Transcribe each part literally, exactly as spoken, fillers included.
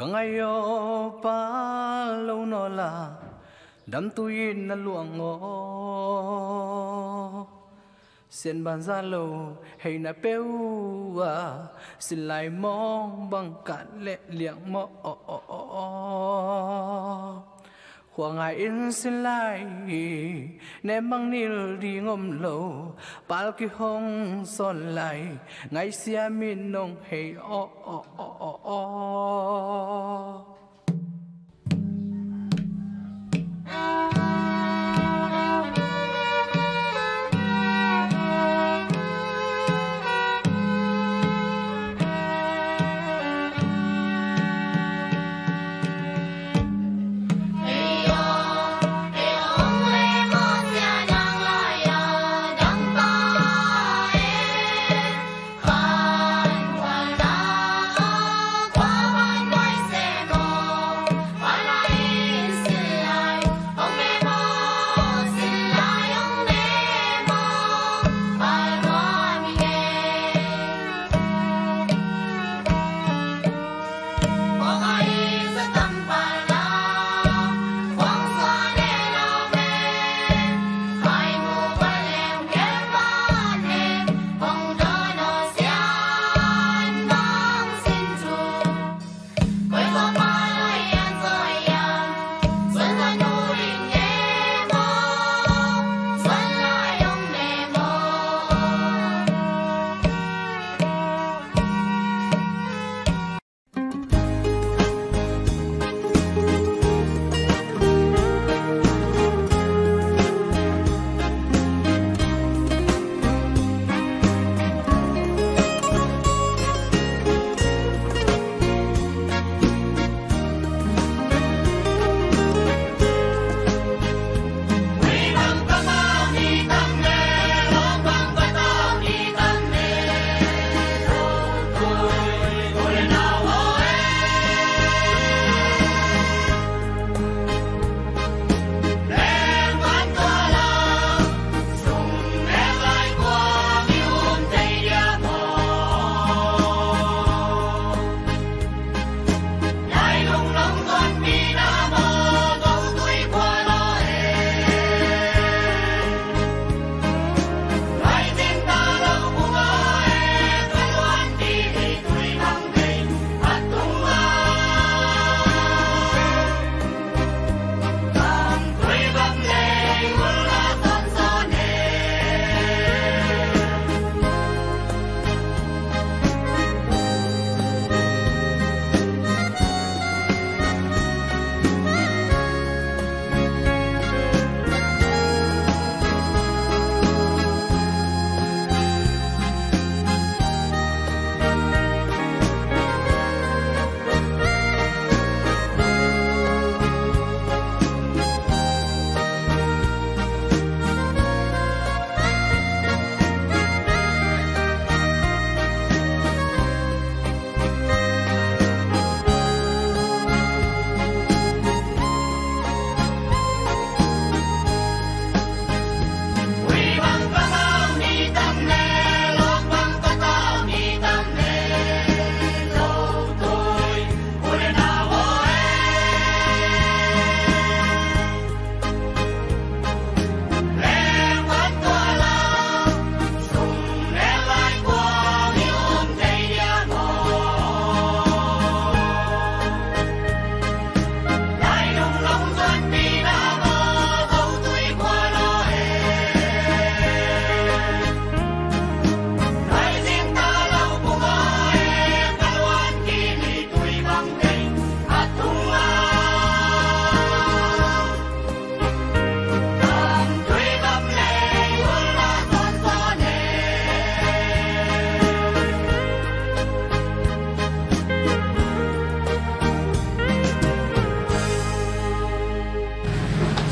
Ka ngai aw pa lo naw la, damtu in na luang aw. Sian banza lo hei na peu a, sin lai mawng bang kat leh liang maw aw aw aw aw. Khua ngai in sin lai hi, ne mang nil ding om lo, pal kihong sawn lai, ngaihsiam in nong hei aw aw aw aw aw.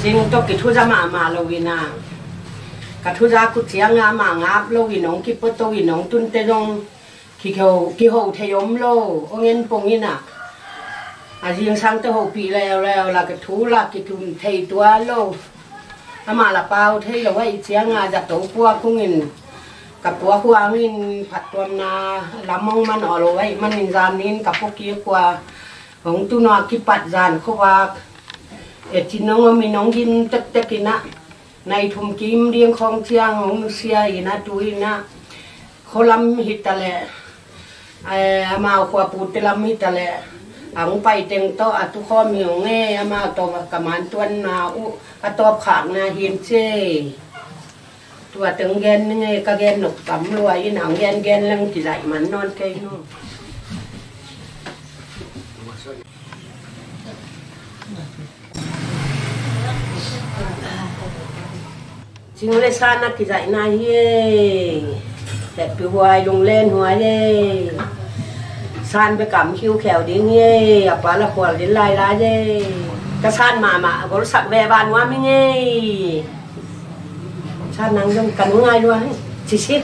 Sing tawh kithuza mahmah lo in ah, ka thuza kut ciang ah mah ngap lo in hong kipua to in hong tunte zong kiho, kiho thei om lo, hong en pong in ah. A zingsang tawh hopih leuleu la, ka thu la kitum thei tuan lo. Amah la pau thei lo ahih ciang ah zato puak hong in, ka puak huang in phattuamna lam hong man aw lo ahih manin zan in ka pua kik uh a, Hong tun a kipat zan khuavak e, ci nong om in hong gin tektek in ah, nai thum kim ding khawng ciang hong nusia in ah, tu in ah khualam hi ta leh, eh, amau khuapute lam hi ta leh, a hong pai teng tawh a tukhawm hi hong e, amau tawh ka man tuanna uh a tawpkhakna hi in ci e. Tua teng gen ning e, ka gen nop tam lua in, a hong gen gen leng kizaih man nawn kei nu. Cing le san a kizaihna hi e. Hehpih huai, lunglen huai e. San bek kam khiukheu ding hi e. A pa la khual ding lailai e. Ka san mahmah a golsak ve ba nuam ing e. San nang zong ka nu ngai lua hi. Ci si.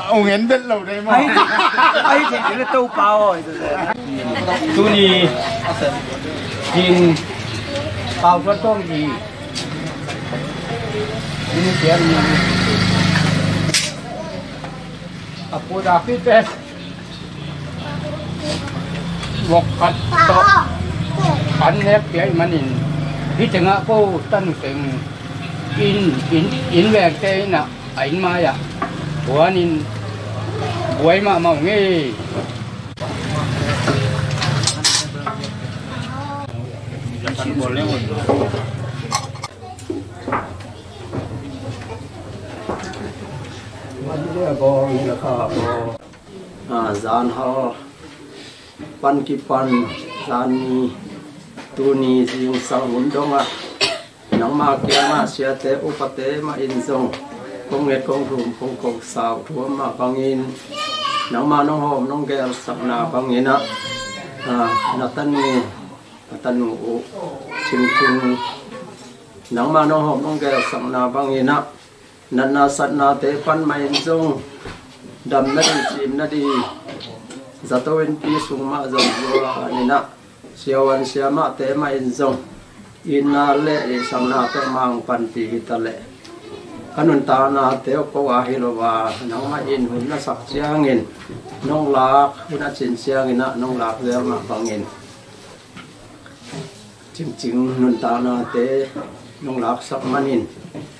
Ong en bel lo dai maw. Ai, ai, ai, ai, to pa oi. Tuni in pau tuan tong di. Ini tian ni. Apo da fit bes. Vok khat tawh an nek piak manin, hih tengah ko tanu teng in, in, in vengte in ah, a inn mai-ah puanin buai mahmah ung ei. A, zan hal pan kipan, zan ni, tuni zingsang hun dongah nangma kiangah siate upate mah in zong kong nget kong thum kong kong sau thu om mah bangin, nangma nong hawm nong gelsakna bangin ah, a, na tanu, a tanu uh Cingcing, nangma nong hawm nong gelsakna bangin ah, natna satnate pan mah in zong, damna di, cimna di, zato innpi sung mah zong zuan in ah, siavuan siamahte mah in zong, itna le itsanna tawh mah hong panpih hi ta leh, ka nuntaknate uh ko a hi lo a, nangmah in hun na sak ciangin, nong lak, hun a cin ciangin ah nong lak zel mah bangin, Cingcing nuntaknate nong laksak manin,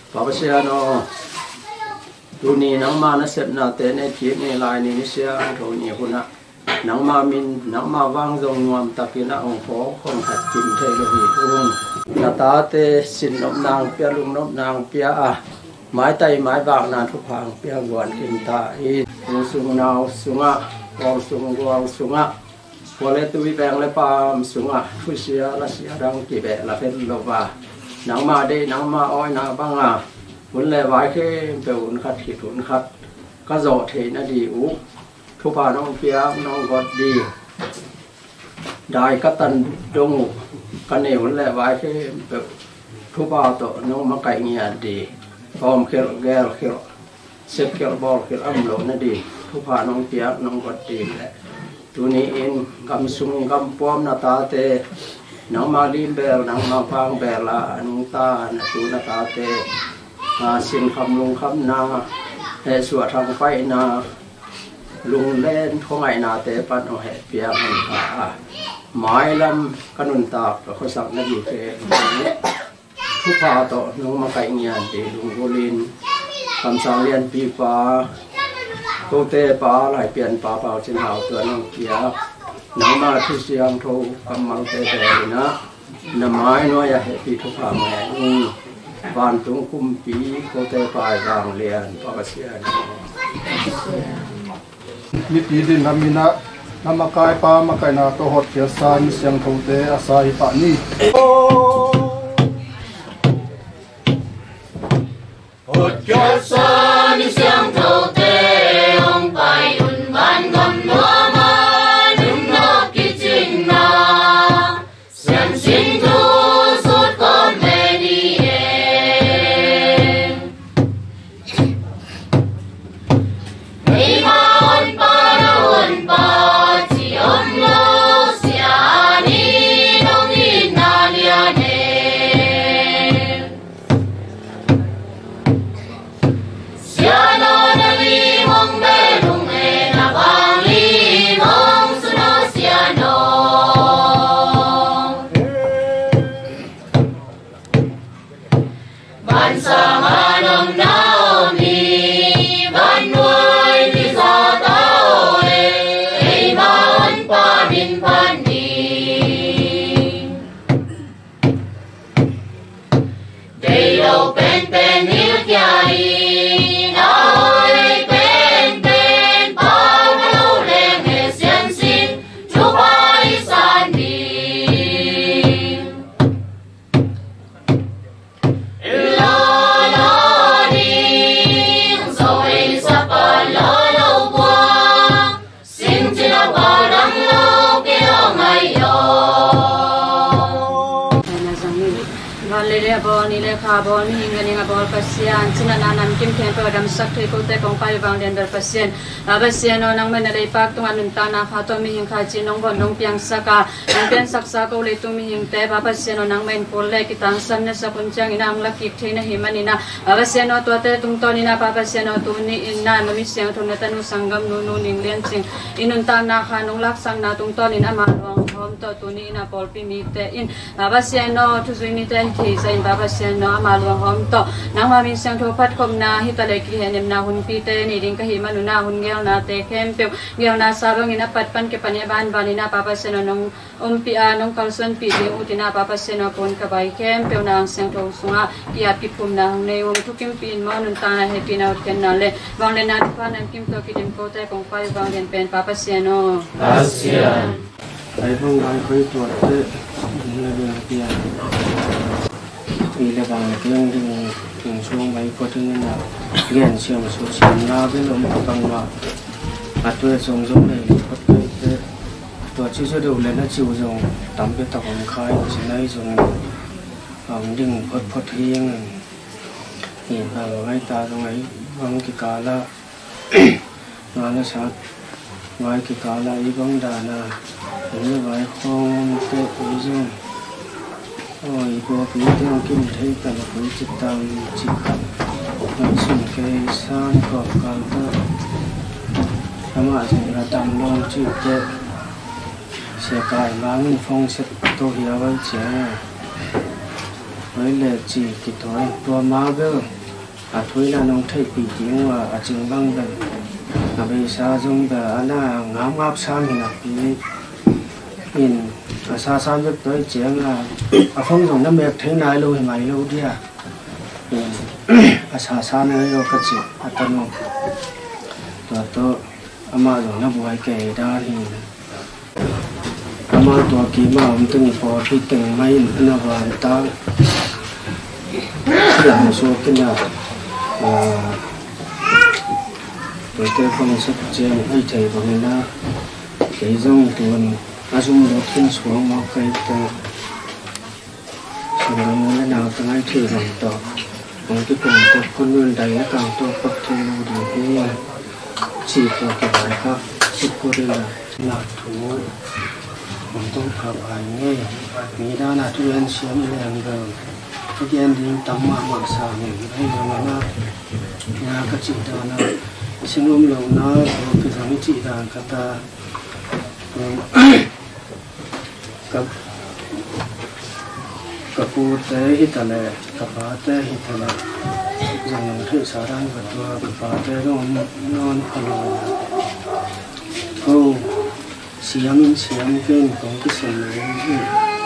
Pa Pasian aw, tuni nangma nasepnate nei kik ni lai ni, ni siangtho ni hunah, nangma min, nangma vang zong nuamtakin ah hong phawk hong khat kim thei lo hi ung. Na tate sinnopna hong pia, lungnopna hong pia a, maitai maivakna thupha hong pia guan kim ta in. U sung nau sungah, pawl sung gual sungah, khua le tui, veng le paam sungah thusia lasia dang kibeh la het lo a, nangma deih nangma awina banga hun le vai khempeuh hun khat khit hun khat ka zawh theihna di uh thupha nong piak nong got di, dai ka tan dong uh ka nei hun le vai khempeuh thupha tawh nong makaih ngiat di, awm khelh, gel khelh, sep khelh, bawl khelh a om lohna di thupha nong piak nong got di le, tuni in gam sung gam puam na tate, nangma lim bel nangma vang bel a nungta na tu na tate, a, sinkham lungkhamna, hehsuah thangpaihna, lunglen khuangaihnate pan hong hehpih hong ta a, mailam ka nuntak ka khuasak na dite thupha tawh nong makaih ngiat di lunggulhin, kamsang lianpipa, kote pa, Laipianpa Pau Cin Hau tuan hong piak nangma thu siangtho kammalte bel in ah, na mai nuai-ah hehpih thupha ngen ung. Vantung kumpi, kote pa i vanglian Pa Pasian. Mipi din na min ah, na makaipa makaihna tawh hotkhiatsa mi siangthote a sa hi pah ni. Hotkhiatsa mi siangthote hong pai un, vangam nuam a nungnawk kicingna, siansin thu sut kawm ve ni. Bawl ni le kha bawl, mihing le ning a bawl Pasian, cina na nam kim khempeuh a damsak thei kote kong pai vanglian bel Pasian. Pa Pasian aw, nangmah na leipak tungah nuntakna kha tawh mihing kha cin nong bawl nong piangsak a, nong piansaksa ko leitung mihingte, Pa Pasian aw, nangmah in kul le kitangsan na sak hun ciangin a hong lakik thei na hi manin a, Pa Pasian aw, tuate tungtawnin a, Pa Pasian aw, tuni in na, na mi siangtho na tanu sanggam nunu Ning Lian Cing i nuntakna kha nong laksakna tungtawnin ama luanghawm tawh tuni in a pawlpi mite in, Pa Pasian aw, thuzui mite hi thei sa in, Pa Pasian aw, ama luanghawm tawh nangma min siangtho phatkhopna hi ta le kihehnemna hunpite nei ding ka hi manun a, hun gelnate khempeuh gelna sa bangin a pat pan kipan i a banbanin a, Pa Pasian aw, nong ompih a, nong kalsuanpih ding utin a, Pa Pasian aw, pon ka bai khempeuh na ang siangtho sungah ki-ap kiphumna hong nei ung. Thukimpih in maw, nuntakna hehpihna hotkhiatna le vangliatna thupha nam kim tawh kidim kote kong pai vanglian pen Pa Pasian aw. Pasian. Ai bang vai khoi tuate, le bel pian. I le bang le keng ding, ding suang vai ko ding na. Gen siam su siam na bel om ka bang ma. A tuai zong zong le kot kai te. Tua ci su deuh le na ciu zong tam bia tak om khai, ci nai zong. Ang ding phot phot hi ang. I bang vai ta zong ai bang kikala. Nga la sat vai kikala i bang dana, i le vai khawng te i zong. Aw, i buapi te hong kim thei ta la koi ci tam ci khat. Ngai sun kei san kawk kal ta. Amah zong la tam lawng ci te. Sia kai mangin phone set to hia vai cia. Vai le ci kitoi tua ma bel. A thuina nong theihpih ding uh a, a cing bang bel a beisa zong bel a na ngapngap sam hi napi in a sa sam bek tuai ciang a, a phone zong na mek thei nai lo hi mai lo dia. In a sa sa nai lo ka ci a tanu. Tua tawh amah zong na buai kei dan hi. Amah tua kima om teng i pawlpi teng mai in a na van ta. Lam suak in a, ah, tuate kong sak ciang ai thei bang in a, kei zong tuan a zum lut in suak mawk kei ta. Sangam le nau tangai thei bang tawh hong kikum tek khun nun dai le kang tawh pak thei lo ding hi. Ci tawh kivaikhak sik kut in a, nak thu hong tawh khak ai ngei. Mi dan a thu en siam i leng bel a gen ding tam mahmah sa ngei. Ai lo na na ka cih dan a singum lo na ko kizang i cih dan khat a. Ka, ka pute hi ta le, ka pate hi ta le, zong nong theihsa dan ka tua, ka pate zong nawn kha lo. Ko siam in siam kei in kong kisim lo hi,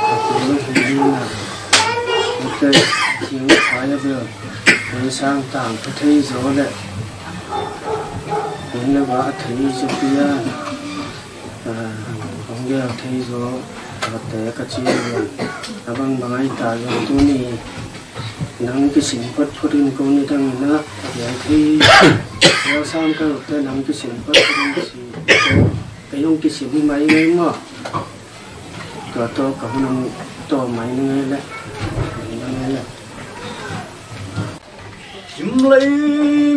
ka pu lo hi ding a. Ute siam kha ya bel, kong sang tang ka thei zaw le, kong le ba a thei zaw pian. Hong gel thei zaw, a te ka ci lo. A bangbang ai ta zong tuni nang kisin photphot in ko ni dang in a gel thei. Gel sam ka ute nang kisin photphot in ka si. Kei hong kisin hi mai ngei maw. Tua tawh ka hun hong tawh mai ni ngei le. Mai ni ngei le. Simlei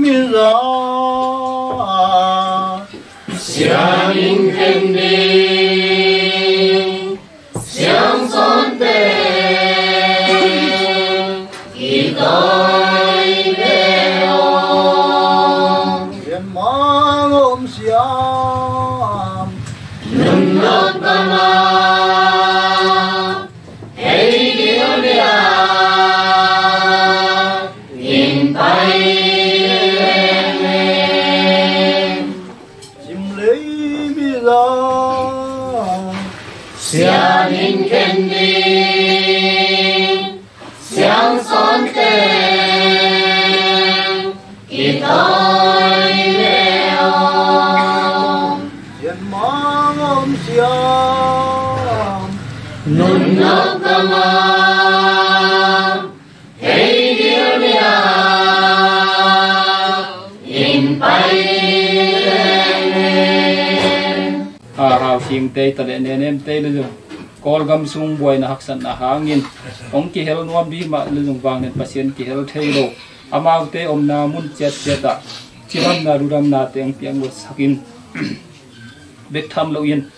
mi za. Sianginn khen ding, siangsawnte i tawi ve aw. Sianmang om siam. Nun nok tama, hei dil dia, in pai leng leng. Simlei mi za. Sianginn khen ding, siangsawnte i tawi ve aw. Sianmang om siam. Nun nok tama, hei dil dia, in pai leng leng. A, Rau Sing tei ta le Nenem tei le zong Kawlgam sung buaina haksatna hangin hong kihel nuam dih mah le zong vanglian Pasian kihel thei lo amaute omna mun ciatciatah cidamna ludamnate hong piang luatsakin bek tham loin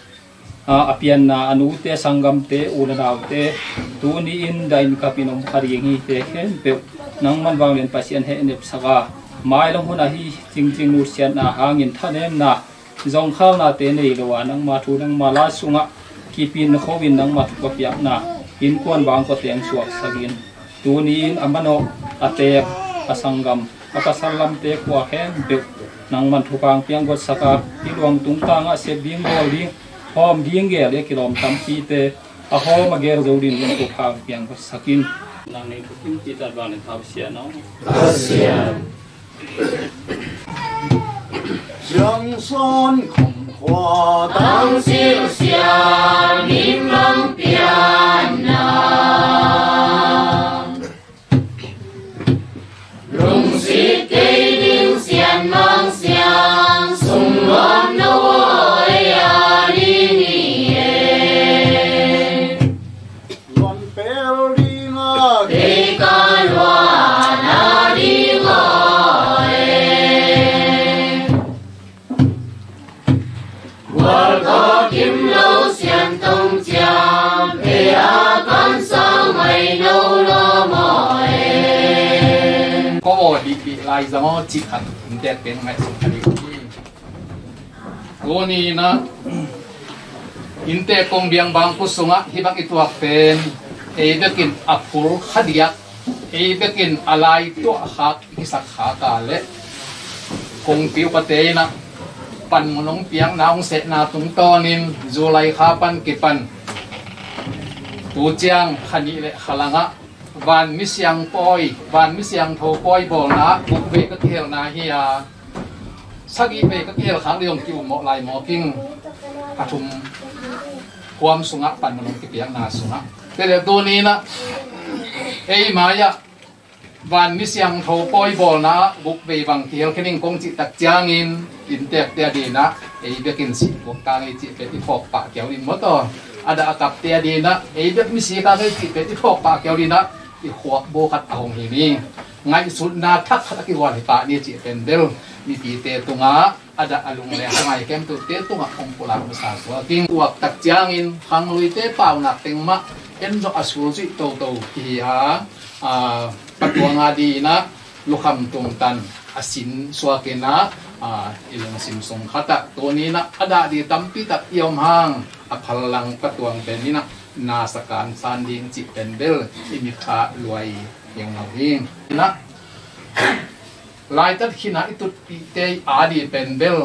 a, a pianna a nute a sanggamte u le naute tuni-in dahin kapin om kha ding hite khempeuh nangman vanglian Pasian hehnepsak a, mailong hun ahi cingcing nusiatna hangin thanemna zongkhalnate nei lo a, nangma thu nangma la sungah kipin khoin nangma thupha piakna innkuan bangkua teng suaksakin tuni-in a manawh a teek a sanggam a pasal lamte khua khempeuh nangman thupha hong piang guatsak a, i luang tungtangah sep ding bawl ding hawm ding gel i a kilawm tampite a hawm a gel zo dingin thupha hong piang guatsakin. Nang nei thukim pitat vanglian Pasian aw. Pasian. Siangsawn khong khua tang silsial min mang pianna. Lungsit kei ding sian mang siang sung luan lo aw ei a ding hi e. Luan pel ding a kei ka luan a ding aw e. Gual tawh kim lo sian tong ciang ei a kan sau mai lo lo maw e. Ko aw dihpih lai zang aw cih khat inntek pen ngaihsut kha dih hi. Tuni-in ah inntek kong biang bangkua sungah hih bang i tuak pen ei bekin a phul kha diak, ei bekin a lai tuah khak i kisak khak a leh kongpi upate in ah panmun hong piakna hong sehna tungtawnin July kha pan kipan tu ciang kha nih le kha langah van misiang pawi, van misiangtho pawi bawlna ah guk vei ka kihelna hi a, sagih vei ka kihel khak ding hong ki-um mawh lai mawk ing. A thum kuam sungah panmun hong kipiakna sungah. Tua leh tuni-in ah ei mai-ah van misiangtho pawi bawlna ah guk vei bang kihel khin ing kong cih tak ciangin inntekte a dingin ah ei bekin sih buak kang ei cih pen i phawk pah kiau ding maw taw. A dah a kapte a dingin ah ei bek misi kang ei cih pen i phawk pah kiau dingin ah i khuak bo khat a hong hi ni. Ngaihsutna thak khat a kigual hi pah ni cih pen bel mipite tungah a dah a lungleng a ngai kemtute tungah hong pulak masa suak ing. Tuak tak ciangin khangluite paunak teng mah en zong a sulzuih toto kihi a, a, patuang a dingin ah lukham tungtan a sin suakin ah, a, i lungsim sung khatah tuni-in ah a dah ding tampi tak i om hang a phallang patuang pen in ah na sakan san ding cih pen bel i mit ah luai hiang lo hi. Inah laitat khinah i tutpihte i a ding pen bel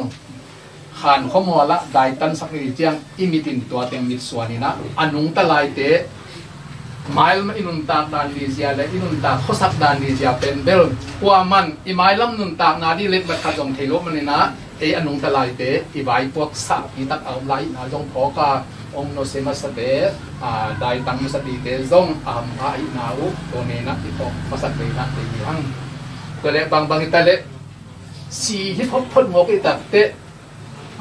khan khuamual ah daitansak ni ciang i mit in tua teng mitsuan inah a nungta laite mailam i nuntak dan ding zia le i nuntak khuasak dan ding zia pen bel kuaman i mailam nuntakna ding letmat khat zong thei lo man inah ei a nungta laite i vaipuak sahpi tak a om lai hihna zong phawk a, hong nusia masate, a, daitang masate zong a hampha ahihna uh tua nena i phawk masak ve inah tei hi hang. Tua leh bangbang i ta leh si hi photphot mawk i takteh,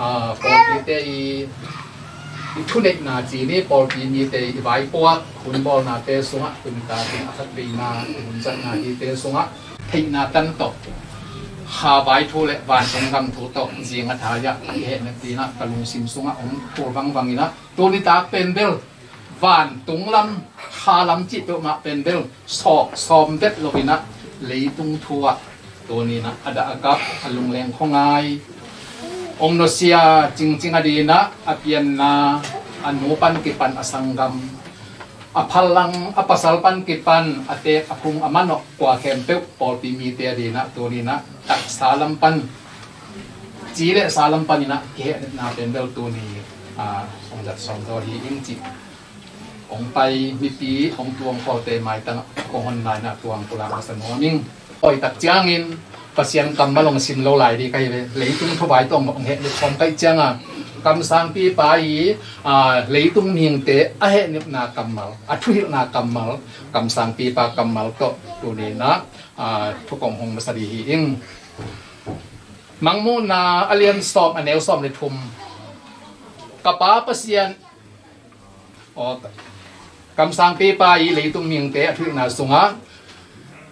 a, pawlpite i, i thuneihna ci ni, pawlpi mite i vaipuak hun bawlnate sungah hun ta ding a khat veina hun zatna hite sungah theihna tan tawh kha vai thu le vantung gam thu tawh zing a thai-ah i hehnet dingin ah ka lungsim sungah hong tul vangvang inah tuni tak pen bel vantung lam kha lam cih peuhmah pen bel sawk sawm vet lo inah leitung thu ah tuni inah a dah a kap a lungleng khuangai hong nusia cingcing a dingin ah a pianna a nu pan kipan a sanggam a phallang a pasal pan kipan a teek a phung a manawh kua khempeuh pawlpi mite a dingin ah tuni inah taksa lam pan ci le sa lam pan inah kihehnetna pen bel tuni, a, hong zat sawm zaw hi ing cih hong pai mipi hong tuang khawlte maitang kong honna inah tuang pulak masa nuam ing. Awi tak ciangin Pasian kammal hong sim lo lai ding ka hi ve. Leitung thuvai tawh hong hehnet khawm ka hih cianga kamsangpipa i, a, leitung mihingte a hehnepna kammal, a thuhilhna kammal, kamsangpipa kammal tawh tuni inah, a, thukong hong masa ding hi ing. Mangmuhna a lian sawm a neu sawm le thum. Ka Pa Pasian Aw, kamsangpipa i leitung mihingte a thuhilhna sungah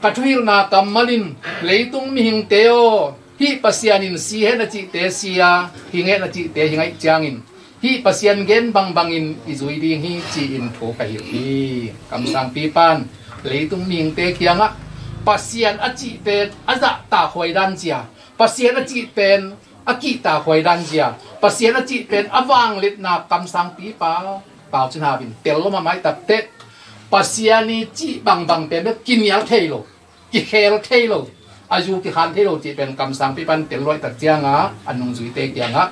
ka thuhilhna kammal in, leitung mihingte aw, hih Pasian in si hen a cihte si a, hing hen a cihte hing ahih ciangin, hih Pasian gen bangbangin i zui ding hi, ci-in thu ka hilh hi. Kamsangpipa in leitung mihingte kiangah Pasian a cih pen a zahtakhuai dan zia, Pasian a cih pen a kihtakhuai dan zia, Pasian a cih pen a vangliatna kamsangpipa Pau Cin Hau in tel lo mahmah i tak teh, Pasian i cih bangbang pen bek kinial thei lo, kikhel thei lo, a zu kikhan thei lo cih pen kamsangpipa in tel lo i tak ciangah a nungzuite kiangah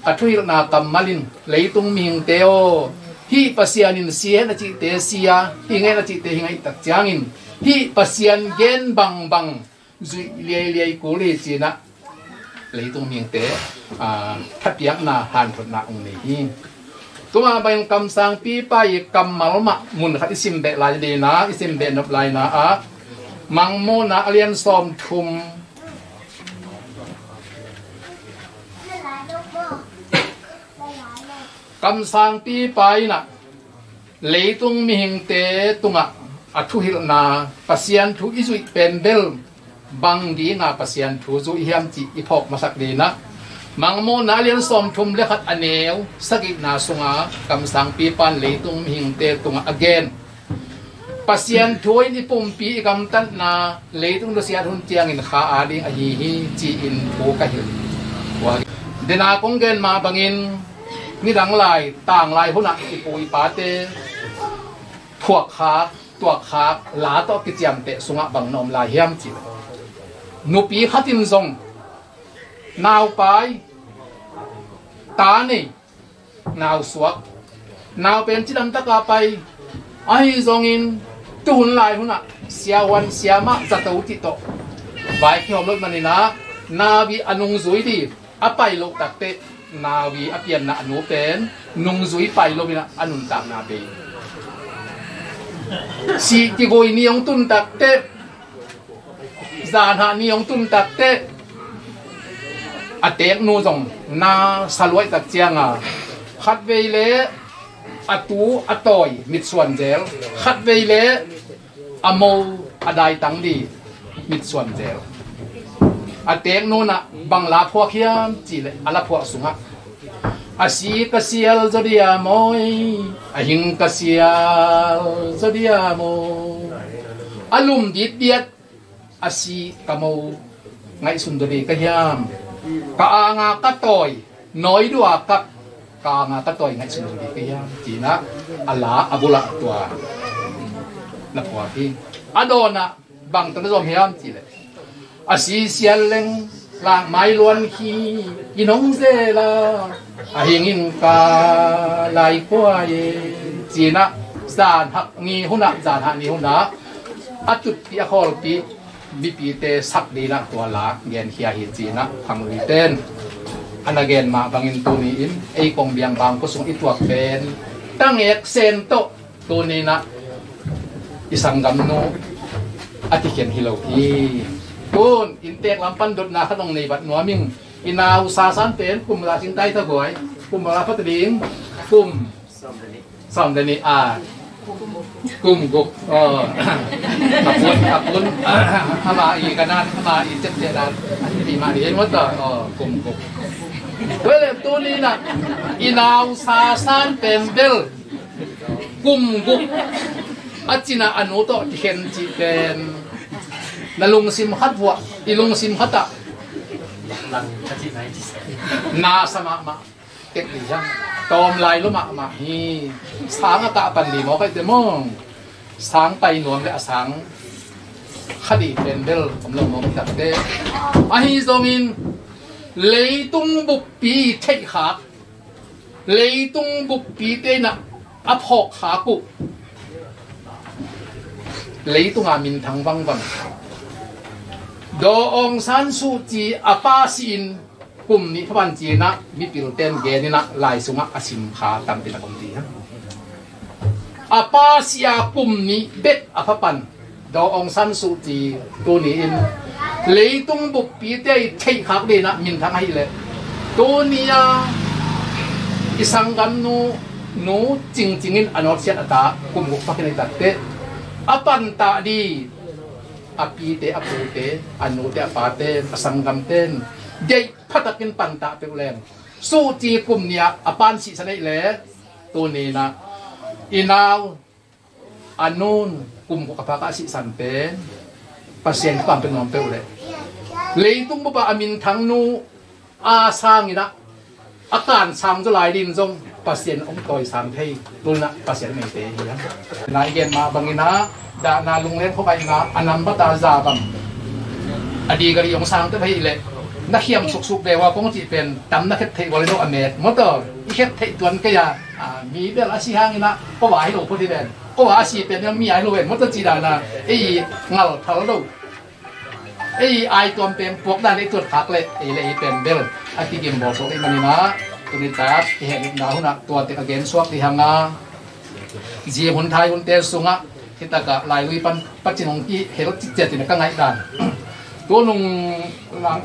ka thuhilhna kammal in, leitung mihingte aw, hih Pasian in si hen a cihte si a, hing hen a cihte hing ahih tak ciangin, hih Pasian gen bangbang zuih liailiai kul hi, ci-in ah leitung mihingte, aa, thapiakna, hanthotna hong nei hi. Tua mah bangin kamsangpipa i kammal mah mun khat i sim beh lai ding in ah, i sim beh nop lai in ah, Mangmuhna a lian sawmthum, kamsangpipa in ah leitung mihingte tungah a thuhilhna, Pasian thu i zuih pen bel bang dinga Pasian thu zuih hiam cih i phawk masak ding in ah, Mangmuhna a lian sawmthum le khat, a neu sagihna sungah kamsangpipa in leitung mihingte tungah a gen, Pasian thu in i pumpi, i gamtatna, leitung nusia hun ciangin kha a ding ahi hi, ci-in thu ka hilh. Dena kong gen mah bangin, nidang lai, tanglai hunah i pu i pate phuakkhak, tuakkhak, la tawh kiciamteh sungah bang na om lai hiam cih leh, nupi khat in zong naupai, ta nei, nau suak, nau pen cidam taka pai, ahi zongin tuhun lai hunah siahuan siamah zato cih tawh vai kihawm lo ahih manin ah, nau i a nungzui ding, a pai loh tak teh, nau i a pianna a nu pen nungzui pai lo in ah a nuntakna bei. Sih kivui ni hong tun tak teh, zanhah ni hong tun tak teh, a teeknu zong na sa lua i tak ciangah, khatvei leh a tu a tawi mitsuan zel, khatvei leh a mo a daitang ding mitsuan zel. A teeknu in ah bang la phuak hiam cih leh, a la phuak sungah, a si ka sial zaw dia maw, a hing ka sial zaw dia maw, a lum ditdiat a si ka mo ngaihsun zaw ding ka hiam, ka anga ka tawi nawi dua kap, ka anga ka tawi ngaihsun zaw ding ka hiam, ci-in ah a la a bulah tua na phuak hi. A dawnah bang tawh na zawm hiam cih leh, a si sial leng lakmai luan khi in hong zel a, a hing in ka lai kua e, ci-in ah zanhah ni hunah, zanhah ni hunah a tutpih a khawlpih mipite sak ding in ah tua la genkhia hi, ci-in ah khangluite in a na gen mah bangin tuni in ei kong biang bang khua sung i tuak pen tangek sen tawh tuni in ah i sanggamnu a kikhen hi lo hi. Tun inntek lam pan dotna khat hong nei vat nuam ing. I nau Sasan pen kum la sing tai ta guai, kum la pha ta ding, kum sawm le nih, a, kum guk. Aw. A pun, a pun. Ama i ka nat, ama i cep cep nat, i ma i mot ta. Aw, kum guk. Tua leh tuni in ah i nau Sasan pen bel kum guk a cina a nu tawh kikhen cih pen, na lungsim khat vuah, i lungsim khat ah na sa mahmah tek ding hiam? Tawm lai lua mahmah hi. Sang a kah pan ding maw, kaite maw? Sang pai nuam leh a sang kha ding pen bel om lo maw, kaite? Ahi zongin leitung buppi theihkhak, leitung buppite in ah a phawkkhak uh, leitunga minthang vangvang. Daw Aung San Suu Kyi a pa si-in kum nih pha pan ci-in ah mipilten gen in ah lai sungah a simkha tampi tak om ding hi. A pa si a kum nih bek a pha pan Daw Aung San Suu Kyi tuni in leitung buppite i theihkhak ding in ah minthang ahih leh, tuni a i sanggamnu Nu Cingcing in a nawtsiat a ta kum guk pha khin a hi takteh, a pantah ding a pite, a pute, a nute, a pate, a sanggamte in deih pha takin pantah peuh leng, suhci kum nih ah a pa'n sihsan ahih leh, tuni in ah i nau a nu'n kum guk a pha khin a sihsan pen Pasian kipahna nuam peuh leh, leitung bup ah a minthang nu a sang in ah, a kan sang zaw lai ding zong Pasian hong tawisang thei, tu in ah Pasian meite hi hang. Na i gen mah bangin ah, dahna lungleng khawkaihna a nambat a za bang, a ding a ding hong sang tawh ahih leh, na khiam suksuk ve ua kong cih pen, tam na khep theih ua leh no a met maw taw, i khep theih tuan kei a, a, mi bel a si hangin ah, ko a hi lo phot hi ven, ko a si pen bel mi a hi lo ven maw taw, ci dan a, ei ngal thal lo. Ei, ai tuam pen puak dan ei tuat khak leh, ei leh ei pen bel a kigim bawl suak ahih manin ah, tuni tak i hehna hun ah tua tek a gen suak ding hi hang a, zing hun thai hunte sungah, hi tak ah Lailui pan Pacin hong kihel citciat in ka ngaih dan. Tu nung,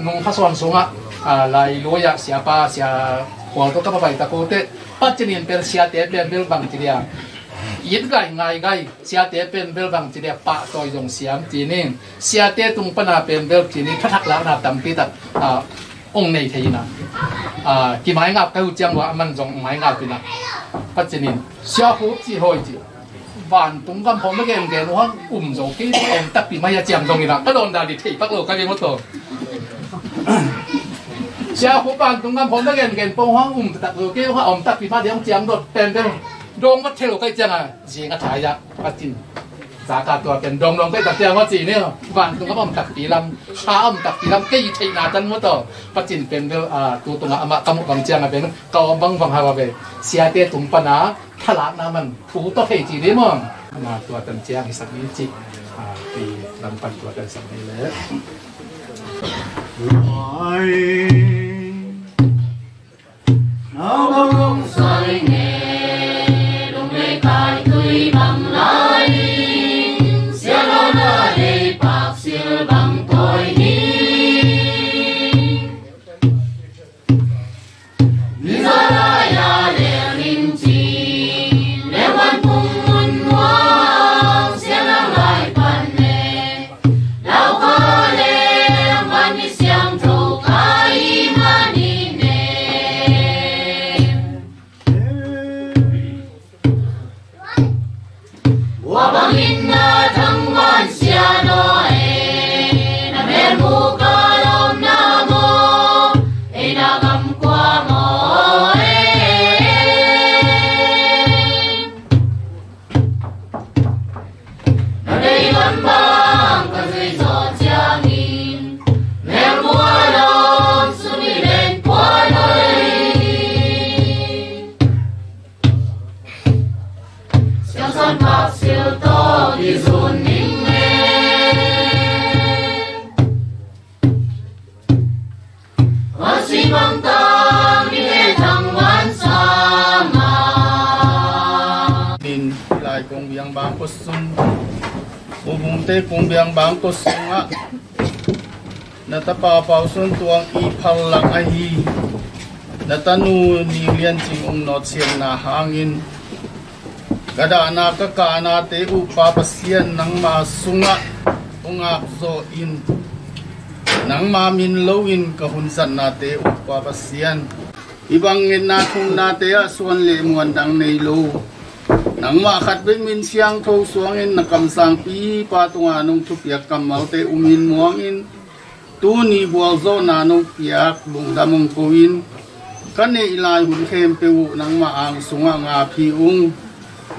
nung phasawn sungah, a, Lailui ah siapa, Sia Khual tawh ka va pai tak uh teh, Pacin in pen siate pen bel bangci dia it gai ngai gai, siate pen bel bangci dia pahtawi zong siam ci ni, siate tung pan a pen bel ci ni, thathak lakna tampi tak, a, hong nei thei in ah, a, kimaingap ka hi uh ciang ua, aman zong maingap in ah, Pacin in, Sia Khup ci hoih ci, vantung gam hong na gengen uh hang um zo kei, om takpi mah hi a, ciang zong in ah, ka dawn dan ding thei pak lo ka hi maw taw. Sia Khup vantung gam hong na gengen pong hang um taktak zo kei uh hang, om takpi mah ding hong ciang dot pen bel dong vat thei lo ka hih ciang a, zing a thai ah, Pacin zaka tua pen dong dong kei tak ciang a ci ni, vantung a om takpi lam, a om takpi lam kei theihna tan maw taw, Pacin pen bel, a, tu tungah amah ka muh bang ciang a pen ka om bangbang hau a ve, siate tung pan a thalakna man thu tawh thei ci ding maw. Na tua tan ciang hisak ni ci, a, ti lam pan tua tan sak ni leh. Nau bang lungsai nge, lung le kai tui bang lai, sia lo na dei pak sil bang toi ni. Ni za lai a lel ning cing, le wan pung mun muang, sia lo lai pan le. Lau kha leng van mi siangtho kha i man i nem. Ua bangin na thang van sia naw e, na mel mu ka lawm na maw, ei na gam kua maw e. Na dei lam bang ka zui zawh ciangin, mel mua lawm sumi len pua lo hi. Siangsan pak sil tawh kizun ning e. Wan sui bang tang ning e thang wan sang a. Nin lai kong biang bang ko sung, U Bungte kong biang bang ko sungah, na tapa Pau Sun Tuang i phal lang ahi, na tanu Ning Lian Cing ung nawtsiatna hangin, ka dahna ka kahnate uh Pa Pasian nangma sungah hong ngak zawh in, nangma min loin ka hun zatnate uh Pa Pasian, hih bang ngetna thumnate ah suan le muan dang nei lo, nangmah khat bek min siangtho suangin na kamsangpipa tungah nong thupiak kammalte umin muangin, tuni bualzawhna nong piak lungdam hong ko in, ka neih lai hun khempeuh uh nangmah ang sungah ngap hi ung.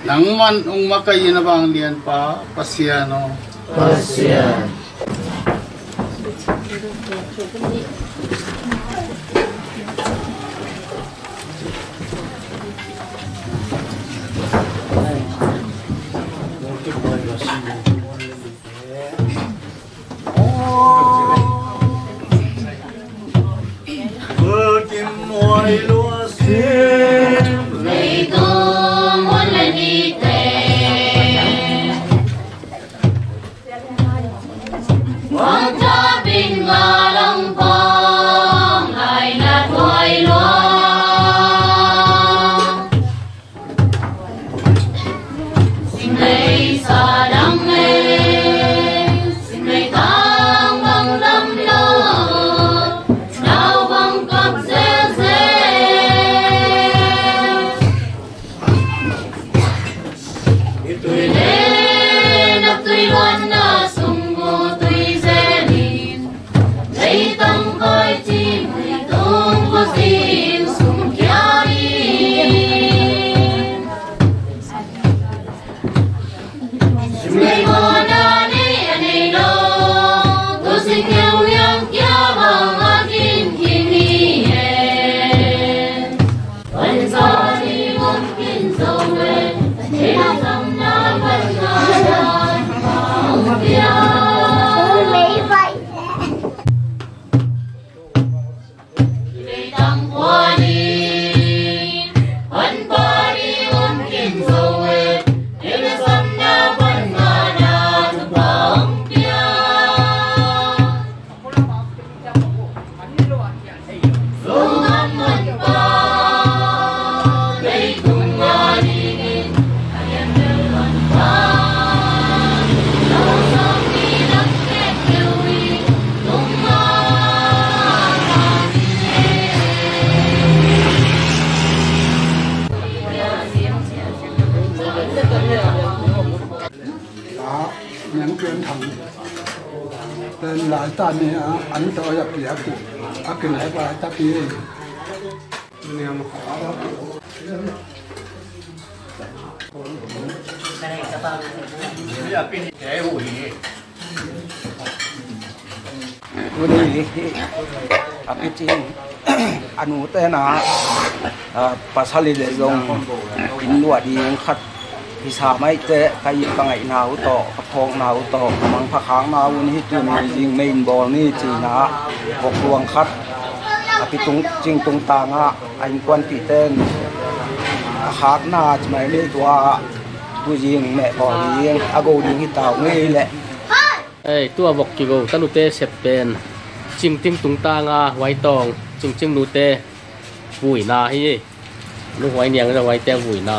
Nangman hong makaih in, a vanglianpa Pasian aw. Pasian. Leitung hun le nite, wang ca bin nga lang pa. A, Niang Pian Thang pen laitan ni a, an tawi a piak uh a kinek laitak hi. Tuni hi a picing a nute na, a, pasal hi leh zong inn luah ding khat hisa maite, ka it ka ngaihna uh tawh, ka phawkna uh tawh, ka mangpha khakna uh ni hi, tuni zing mei in bawl ni cihna vok luang khat a pi tung, cing tungtang ah a innkuanpihte in a khakna ci mai ni, tua ah tuzing meh bawl ding a go ding hi ta uh ngei leh. Ei, tua vok kigo tanute sep pen cingting tungtang a huaitawng cingcing nute vuina hi. Nu Huai Niang za huaite vuina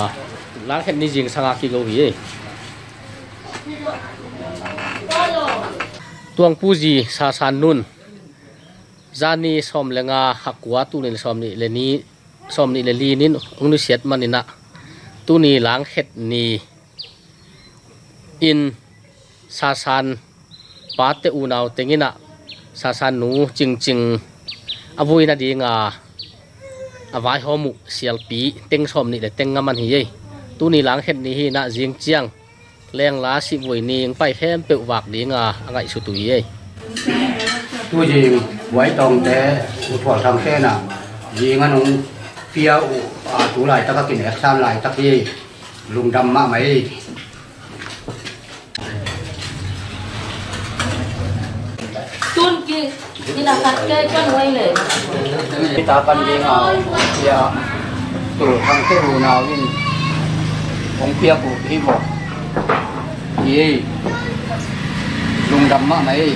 langkhet ni zingsang a kigo hi. Tuangpu zi Sasan Nun, zani sawm le nga, a kua, tul nih le sawm nih le ni, sawm nih le li nin hong nusiat manin ah, tuni langkhet ni in Sasan pate unau teng in ah Sasan nu Cingcing a vui nading a, a vaihawm uh sialpi teng sawm nih le teng nga man hi ei. Tuni langkhet ni hi in ah, zing ciang lengla sihvui ni hong pai khempeuh vak ding a, a ngaihsut uh hi ei. Tuzing huaitawngte, U Thual Thangte in ah zing a nong pia uh a, tu laitak a kinek san laitak hi. Lungdam mahmah ei. Tun ki, kinakat kei kan wai le. Kita pan ding a, ya, tu hang te unau in hong piak uh hi vok. Hi ei. Lungdam mahmah ei.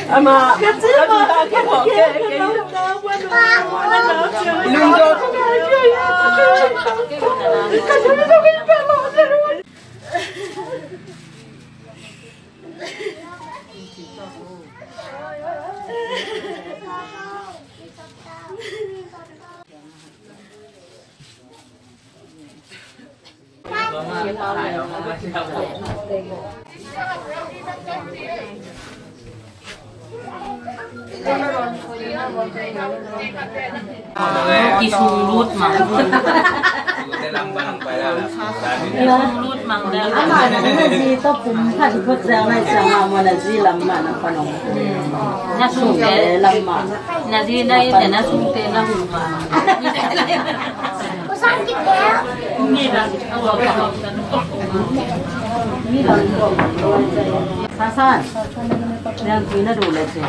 Ama, Kisung lut mang. Kisung lut mang. Ama na zi to pum phat phot zel nai sang ama na zi lam ma na panong. Na sung te lam ma. Na zi nai te na sung te na hu ma. Sasan. Yang kina dole se.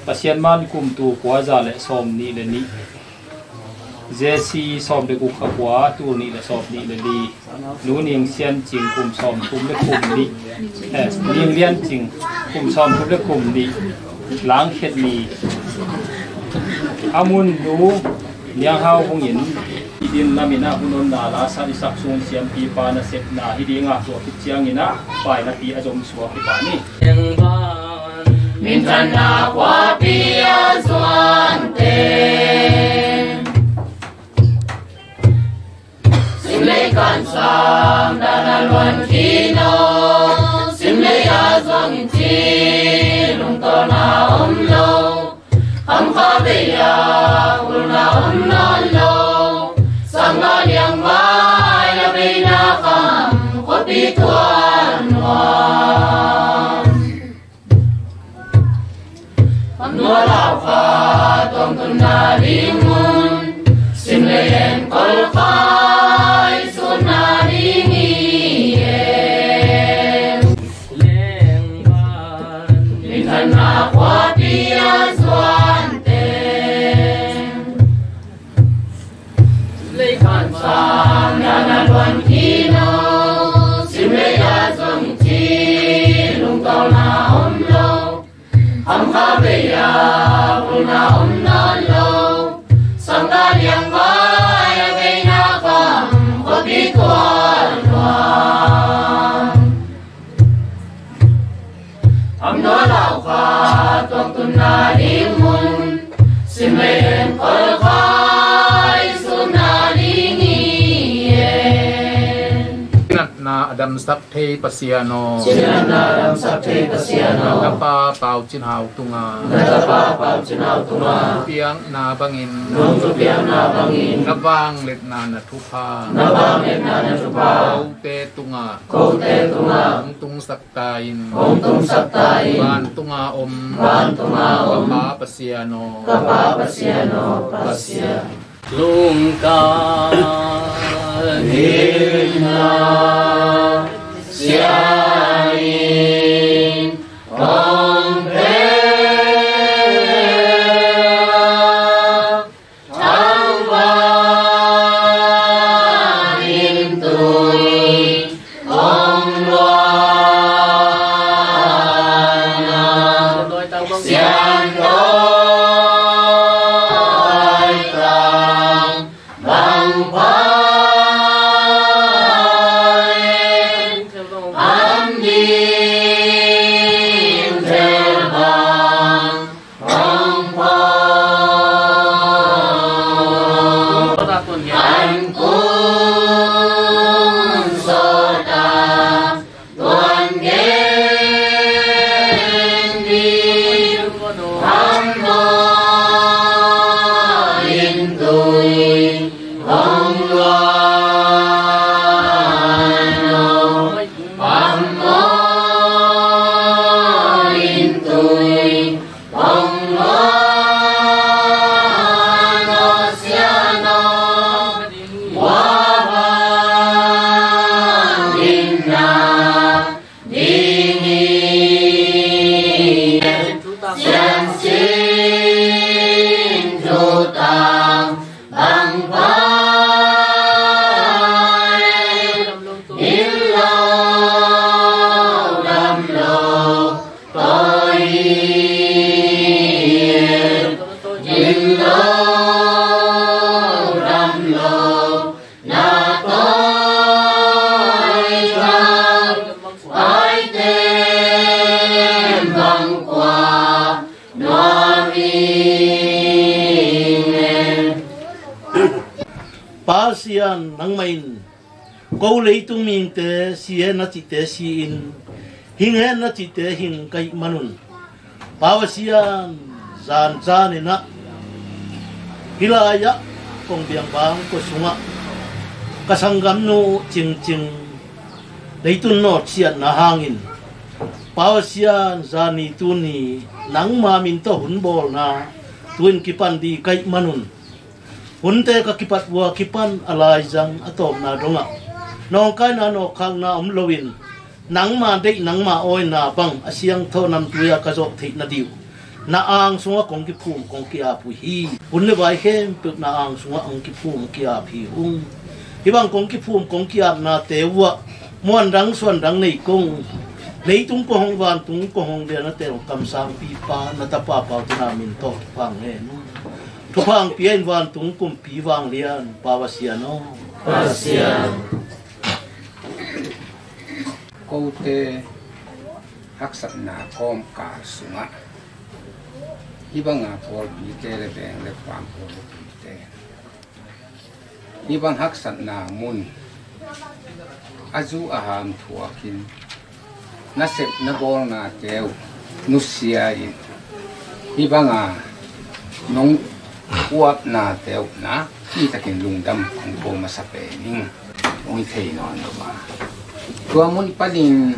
Pasian man kum tul kua za le sawm nih le nih, J C sawm le guk kha kua tul nih le sawm nih le li, Nu Ning Sian Cing kum sawm thum le kum nih, eh, Ning Lian Cing kum sawm thum le kum nih, Langkhet ni a mun Nu Niang Hau Vung in i din lam in ah hun onna la sat i sak sung siampipa nasepna hi ding a, tua khit ciangin ah painapi a zom suak hi pah ni. Minthanna khuapi a zuante, simlei kansam dan a luan khin aw, simlei a zuang in ci lungtawna om lo. Khamkha bei-a kulna om nawn lo, sangga liangvai a beina kham khuapi tuan nuam. Kham nuam laukha tuang tunna ding mun, simlei en kolkhai sunna ding hi e. Lengvan minthanna khuapi a zuante, lei khan sam dan a luan khin aw, simlei a zuang ci lungtawna om lo. Khamkha bei-a kulna om nawn lo, sangga liangvai a beina kham khuapi tuan nuam. Kham nuam laukha tuang tunna ding mun, simlei en kolkhai sunna ding hi e. Natna a damsak thei Pasian aw, natna a damsak thei Pasian aw, na tapa Pau Cin Hau tungah, na tapa Pau Cin Hau tungah piakna bangin, nong piakna bangin, na vangliatna na thupha, na vangliatna na thupha, kote tungah, kote tungah hong tungsak ta in, hong tungsak ta in. Vantunga om, vantunga om, ka Pa Pasian aw, ka Pa Pasian aw, Pasian. Lungka hinna siangin hong pia. Thangvang in tui hong luang a, siangtho Lai Tlang bang pha in, an ding tel bang hong pha in, an kun sawltak tuan gen ding. Thangvang in tui hong luang a, thangvang in tui hong luang a, Sian aw, tua bang in na ding hi. Siansin thutang bang pha in, gilo dam lo tawi hi. Gilo dam lo na tawi thang, ai tem bang kua nuam ing e. Pasian, nangmah in ko leitung mihingte si hen na cihte si-in, hing hen na cihte hing ka hih manun, Pa Pasian, zan zan in ah hih lai-ah kong biang bang kua sungah ka sanggamnu uh Cing Cing leitung nawtsiatna hangin, Pa Pasian, zani tuni nangma min tawh hun bawlna tu-in kipan ding ka hih manun, hunte ka kipat uh a kipan a laizang a tawpna dongah Nawngkaina nawkkhakna om loin nangma deih nangma awina bang a siangtho namtui-a ka zawh theih nading uh na ang sungah kong kiphum kong ki-ap uh hi. Hun le vai khempeuh na ang sungah hong kiphum ki-ap hi ung. Hih bang kong kiphum kong ki-apnate uhah muandang suandang nei kong, leitung kong hong vantung kong hong lianate hong kamsangpipa na tapa Pau Cin Hau min tawh thupha hong ngen ung. Thupha hong pia in vantung kumpi vanglian Pau a sian aw. Pasian. Kote haksatna kawmkal sungah hih banga pawlpite le veng le pam pawlpite hih bang haksatna mun a zu a ham thuakin nasep na bawlnate uh nusia in hih banga nong uapnate uh na kitakin lungdam kong ko masa pen ing. Hong i thei nawn lo a, tua mun panin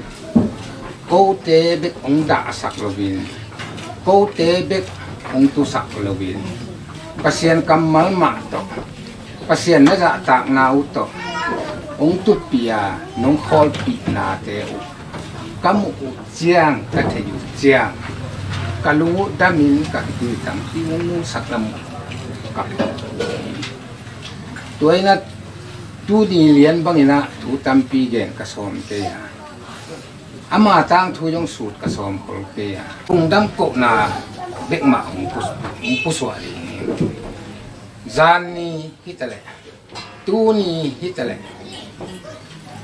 kote bek hong dahsak loin, kote bek hong tusak loin, Pasian kammal mah tawh, Pasian na zahtakna uh tawh hong tupia nong khawlpihnate uh ka muh uh ciang, ka theih uh ciang, ka lung uh damin ka kituitangpi hong musak lam uh ka pia. Tua inah tuni lian banginah thu tampi gen ka sawm kei a, ama tangthu zong sut ka sawm khol kei a, lungdam kohna bekmah hong pus-, hong pusuah ding hi. Zan ni hitaleh, tuni hitaleh,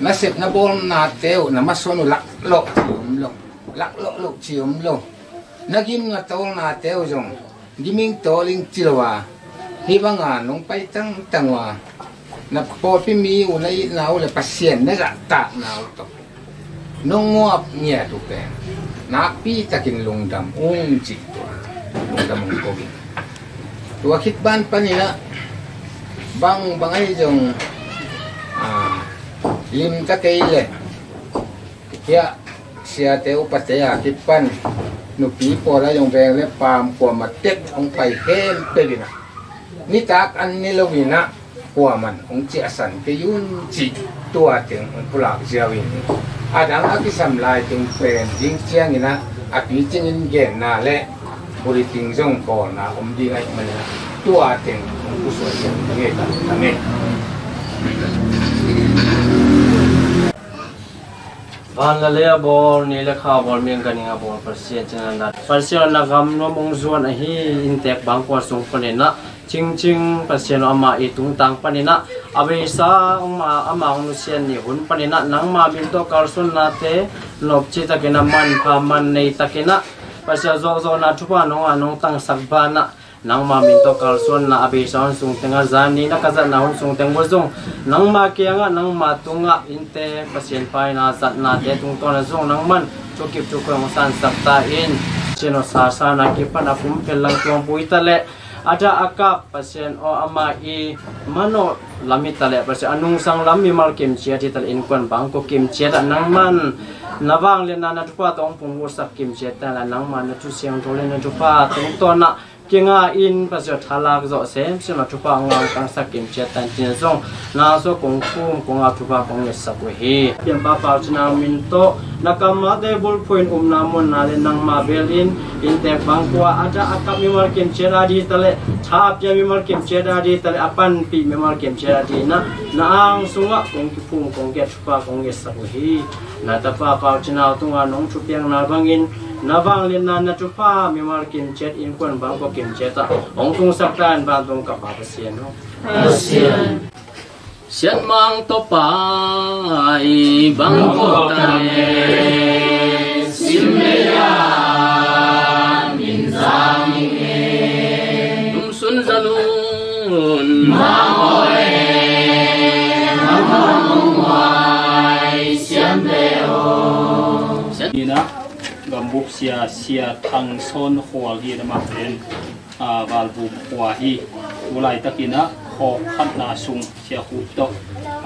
nasep na bawlnate uh na masuan uh laklawh ci om lo, laklawh lo ci om lo. Na gim na tawlnate uh zong giming tawling ci lo a, hih banga nong pai tangtang uh a, na pawlpi mi uh na itna uh le Pasian na zahtakna uh tawh nong ngawp ngiat uh pen nakpitakin lungdam ung cih tua lungdam ung ko ing. Tua khit ban paninah bangbang ahi zong, a, limta kei leh hiah siate upate a kipan nupi pawl a zong veng le pam kuamah tek hong pai khempeuh inah nitak an ni loinah kuaman hong ciahsan kei un cih tua teng hong pulak ziau in, a dang a kisam lai teng pen ding cianginah a picingin genna le buriting zong bawlna om ding ahih maninah tua teng hong pusuah ziau in nge ka ka nge. Van le lei a bawl, ni le kha a bawl, mi a ganhing a bawl Pasian cingin a dat. Pasian na gam nuam hong zuan ahi inntek bangkua sung paninah cingcing Pasian aw, amah i tungtang paninah a beisa hong ma, amah hong nusiat ni hun paninah nangma min tawh kalsuannate nopci takinah manpha man nei takinah Pasian zawhzawhna thupha nong a nong tangsak banah nangma min tawh kalsuanna a beisa hun sung tengah zan ni na ka zatna hun sung teng uh zong nangma kiangah nangma tungah inntek Pasian paina zatnate tungtawnah zong nangman thukip thukhuai hong sansak ta in. Pasian aw, sasana kipan a pumphel lang tuangpui taleh a dah a kap Pasian aw, amah i manawh lam hitaleh Pasian a nungsang lam mimal kimciat hitaleh innkuan bangkua kimciatah nangman na vangliatna na thupha tawh hong pungvuhsak kimciat ta inla nangma na thu siangtho le na thupha tungtawnah kinga in Pasian aw, thalak zawh semsem a thupha hong ngangtangsak kimciat ta in cin zong na sung kong khum kong a thupha kong ngetsak uh hi. Pianpa Pau Cin Hau min tawh na kammalte bulphuh in upna muanna le nangma bel in inntek bangkua a dah a kap mimal kimciat a ding taleh tha a pia mimal kimciat a ding taleh a panpih mimal kimciat a ding inah na ang sungah kong kiphum kong ki-ap thupha kong ngetsak uh hi. Na tapa Pau Cin Hau tungah nong thupiakna bangin na vangliatna na thupha mimal kimciat innkuan bangkua kimciatah hong tungsak ta in vantung ka Pa Pasian aw. Pasian. Siatmang tawh pai bangkua ta nge, simleia min zang i nge. Tumsun zanun mangoi, mangoi mangoi siamte aw. Siat- Gambup sia, Sia Thang Sawn Khual hi a, amah pen, a, Valbum khua hi. Tu laitakinah khawk khatna sung Sia Khup tawh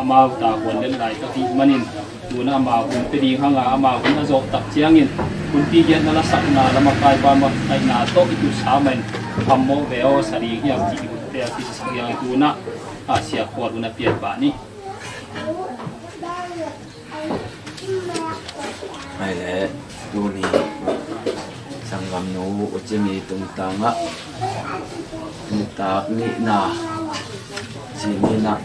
amau ta huan let laitak hi manin, tunah amau hun pia ding hanga amau hun a zawh tak ciangin hunpi giatna lasakna lam a kaipa makaihna tawh i tusa mahin hammawh ve aw, sa ding hiam cih i hun pia kisasak hiang tunah, a, Sia Khual hun a pian pah ni. Ai le, tuni sanggamnu U Cing i tungtangah nitak nihna, ci nihna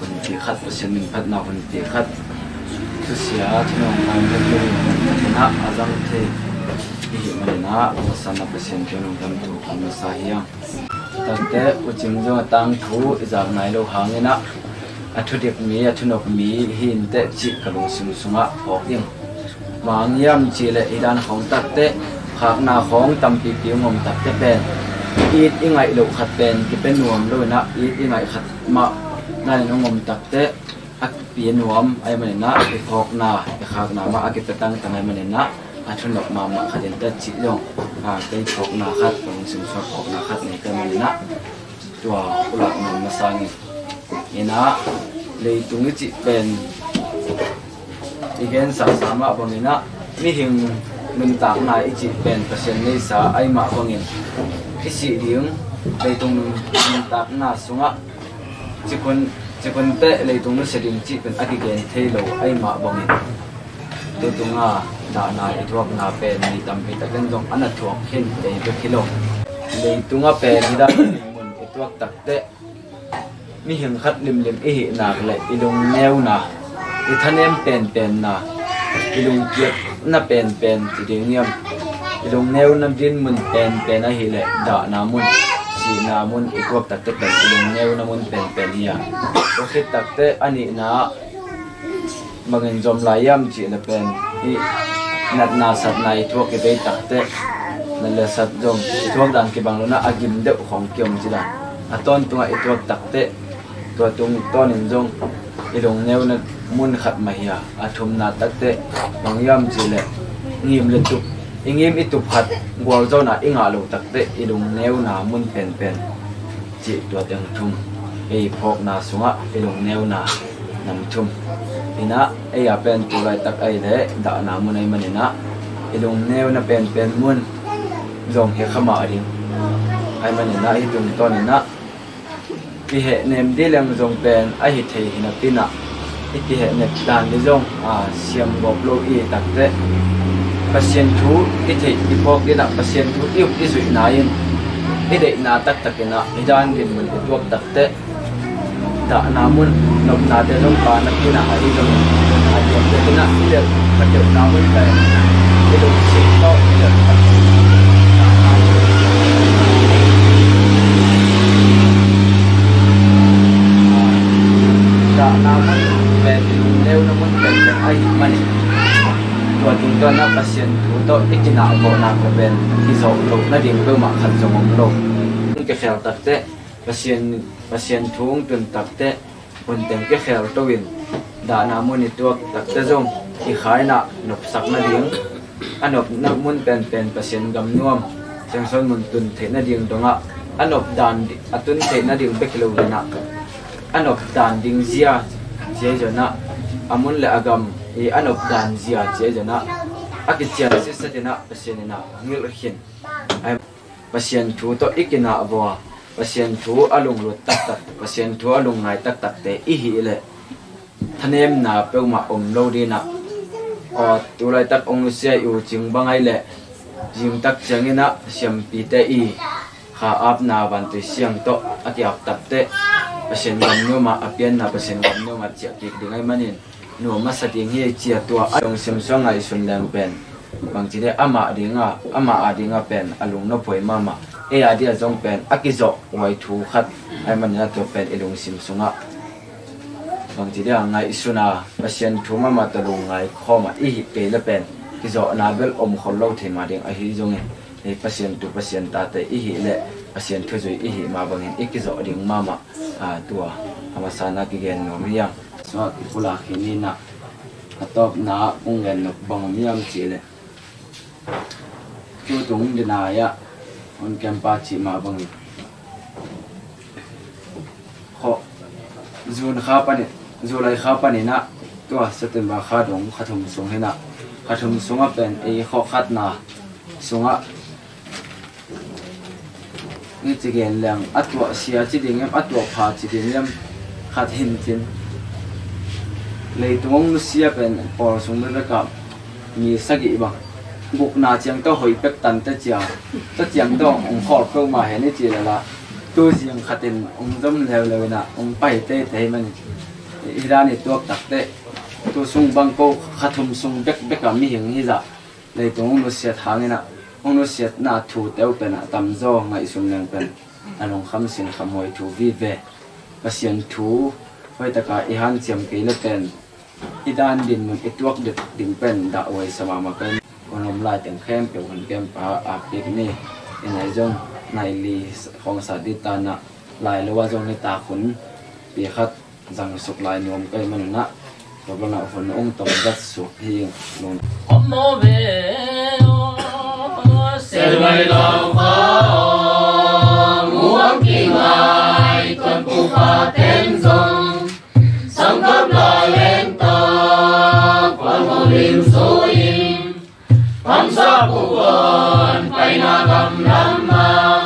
hunpi khat, Pasian min phatna hunpi khat, thusia thinawngkam khat, a zang thei i hih maninah, a masa-ah Pasian thu nungdam thu kan masa hi hang. Takte U Cing zong a tangthu i zak nai lo hanginah, a thudik mi, a thunok mi hi inteh cih ka lungsim sungah phawk ding. Bang hang hiam cihleh, i dan khawng takte, khakna khawng tampipi hong om takte pen, it i ngaih loh khat pen kipia nuam lo inah, it i ngaih khat mah nanin hong om takte, a kipia nuam ahih maninah, i phawkna, i khakna mah a kipia tangtang ahih maninah, a thunok mahmah khat inteh cih zong, a, kei phawkna khat, ka lungsim sungah phawkna khat nei ka hih maninah, tua u lak nuam masa ing. Inah, leitung i cih pen i gensasa mah banginah, mihing nuntakna i cih pen Pasian neisa ahih mah bangin, i sih ding, leitung nun-, nuntakna sungah cikhun, cikhun teh leitung nusia ding cih pen a kigen thei lo ahih mah bangin, tu tunga dahna i thuakna pen mi tampi takin zong a na thuak khin, kei bek hi lo. Leitungah pen hih dan mun i tuak takte, mihing khat limlim i hih nak leh i lungneuna, i thanem penpenna, i lungkiatna penpen ci ding hiam, i lungneuna dinmun penpen ahih leh dahna mun, sihna mun i tuak takte pen i lungneuna mun penpen hi a. Tua khit takte a nihna ah bangin zom lai hiam cih leh pen, i natna satna i thuak i bei takte, nat le sat zong i thuak dan kibang lo inah, a gim deuh khawng kiom ci dan. A tawntungah i tuak takte, tua tungtawnin zong i lungneuna mun khat mah hi a. A thumna takte bang hiam cih leh, ngim le tup, i ngim i tup khat gualzawhna i ngah lo takte, i lungneuna mun penpen cih tua teng thum, ei phawkna sungah i lungneuna nam thum. Inah, ei a pen tu laitak ahih leh dahna mun ahih maninah, i lungneuna penpen mun zong hi kha mah ding ahih maninah, hih tungtawninah i hehnem dih leng zong pen a hi thei hi napinah, i kihehnep dan dih zong, a, siam gawp lo i takte, Pasian thu i theih i phawk dinah, Pasian thu i up i zuihna in, i deihna taktakinah hih dan dinmun i tuak takte, dahna mun, nopnate zong pa napinah ahi zongin, a diakdiakinah i delh khat deuhna mun pen, i lungsim tawh i delh khat deuhna mun, dahna mun pen i lungneuna mun penpen ahih manin, tua tungtawninah Pasian thu tawh i kinahgawhna pen kizawh loh nading peuhmah khat zong om lo. Kikhel takte, Pasian, Pasian thu hong tun takte, hun teng kikhel to in, dahna mun i tuak takte zong i kha inah nopsak nading, a nopna mun penpen Pasian gam nuam, Siangsawn mun tun theih nading dongah, a nop dan di-, a tun theih nading bek hi lo inah, a nop dan ding zia ci ahi zonah, a mun le a gam i a nop dan zia ci ahi zonah, a kician sitset inah Pasian inah ngilh khin. Ai, Pasian thu tawh i kinah vua, Pasian thu a lunglut taktak, Pasian thu a lungngai taktakte i hih leh, thanemna peuhmah om lo dinah. Aw, tu laitak hong nusia i U Cing bang ahih leh, zingtak cianginah siampite i kha apna vantui siang tawh a kiap takte, Pasian gam nuamah a pianna, Pasian gam nuamah ciah kik ding ahih manin, nuam a sa ding hi, cia tua a lungsim sungah ngaihsun leng pen, bangci dih amah dinga, amah a dinga pen a lungnop huai mahmah. Ei a dia zong pen a kizawh huai thu khat ahih manin a tua pen i lungsim sungah, bangci dia ngaihsuna, Pasian thu mahmah tawh lungngai khawma i hih kei le pen, kizawhna bel om khol lo thei mah ding ahi zongin, ei Pasian tu Pasian tate i hih leh, Pasian thuzui i hih mah bangin i kizawh ding mahmah, a, tua a masa-ah kigen nuam hi hang. Sungah kipulak hi ninah, a tawpna ah kong gen nop bang om hiam cih leh, tu tung dinai-ah hun kempa cih mah bangin, khawh, June kha panin, July kha paninah, tua September kha dong kha thum sung hinah, kha thum sungah pen ei khawh khatna sungah, ni ci gen leng, a tuah sia ci ding em, a tuah pha ci ding em, khat hincin Leitung hong nusia pen pawl sung bekbek ah mi sagih bang, gukna ciang tawh hoih pek tante cia, tua ciang tawh hong khawl peuhmah hen i cih leh lah, tu zing khatin hong zom leuleu in ah hong pai teitei manin, hih dan i tuak takteh, tu sung bang ko kha thum sung bekbek ah mihing hi zah leitung hong nusiat hangin ah, hong nusiatna thute uh pen a tamzaw ngaihsun leng pen a lungkham sinkham huai thu vive. Pasian thu hoih taka i hanciam kei le pen, i dan dinmun i tuak ding pen dahhuai sa mahmah pen, hun om lai teng khempeuh hun kempa a kik ni. I nai zong nai li khawng sa dih ta in ah, lai lo ah zong nitak hun pi khat zang suk lai nuam ka hih manun ah, tua banah hun hong tawm zat suk hi ing. Om maw ve aw, Sel Ngai Lau Kha aw, mu bang kingai tuan pu pa ten zong, sangkap lai lentawk kuan mo lim su in, Hamsa pu kuan paina gam lam ah,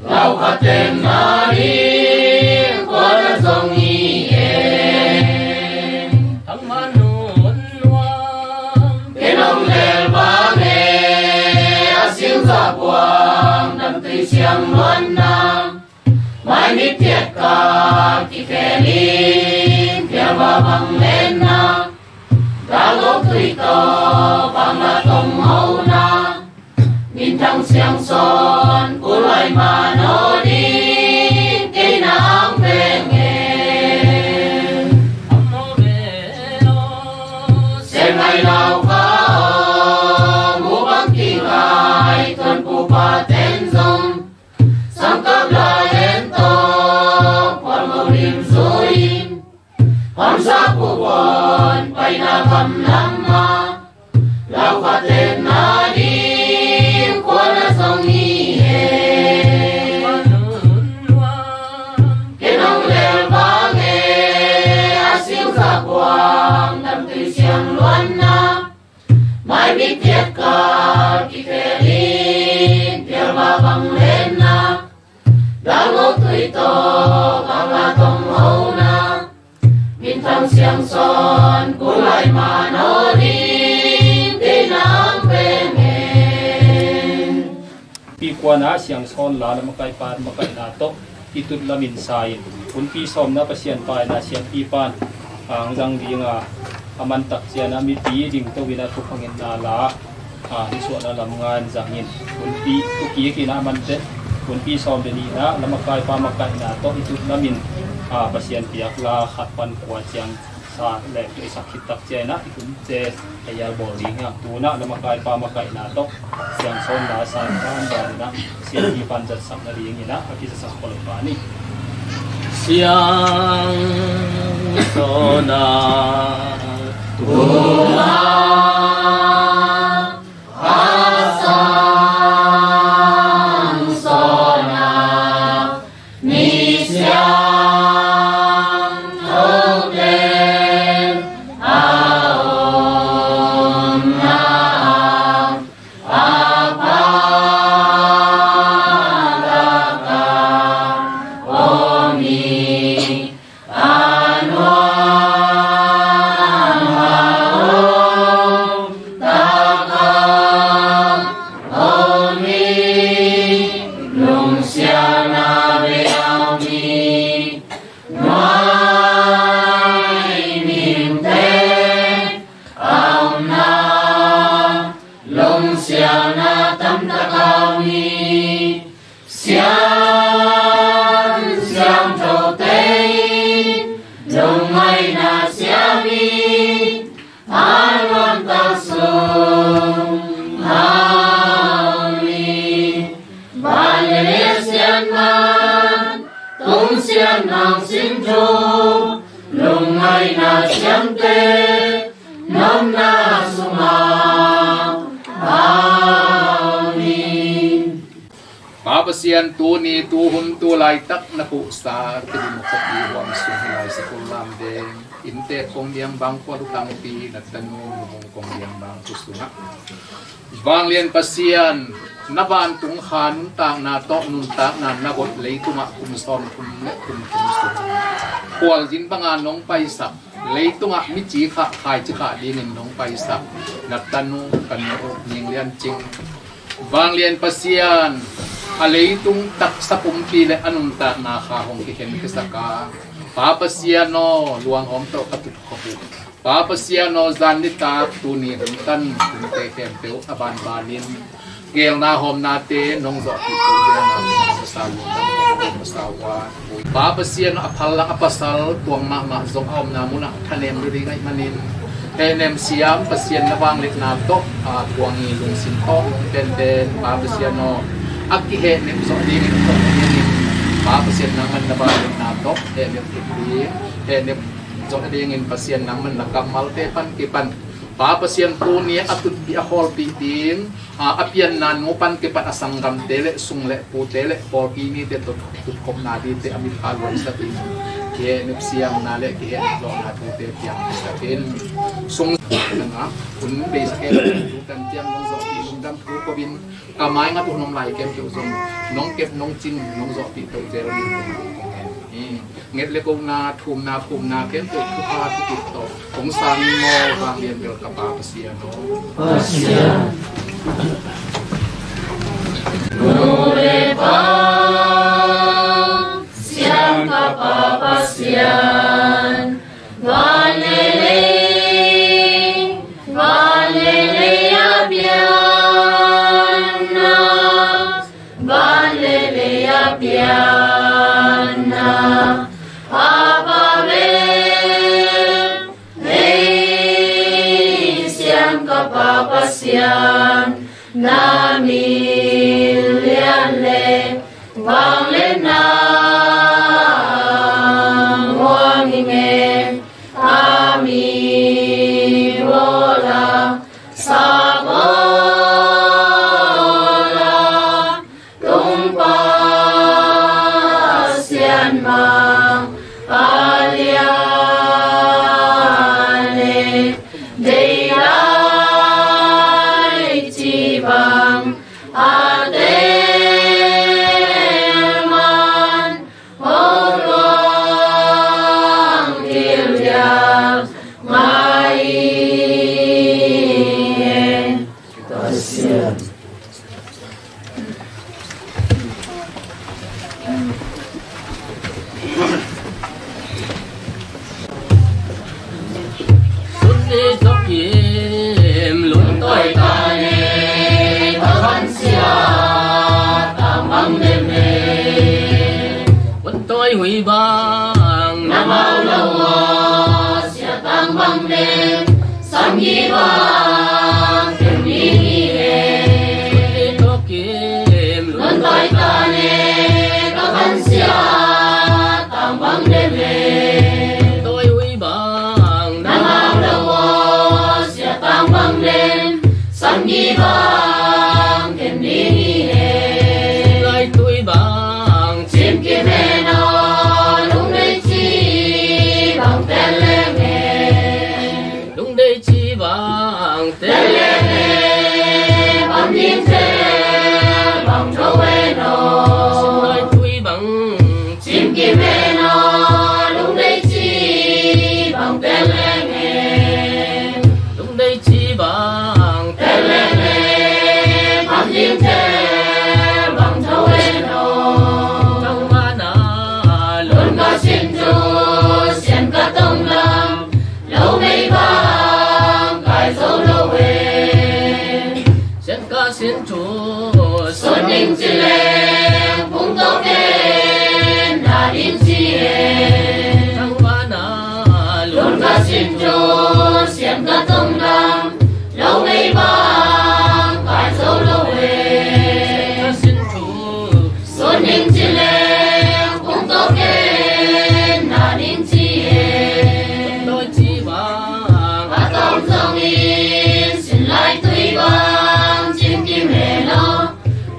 Lau Kha ten na ding kuan a zong hi e. Thangman nun nuam, ken hong lel vang e, a singzah buang damtui siang luanna, mai mit piak ka kikhel in, pialva bang lenna, dalgok tui tawh bang la tong hona, minthang siang sawn kulai man aw ding kei nang veng e. Sel Ngai Lau Kha aw, mu bang kingai tuan pu pa ten zong, sangkap lai lentawk kuan mo lim su in, Hamsa pu kuan paina gam lam ah, Lau Kha ten na ding kuan a zong hi e. Ken hong lel vang e, a singzah buang damtui siang luanna, mai mit piak ka kikhel in, pialva bang lenna, dalgok tui tawh bang la tong hona, minthang siang sawn kulai man aw ding kei nang veng e. Pi kuan a siang sawn la, la makaipa makaihna tawh i tut lamin sa in, hunpi sawmna Pasian pa in a siampi pan hong zang ding a, a man tak ciang a mipi ding to in a thupha ngetna la, a, nisuahna lam nga in zang in, hunpi thukik in a man teh, hunpi sawm le nihna la makaipa makaihna tawh i tut lamin, a, Pasian piak la khat pan kua ciang sa leng tawh i sak khit tak ciang in a, i hunte a hial bawl ding hi hang. Tu in a la makaipa makaihna tawh siang sawn la san pan dan in a, siampi pan zatsak nading in a, a kizasak khol pa ni. Siang sawn a, tu a, a sang sawn a, ni siang tho ten a omna, a pha lak a om hi. A nuam a om tak a om hi, lungsiatna bia om hi. Nuai mihingte a omna, lungsiatna tamtak a om hi. Sian siangthote in lungngaihna siam hi. A nuamtak sung a om hi. Van le lei a sian man, tung sian mang sin thu, lungngaihna siamte nopna sungah a om hi. Pa, Pasian, tuni tuhun tulaitak na puhsa Tedim khuapi huam sung hi lai Sakullam Deng innte kong liang bang khua lutangpi na tanu nu hong kong liang bang khua sungah, Vanglian Pasian, na vantung kha nuntakna tawh nuntakna na got leitungah kum sawm kum le kum thum sung khualzin banga nong paisak, leitungah mici khah khaici khah dingin nong paisak na tanu ka nu uh Ning Lian Cing, Vanglian Pasian, a leitung taksa pumpi le a nuntakna kha hong kikhen kisaka, Pa Pasian aw, luanghawm tawh ka tutkhop uh. Pa Pasian aw, zan nitak tuni hun tan hunte khempeuh a banbanin geelna hawmnate nong zawhpih koh dena nong pasa lungdam kong pasa uh a. Pa Pasian aw, a phal a pasal tuang mahmah zong a omna munah thanem riri ngaih manin, hehnem siam Pasian na vangliatna tawh a tuang i lungsim tawh nong penpen Pa Pasian aw, a kihehnem zawh dingin tawh dingin Pa Pasian nangman na vangliatna tawh hehnem thuk ding, hehnem zawh dingin Pasian nangman na kammalte pan kipan, Pa Pasian tuni a tutpih a khawlpih ding, a, a pianna nu pan kipan a sanggamte le sung le pute le pawlpi mite tawh tutkhopna dingte a mipha luaisakin, kihehnem siamna le kihehnem zawhna thute piangsakin, sung nangah hun beisak e, tu kan tiang nong zawhpih lungdam thu ko in, ka maingat uh nong lai kemkeu zong nong kep nong cing nong zawhpih toh zel ding kong hen hi. Nget le kohna, thumna, phumna khempeuh thupha thupit tawh hong sang in maw, Vanglian bel ka Pa Pasian aw. Pasian. Nu le pa siam ka Pa Pasian, van le lei, van le lei a pianna, van le lei a pianna, a Pa bel nei siam ka Pa Pasian, na min lian le vangliatna muang hi nge, a mi bawl a, sa bawl a, tung Pasian bang a lian le, dei lai ci bang a tel man, hong luang til diak ngai e. Pasian. Sutni tokim luntawi tane, ka khansia tang bang dem e. Luntawi hui bang na mau lo a, sia tang bang dem, samgi bang kem ni hi e. Sutni tokim luntawi tane, ka khansia tang bang dem e. Tawi hui bang na mau lo a, sia tang bang dem, samgi bang kem ni hi e. Lai tui bang cim kim e no, lungdei ci bang tel leng e. Lungdei ci bang tel leng e, bang ding tel bang tho e no. Sim lai tui bang cim kim e no, lungdei ci bang tel leng e. Lungdei ci bang tel leng e, bang ding tel bang tho e no. Tangvana lun ka sin tu, sian ka tong lam, lo mei bang kai zo lo e. Sian ka sin tu, sun ning ci leng, pung to ken na ding ci e. Tangvana lun ka sin tu, sian ka tong lam, lo mei bang kai zo lo e. Sian ka sin tu, sun ning ci leng, pung to ken na ding ci e. Tawi ci bang a tawm zongin, sin lai tui bang cim kim e no,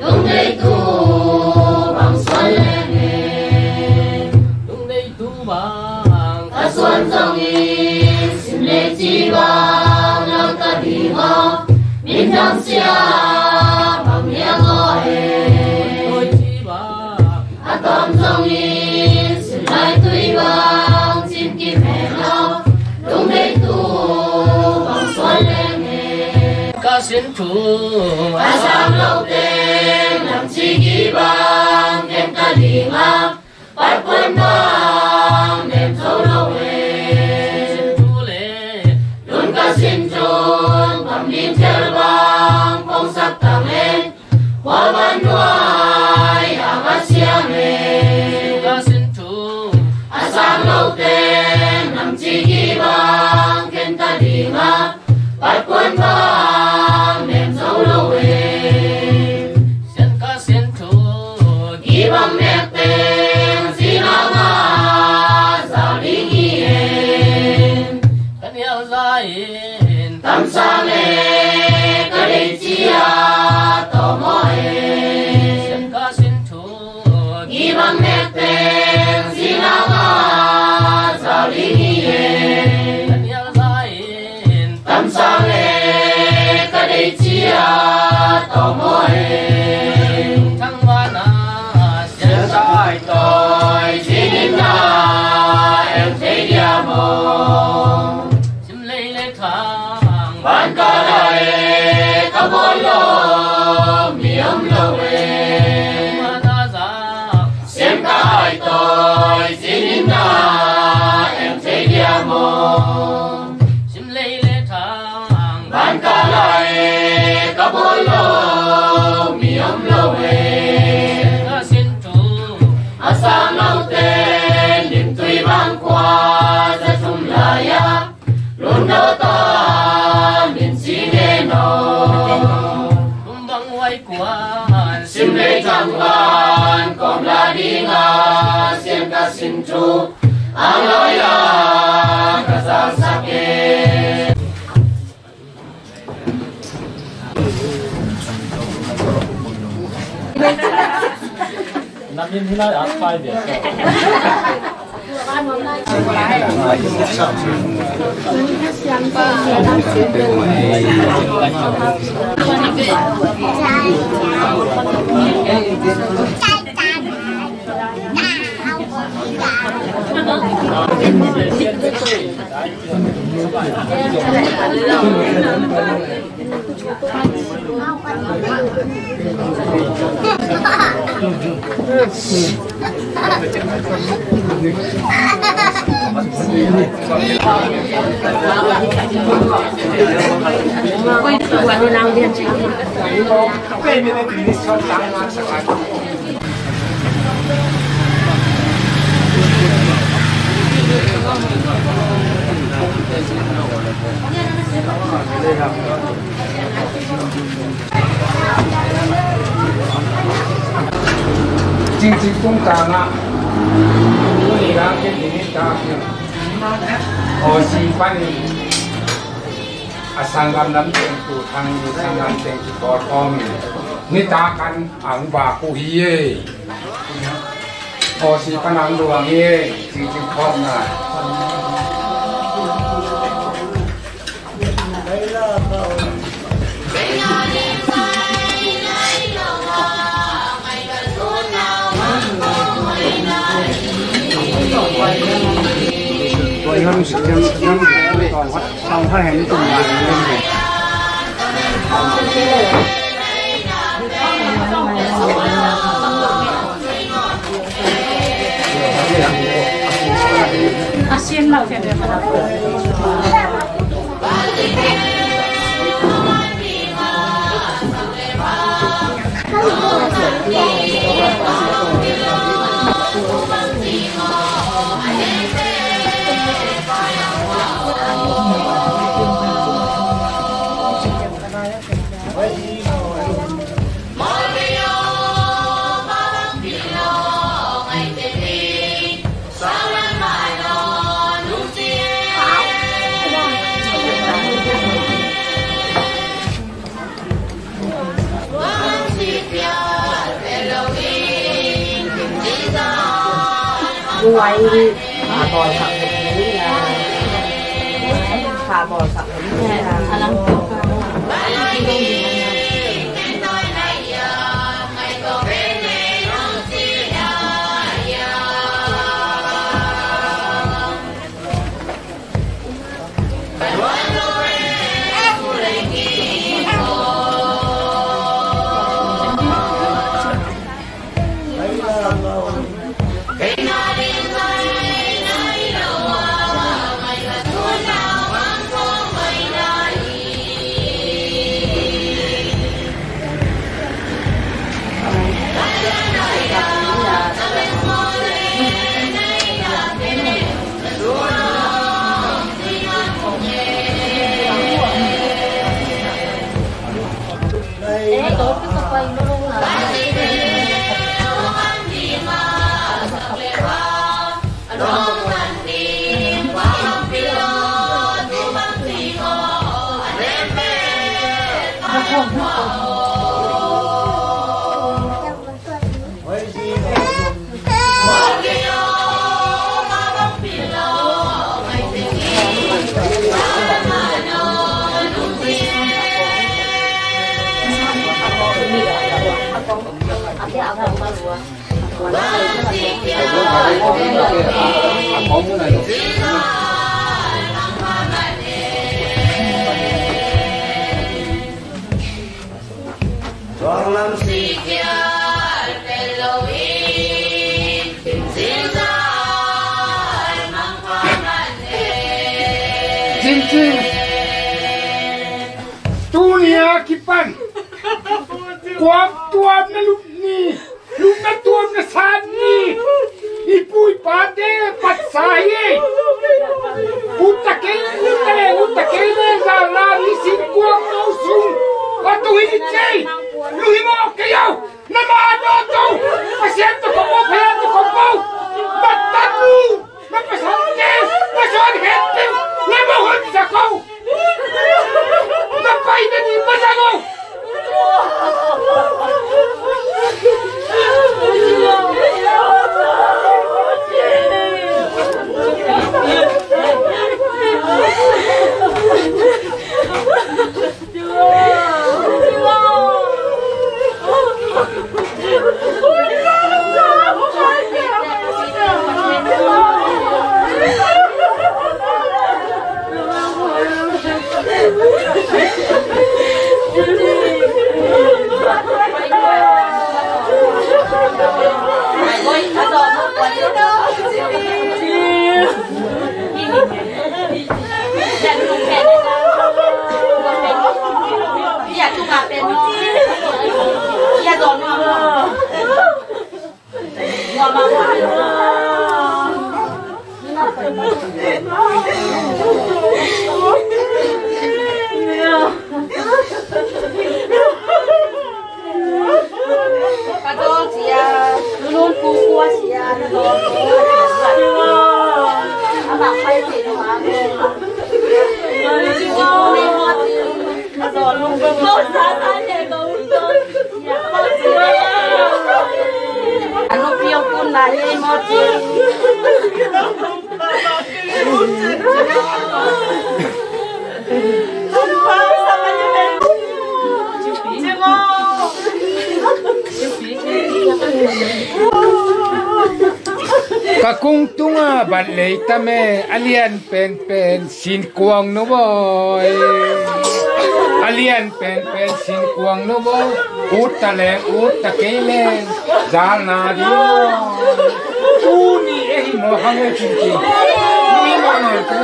lungdei tu Sin thu a sang lo teng lam ci gibang ken ka ding a, Patkuan bang nem zo lo e. Sin thu le lun ka sin thun pam ding tel bang pongsak tang e. Khua van nuai a ka siang e. Ka sin thu a sang lo teng lam ci gibang ken ka ding a, Patkuan bang nem zo lo e. Sian ka sin thu gibang mek teng zinga nga za ding hi e. Ka nial za in tamsa le ka dei cia tawmaw e. Sian ka sin thu gibang mek teng zinga nga za ding hi e. Ka nial za in tamsa le ka dei cia tawmaw e. Thang vana sian sa ai toi cinin na em thei dia maw? Sim lei le thang van ka lai ka bawl lo mi om lo e. Mata za siam ka ai toi cinin na em thei dia maw? Sim lei le thang van ka lai ka bawl lo mi om lo e. Ka sin thu a sang lo te nim tui bang khua za thum lai a lun dawta min ci ngen aw. Kum bang huai kuan sim lei thang van kawm la ding a, sian ka sin thu ang lai a ka zalsak e. Na min hi lai at khai bia. Cingcing tung tangah tuni lam ken dingin ta hi. Aw si panin a sanggam lam teng tu thang ni sanggam teng ki kawr kawmin nitak an ang bak uh hi e. Aw si pan ang luang hi e. Cingcing khawmna. Cincin. Tuni a kipan kuam tuam na lup ni. Lungna tuam na san ni. I pu i pate patsa hi. Utta kei, utta le, utta kei le, zalna ni singkuang no sung a tung hi ci. Lu hi mawk kei au. Na ma no to. Pasian to ko mo, Pasian to ko mo. Batat lu. Na pasal te, pasal het te, na ma hon sa ko. Na pai na ni ma sa ko. Ka dawn cia, lulun pukua cia, na dawn cia. A bang pai thei lo ma. Ka dawn lo. Ko sa sa ne ko. A no piang kun na ye mo cia. Ka kung tunga bat lei tame, a lian penpen sinkuang no boy. A lian penpen sinkuang no boy. Utta leng, utta kei leng. Zalna ding. Tuni e hi mo hang e cin cin. Tuni mo no ke.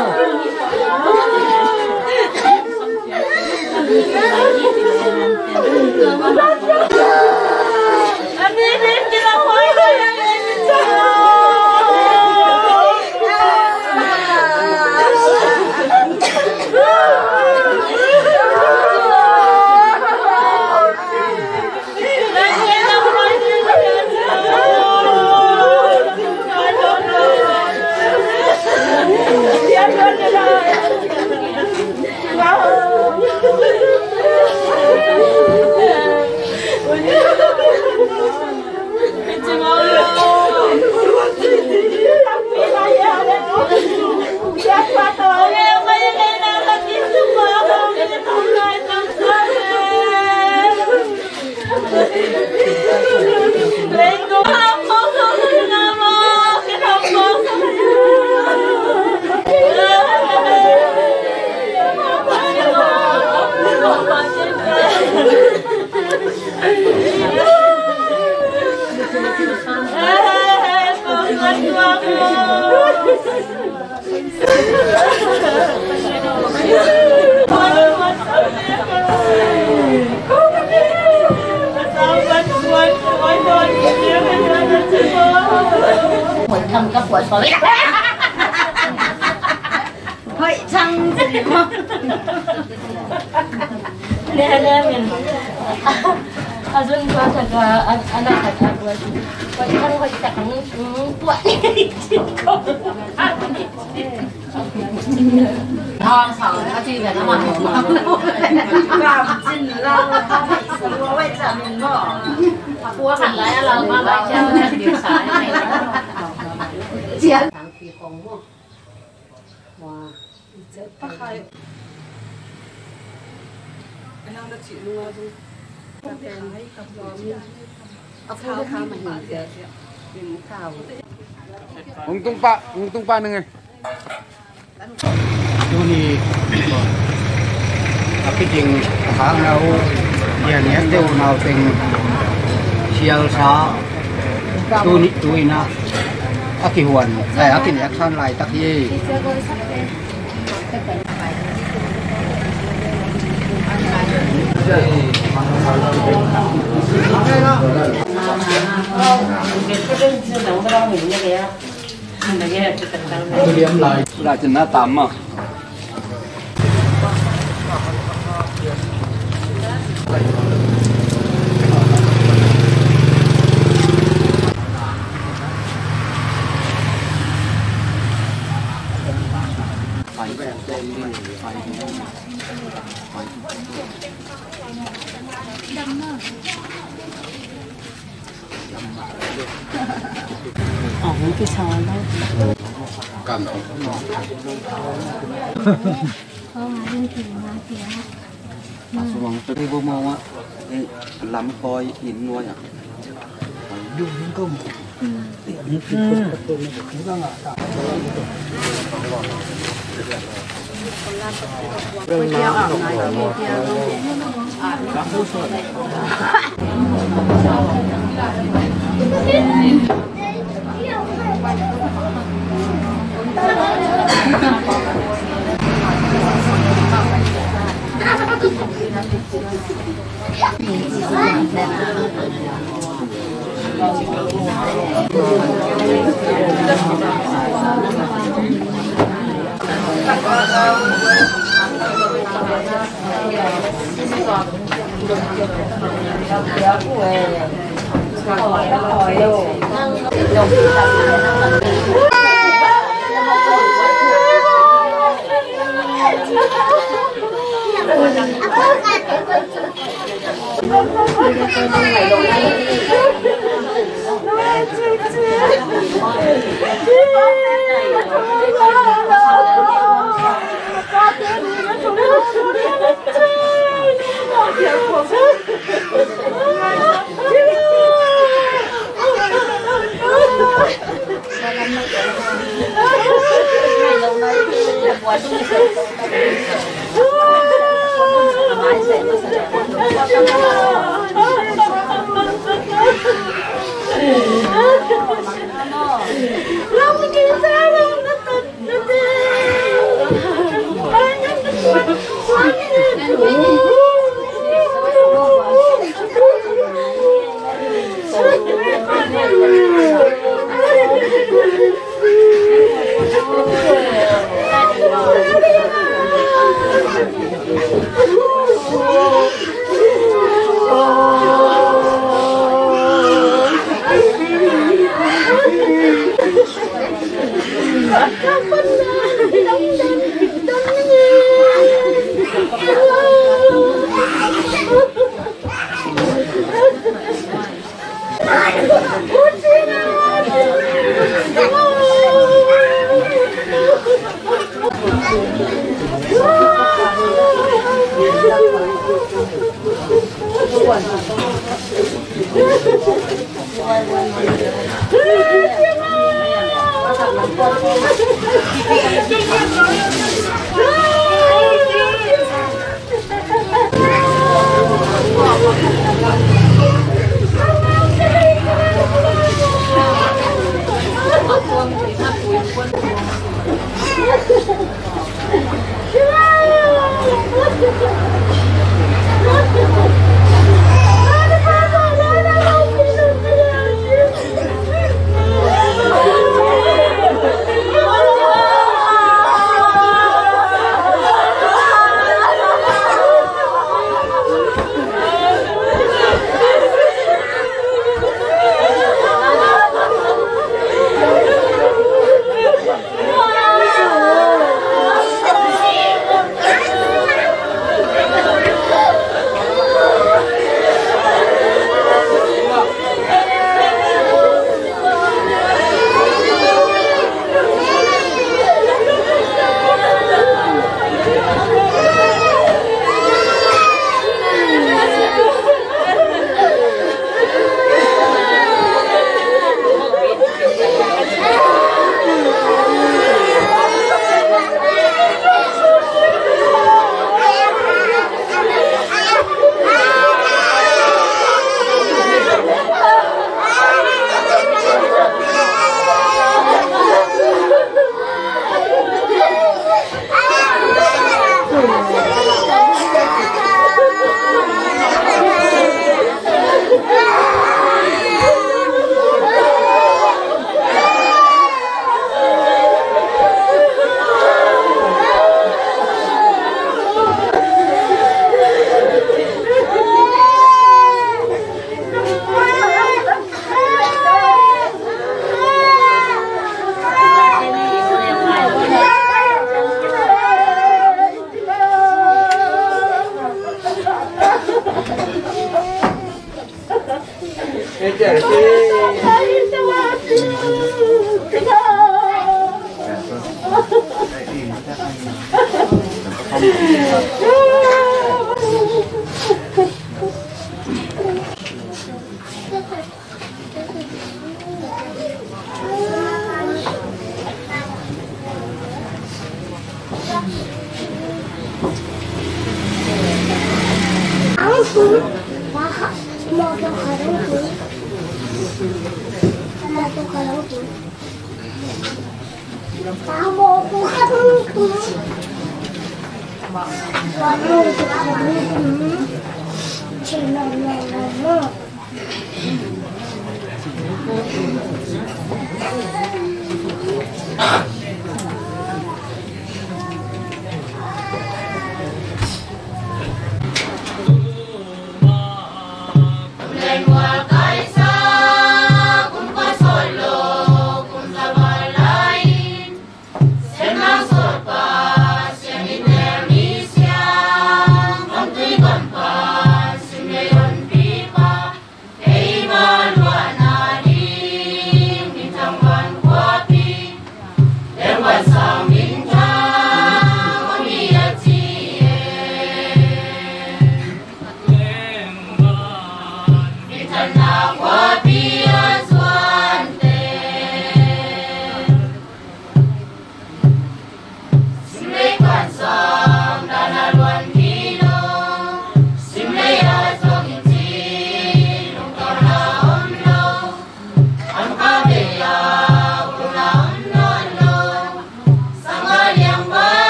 Hoih cang ci maw? Nene min. A zun tua taka a, a na khat a tua si. Koi khan koi tak ang, mm, puah ni. Thang sang a ci dan a man. Kam cin lau, lau wai sa min mo. A puah khat lai a lau ma lai sa. Cian. Tang pi kong mo. Wa. Hong tung pah, hong tung pah ning e. Tuni a piting a khak na uh, dia niat deuh nau teng sial sa. Tuni, tu ina a kihuan, eh, a kinek san laitak hi. Lai cin na tam ma. Lam koi in nuai ah.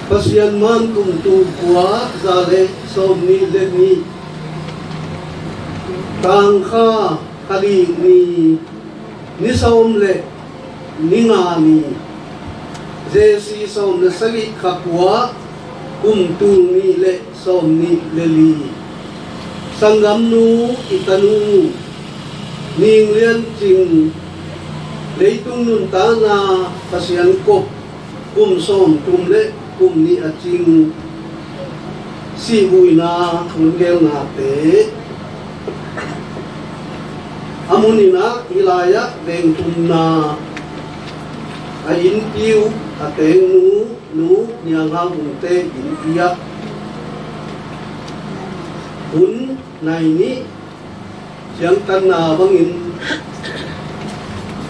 Pasian man kum tul kua za le sawm nih le nih, Tangkha kha li ni, ni sawm le ni nga ni, J C sawm le sagih kha kua, kum tul nih le sawm nih le li. Sanggamnu i tanu Ning Lian Cing leitung nuntakna Pasian kop kum sawm thum le kum nih a cing sihhuina hun gelnate a muninah hih lai-ah veng thumna a innpi uh a tengnu Nu Niang Hang Vungte innpi ah hun nai nih ciangtanna bangin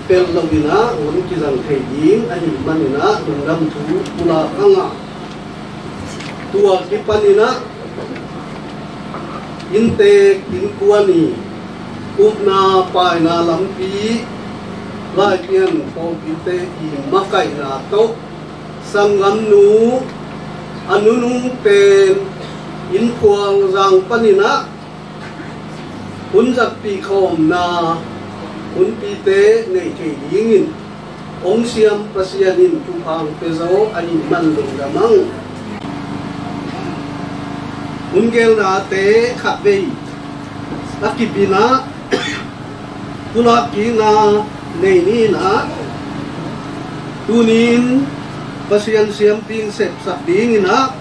pelh loinah hun kizang thei ding ahih maninah lungdam thu pulak a ngah. Tua kipaninah inntek innkuan i upna paina lampi Laipian pawlpite i makaihna tawh sanggamnu a nunung pen Innphual Zang paninah hun zatpih khawmna hunpite nei thei dingin hong siam Pasian in thupha pia zo ahih man lungdam ang. Hun gelnate khatvei a kipinah pulak kikna nei ninah tunin Pasian siampi sepsak dinginah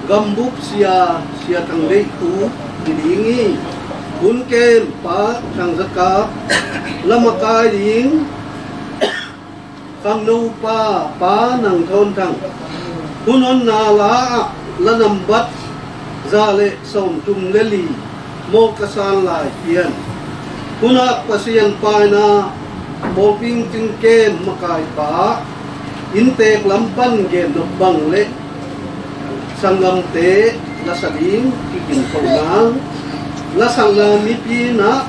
Gambup sia, Sia Thang Deih Khup hi ding hi. Hun kem Pa Thang Za Kap, la makai ding khangno pa Pa Nang Thawn Thang, hun honna la ah la nambat za le sawmthum le li, Mawk a San Lai Pian. Hunah Pasian paina pawlpi cing kem makaipa inntek lam pan gen nop bang le sanggamte la sa ding kikin ko nang. La sakna mipi inah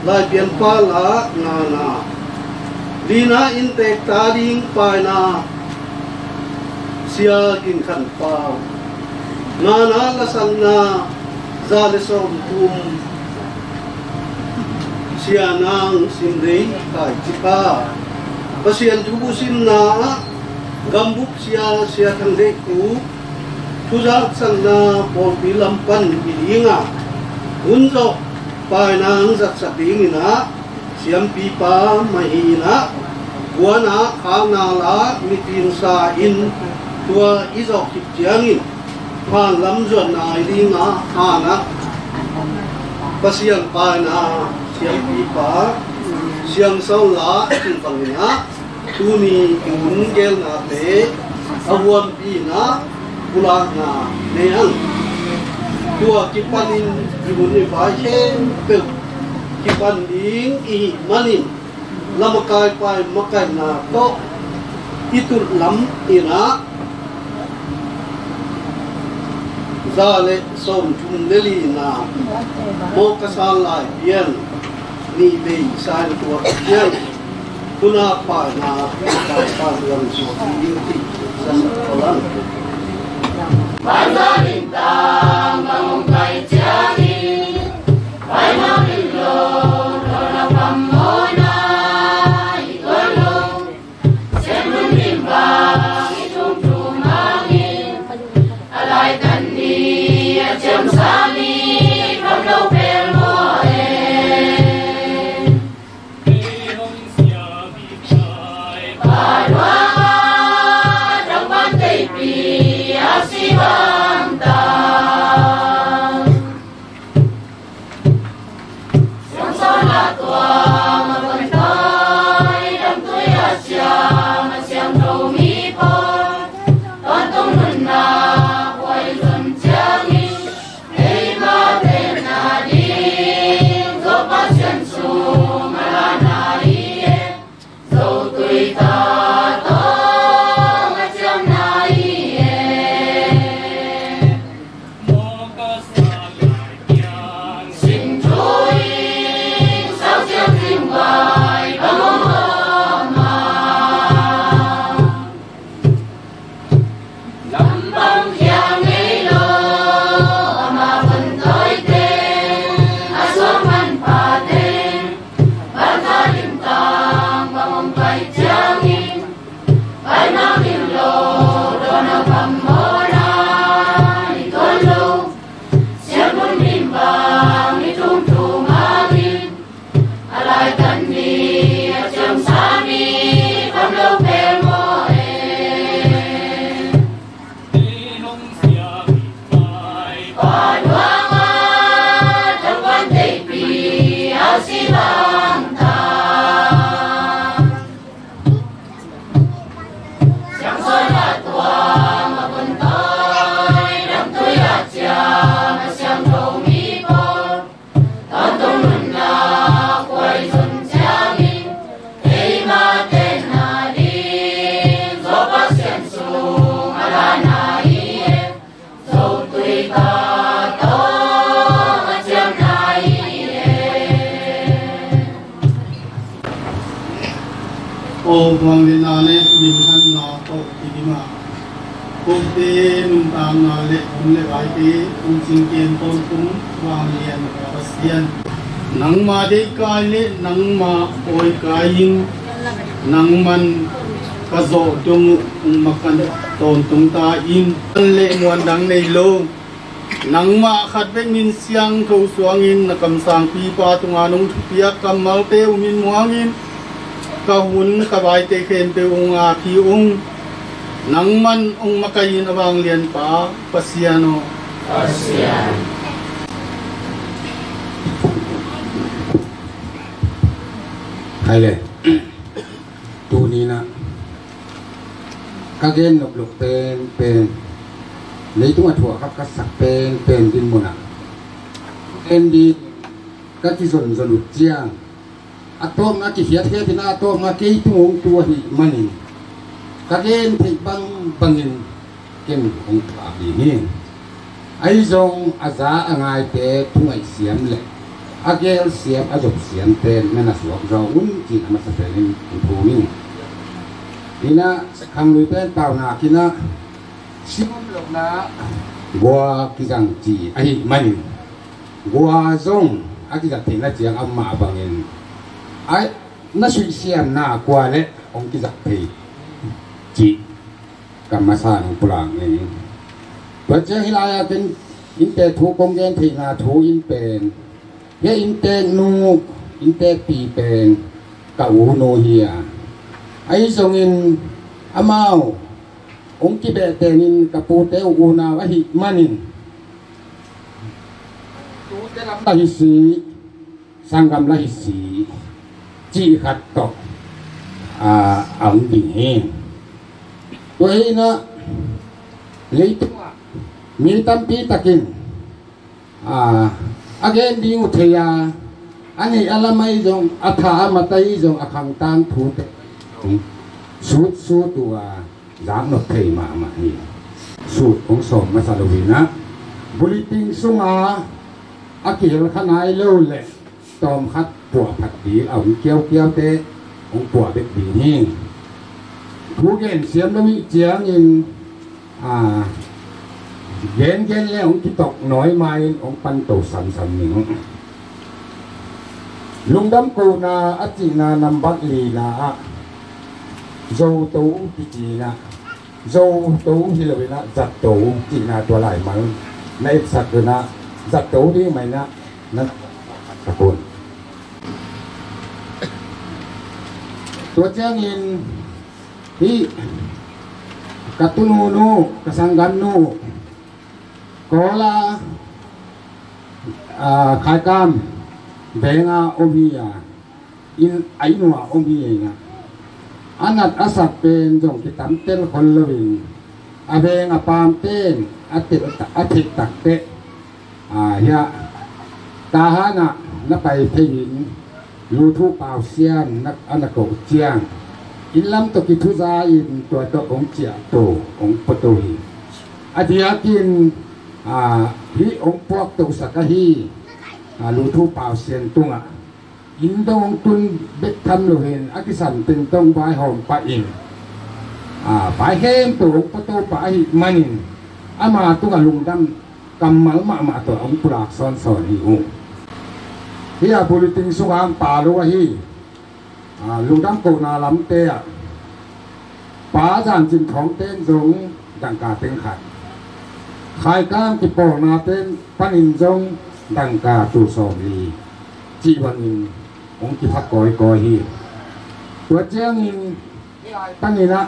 Laipianpa la ngana, lina inntek ta ding paina Sia Gin Khan Pau, ngana la sakna za le sawmthum Sia Nang Sim Lei Khai Ci Pha. Pasian thu busimna ah Gambup sia, Sia Thang Deih Khup, thuzak sakna pawlpi lam pan hi dingah hun zawh paina hong zatsak dinginah siampipa mah hi inah kuanah khakna la mitin sa in tua i zawh khit ciangin han lam zuatna hi dingah hanah Pasian paina siampipa Siang Sawl la a cih banginah tuni i hun gelnate a huampi inah pulakna nei ang. Tua kipanin i hun i vai khempeuh kipan ding i hih manin la makai pa i makaihna tawh i tut lam inah za le sawmthum le lina Mawk a San Lai Pian nih bei sa in tua ciang tuna paina makai pa i lam suak ding ti sa sa ko lam. Bang khia ngei lo, ama vun tawite, a suang manphate, bang ka limtang bang hong pai ciangin, pai mangin lo, dawn a bang mawna i tuan lo, sian mun lim bang i tung tu mangin, a lai tan ni a ciam sa ni, bang lo pel maw e. Tawntung nunnak khuai zon ciangin, keima tenna ding Zo Pasian sung a lana hi e, Zo tui ka tawng a ciamna hi e. Aw vangliatna le minthanna tawh i ding a, kote nuntakna le hun le vaite hong cingken tawntung vanglian ka Pasian. Nangmah deihkai le nangmah awikai in, nangman ka zawh dong uh hong makan tawntung ta in. Le muan dang nei lo, nangmah khat bek min siangtho suangin na kamsangpipa tungah nong thupiak kammalte uh min muangin ka hun ka vaite khempeuh hong ngak hi ung. Nangman hong makaih in, a vanglianpa Pasian aw. Pasian. Hai le. Tuni-in ah ka gen nop loh penpen, leitung a thu a khat ka sak penpen dinmun ah, en di ka kizonzon uh ciang, a tawpna kikhiatkhiat in ah, a tawpna kei tung hong tu ahih manin, ka gen theih bangbangin ken hong pha ding hi. Ahi zong a za a ngaite thungaih siam le a gel siam, a zop siamte na na suak zaw un ci-in a masa penin hong thum hi. Hi-in ah khanglui pen paunak hi-in ah, sim om lohna gua kizang ci ahih manin, gua zong a kizat theihna ciang a mah bangin, ai, na suih siamna kua le hong kizat thei cih ka masa nong pulak ning. Tua ciang hih lai-ah ken inntek thu kong gen theihna thu in pen, hih inntek nu, inntek pi pen ka u nu hi a, ahi zongin amau hong kibeh tenin ka pute uh unau ahih manin, tute lam la hi si, sanggam la hi si, cih khat tawh, aa, a hong ding hi. Tua hi-in ah, leitungah mi tampi takin, aa, a gen ding uh thei a, a neih a lam ahi zong, a tha a mat ahi zong, a khangtang thute zong sutsut uh a, zaknop thei mahmah hi. Sut hong sawm masa lo-in ah, bulletin sungah a kihel kha nai lo le tawmkhat puahphat ding a hong kiaukiaute hong puah bek ding hi. Thu gen siam lo ih ciangin, a, gengen le hong kitok nawi ma-in hong panto samsam ning. Lungdam kohna a cihna nambat lina ah, Zoto kici-in ah, Zoto hi lo-in ah, Zato cihna tua laimal na etsak un ah, Zato ding mah in ah na tak un. Tua ciangin hih ka tunu nu, ka sanggamnu, Kawl a, aa, Khaikam veng a om hi a, inn, a inn uh a om hi a, a nat a sat pen zong kitamtel khol lo-in, a veng a paamte'n a theih, a theih takteh, aa, hiah Tahan ah na pai thei-in, luthu pausiam na, a na koh ciang, inn lam tawh kithuza-in tua tawh hong ciahto, hong puato hi. A diakin, aa, hih hong puaktohsak ahi, aa, luthu pausiam tungah inn dong hong tun bek tham lo-in, a kisan teng dong vaihawm pah in, a, pai khempeuh hong pua Topa ahih manin ama tungah lungdam kammal mahmah tawh hong pulak sawnsawn hi uh. Hih a bulletin sungah hong pha lo ahi, a, lungdam kohna lamte ah Pa Zan Cin Thawng ten zong dangka teng khat, Khaikang kipawlna ten panin zong dangka tul sawmli cih bangin hong kipha kawikawi hi. Tua ciangin panin ah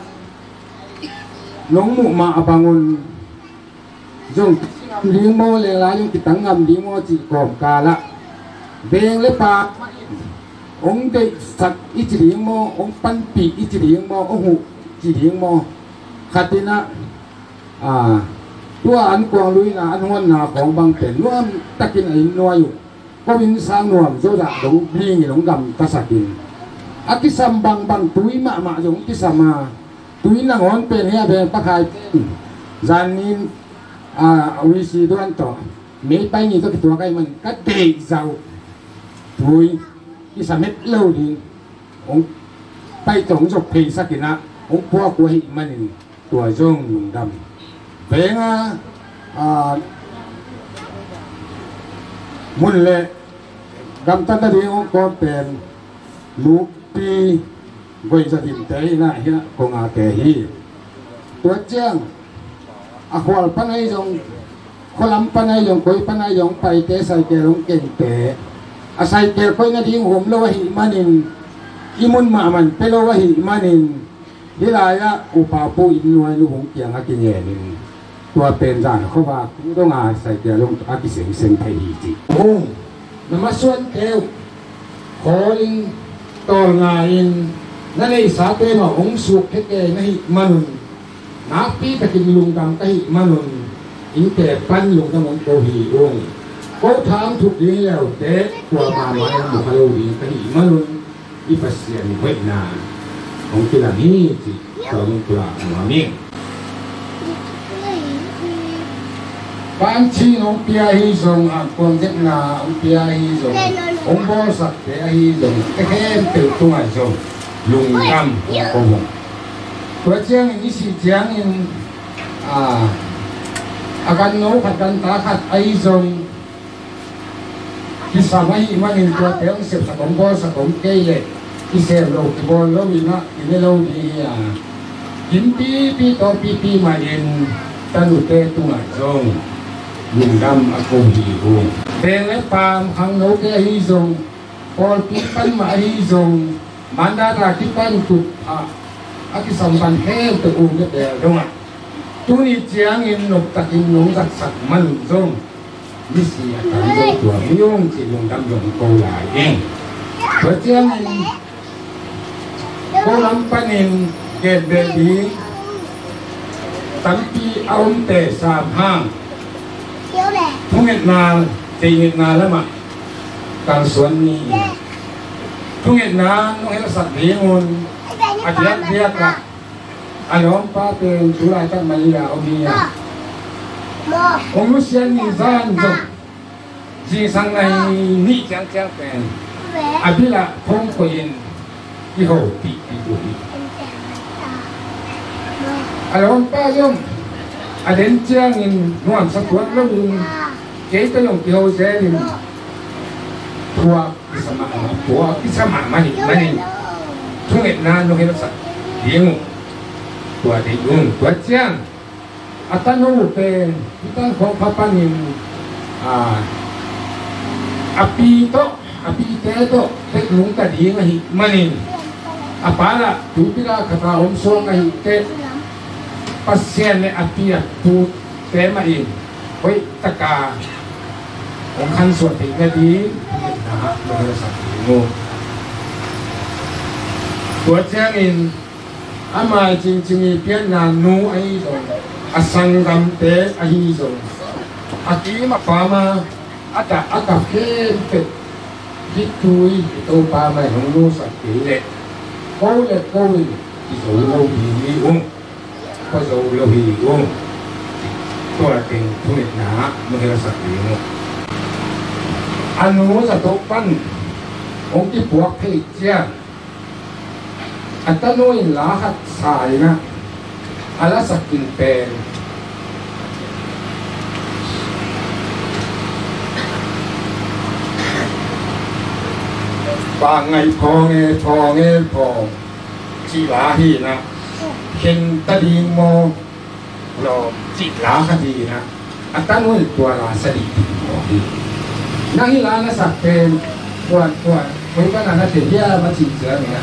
nong muh mah a bangun zong ngam ding maw, leh lai zong kitang ngam ding maw cih kawmkal ah veng le paam hong deihsak i ci ding maw, hong panpih i ci ding maw, hong huh ci ding maw, khatin ah, a, tua an kuang luina an huanna khawng bang pen nuam takin a inn nuai uh ko inn sang nuam zo dah dong dingin hong gamtasakin, a kisam bangbang tui mahmah zong kisam a, tui nangawn pen hi a, veng pakhai pen zanin, a, uisi duan tawh mei pai ni tawh kituak ahih man ka deih zah uh tui kisam het lo ding hong pai tawh hong zop pheisakin ah hong puak uh ahih manin tua zong lungdam. Venga, a, mun le gamtat nading hong kawm pen Nu Pi Goi Za Dim te in ah hi a, kong a te hi. Tua ciang a khual pan ahi zong, khualam pan ahi zong, koi pan ahi zong paite, saikel hong kengte, a saikel koih nading huam lo ahih manin, i mun mahmah pia lo ahih manin, hih lai-ah upa pu inn nuai nu hong kiangah kingenin, tua pen zan khuavak tu donga saikel hong a kisengseng thei hi ci. Hong na masuante uh khawlin tawlnga-in na neihsate mah hong suk khekei na hih manun, nakpi takin lungdam ka hih manun, innte pan lungdam hong ko hi ung. Ko thang thuk ding leute kuamah mah hong mu kha lo ding ka hih manun, i Pasian hoihna hong kilang hi cih ka hong pulak nuam ing. Panchin hong pia ahi zong, angkuang zetna hong pia ahi zong, hong bawlsakte ahi zong, te khempeuh tungah zong lungdam hong ko ung. Tua ciangin i sih ciangin, a, a ganno khat ganta khat ahi zong kisam ahih manin tuate hong sepsak hong bawlsak om kei leh kisem lo kibawl lo in ah kine lo ding hi a, kim pipi tawh pipi mahin tanute tungah zong lungdam a ko hi ung. Veng le paam khangnote ahi zong, pawlpi pan mah ahi zong, mandata kipan tup a, a kisam pan khempeuh um le bel dongah tuni ciangin noptakin nong zatsak man zong misi a tam zo tua hi ung cih lungdam zong ko lai ing. Tua ciangin ko lam panin genbeh ding tampi a omte sam hang, thungetna, thungetna lamah kalsuan ni in thungetna nong helsak dingun a diakdiakah a lawmpa pen tu laitak Manila om hi a, hong nusiat ni zan zong zingsang nai nih ciangciang pen a bilah phone koih in kihopih uh hi. A lawmpa zong a den ciangin nuamsa tuat loin kei tawh zong kiho zelin thuak kisa mahmah, thuak kisa mahmah hi manin thungetna nong helsak ding uh tua ding ung. Tua ciang a tanu pen hih tan khawng kha panin, a, a pi tawh, a pite tawh bek lungta ding ahih manin a pa lah tuipi la khata om suang ahih teh Pasian le a pi a pute mah in hoih taka hong khansuah theih nading na hong helsak ding uh. Tua ciangin a mai cingcing i pianna nu ahi zong, a sanggamte ahi zong, a kim a pam a, a dah a kap khempeuh hih tui i Topa mai hong nusak kei leh ko le ko in kizo lo hi ung, ko zo lo hi ung. Tua teng thungetna nong helsak ding uh. A nu zato pan hong kipuak phei ciang a tanu in la khat sa in ah A lasak ding pen Pangngai Phawng e, Phawng e, Phawng, cih la hi na. Khen ta ding maw, lawm, cih la khat hi na. A tanu in tua la sa ding ding maw hi. Nang hih la na sak pen, kuan, kuan, koi ka na na te hiam a cih ciang hi na.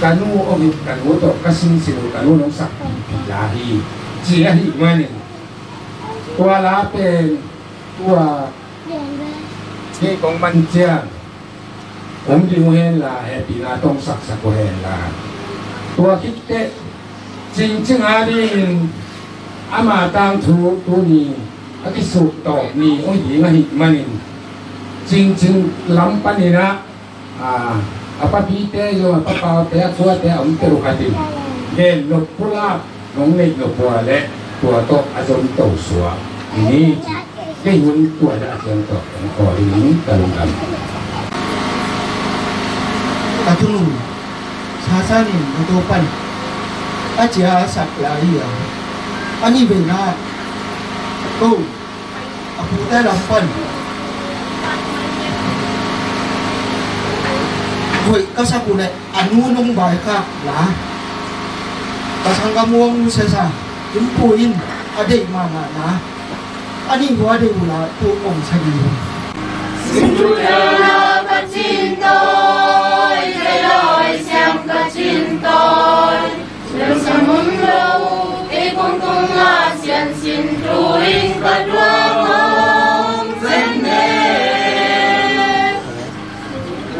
Ka nu om in, ka nu tawh ka sinsin uh, ka nu nong sak pipi la hi, ci ahih manin, tua la pen tua hih kong man ciang om ding uh hen la, hehpihna tawh saksak uh hen la. Tua khit teh Cingcing a dingin ama tangthu tuni a kisuk tawp ni uh ding ahih manin, Cingcing lam panin ah, a, a papite zong, a papaute, a kuate a om peuh khat in gen nop pulak nong neih nop uh a leh tua tawh a zon to suak ni. Kei hun tua dah a ciang tawh kong kawl ding ka lungdam. A tunu Sasan in a to pan a cia a sak lai hi a, a ni veina ko a pute lam pan hoih ka sak uh leh a nu nong vaikhak la, ka sanggamnu a mu sesa, Tumpu in a deih mahmah na, a nih hua deih uh la tu ong sa ding uh. Sin thu theihna ka cin tawi, zei lawi siam ka cin tawi, lungsam um lo, kei kong tung a sian sin thu in ka tuak hong zen ne.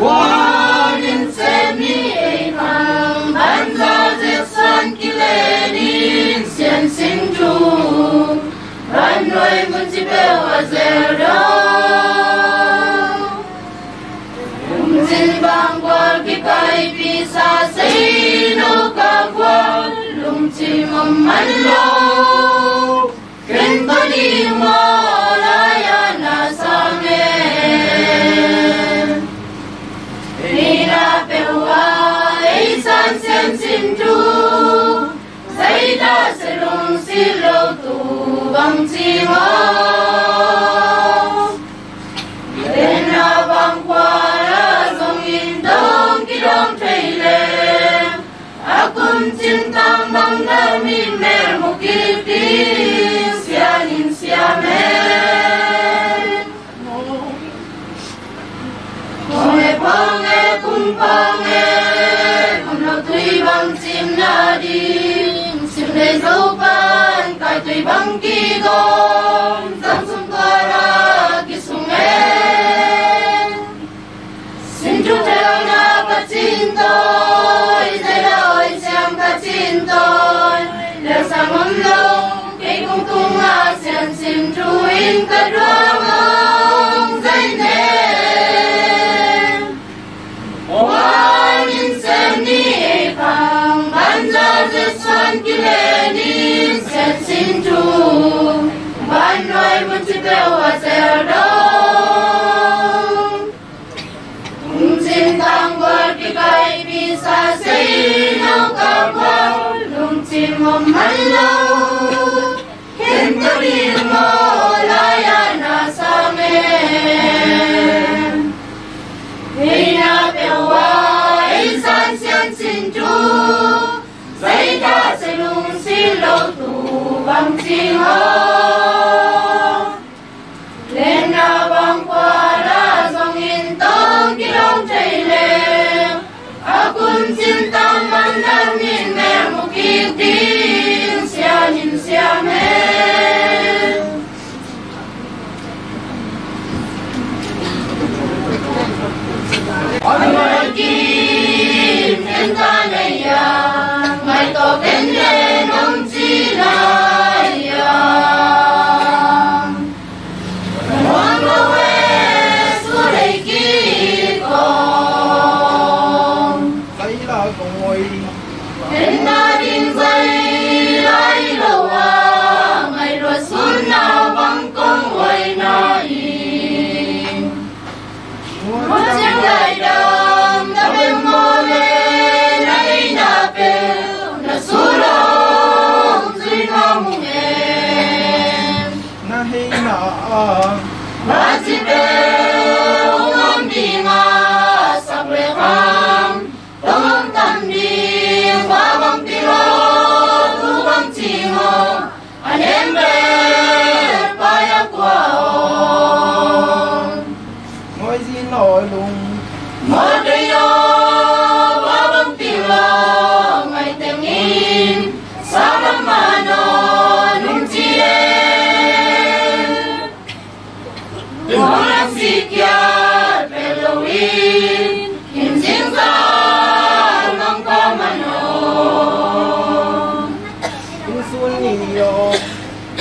Wan in sem ni ei khang, banza zet suan kilen in sian sin thu, ban nuai mun ci peuh a zel do. Lungcin bang gual kikaihpih sa, sei no ka gual lungcin om man lo. Ken ka ding maw, lai-a na sang e. Ei na peuh a ei san sian sin thu, zeita se lungsim lo tu bang ci maw. Ken na bang kuala zong in dong kidong thei leng, a kum cin tang bang dam in mel mu kik ding sian in siam e. Pawng e, pawng e, kum pawng e, kum lo tui bang cim na ding, sim lei zo pan kai tui bang kigawm, zang sum kuala kisung e. Sin thu theihna ka cin tawi, zei lawi siam ka cin tawi, lelsang om lo, kei kong tung a sian sin thu in ka tuak hong zen ne. Wan in sem ni ei khang, banza zet suan kilen in sian sin thu, ban nuai mun ci peuh a zel do. Lungcin tang gual kikaihpih sa, sei no ka gual lungcin om man lo. Ken ka ding maw, lai-a na sang e. Ei na peuh a ei san sian sin thu, zeita se lungsim lo tu bang ci maw. Ken na bang kuala zong in tong kidong thei leng, a kum cin tang bang dam in mel mu kik ding sian in siam e. Oi, oi, kim, ken ta nei a, mai tawh ken le nong ci lai a. Hei na a, na ci pe, ong om ding a, sak le kham, tong om tam ding, va bang pilo, tu bang ci ngo, a nem be, pai a kua ong. Ngoi zi no lung. Mo de yo, va bang pilo, ngai teng in, sa bang ma no, nung ci e. Tuang lam si kial pel lo in, him zing zal mang pa man aw. Him sun ni aw.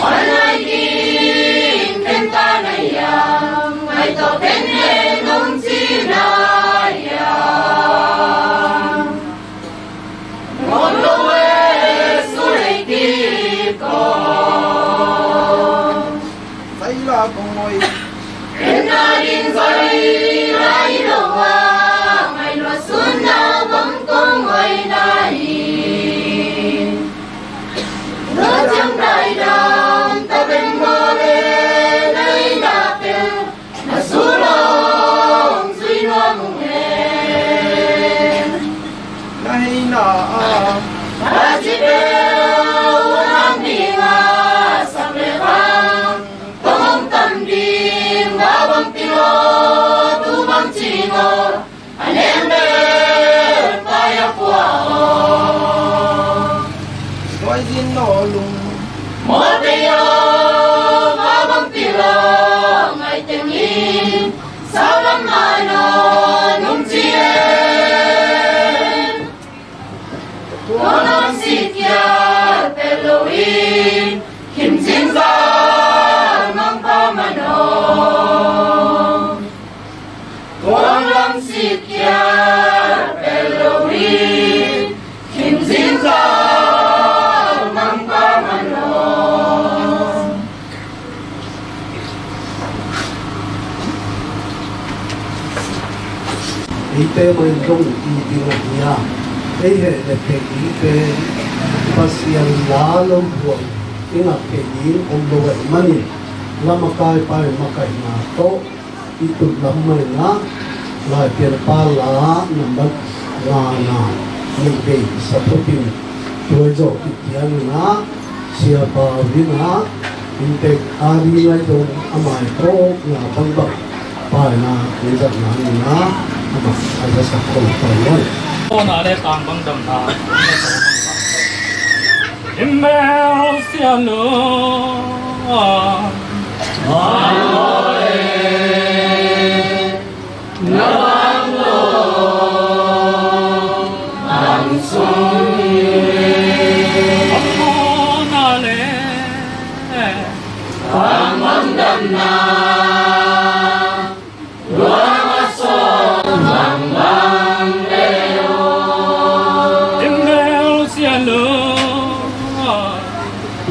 Wan lai ding pen ta na hiam, ngai tawh pen ne nong ci na hiam. Ngom lo e, sulei kik ko. Zai la kong ngoi. En na ding zai lai lo a, ngai lua sun na bang kong ngoi na hi. Lua ciang dai dam, ta beng mo le, nai na pel. Na sulong zui nuam ung hen. Na hei na a. Na ci pe, ong om ding a, sak le kham, tong om tam ding, va bang pilo, tu bang ci ngo. A nem be, pai a kua ong. Ngoi zi no lung. Mo de yo, va bang pilo, ngai teng in, sa bang ma no, nung ci e. Tuang lam si kial pel lo in, him zing zal mang pa man aw. Tuang lam si kial pel lo in, him zing zal mang pa man aw. Eite mah in zong i ding ahi a, ei heh le pek ding pen Pasian la lo buai i ngak kei ding om lo ahih manin, la makai pa i makaihna tawh i tut lam mah in ah, Laipianpa la nambat ngana nih vei sa thupin, tuai zawh kik ciangin ah, Siapa in ah, inntek a ding lai dong a mai kawkna bangbang paina in zatna in ah, amah a zasak khong pai ngai. Kona le tang bang damna. Himmel sia lo. Amen. Na bang lo, bang sung hi. Bang mawhna le, bang bang damna, luang a sawm bang bang le aw. Himmel sia lo.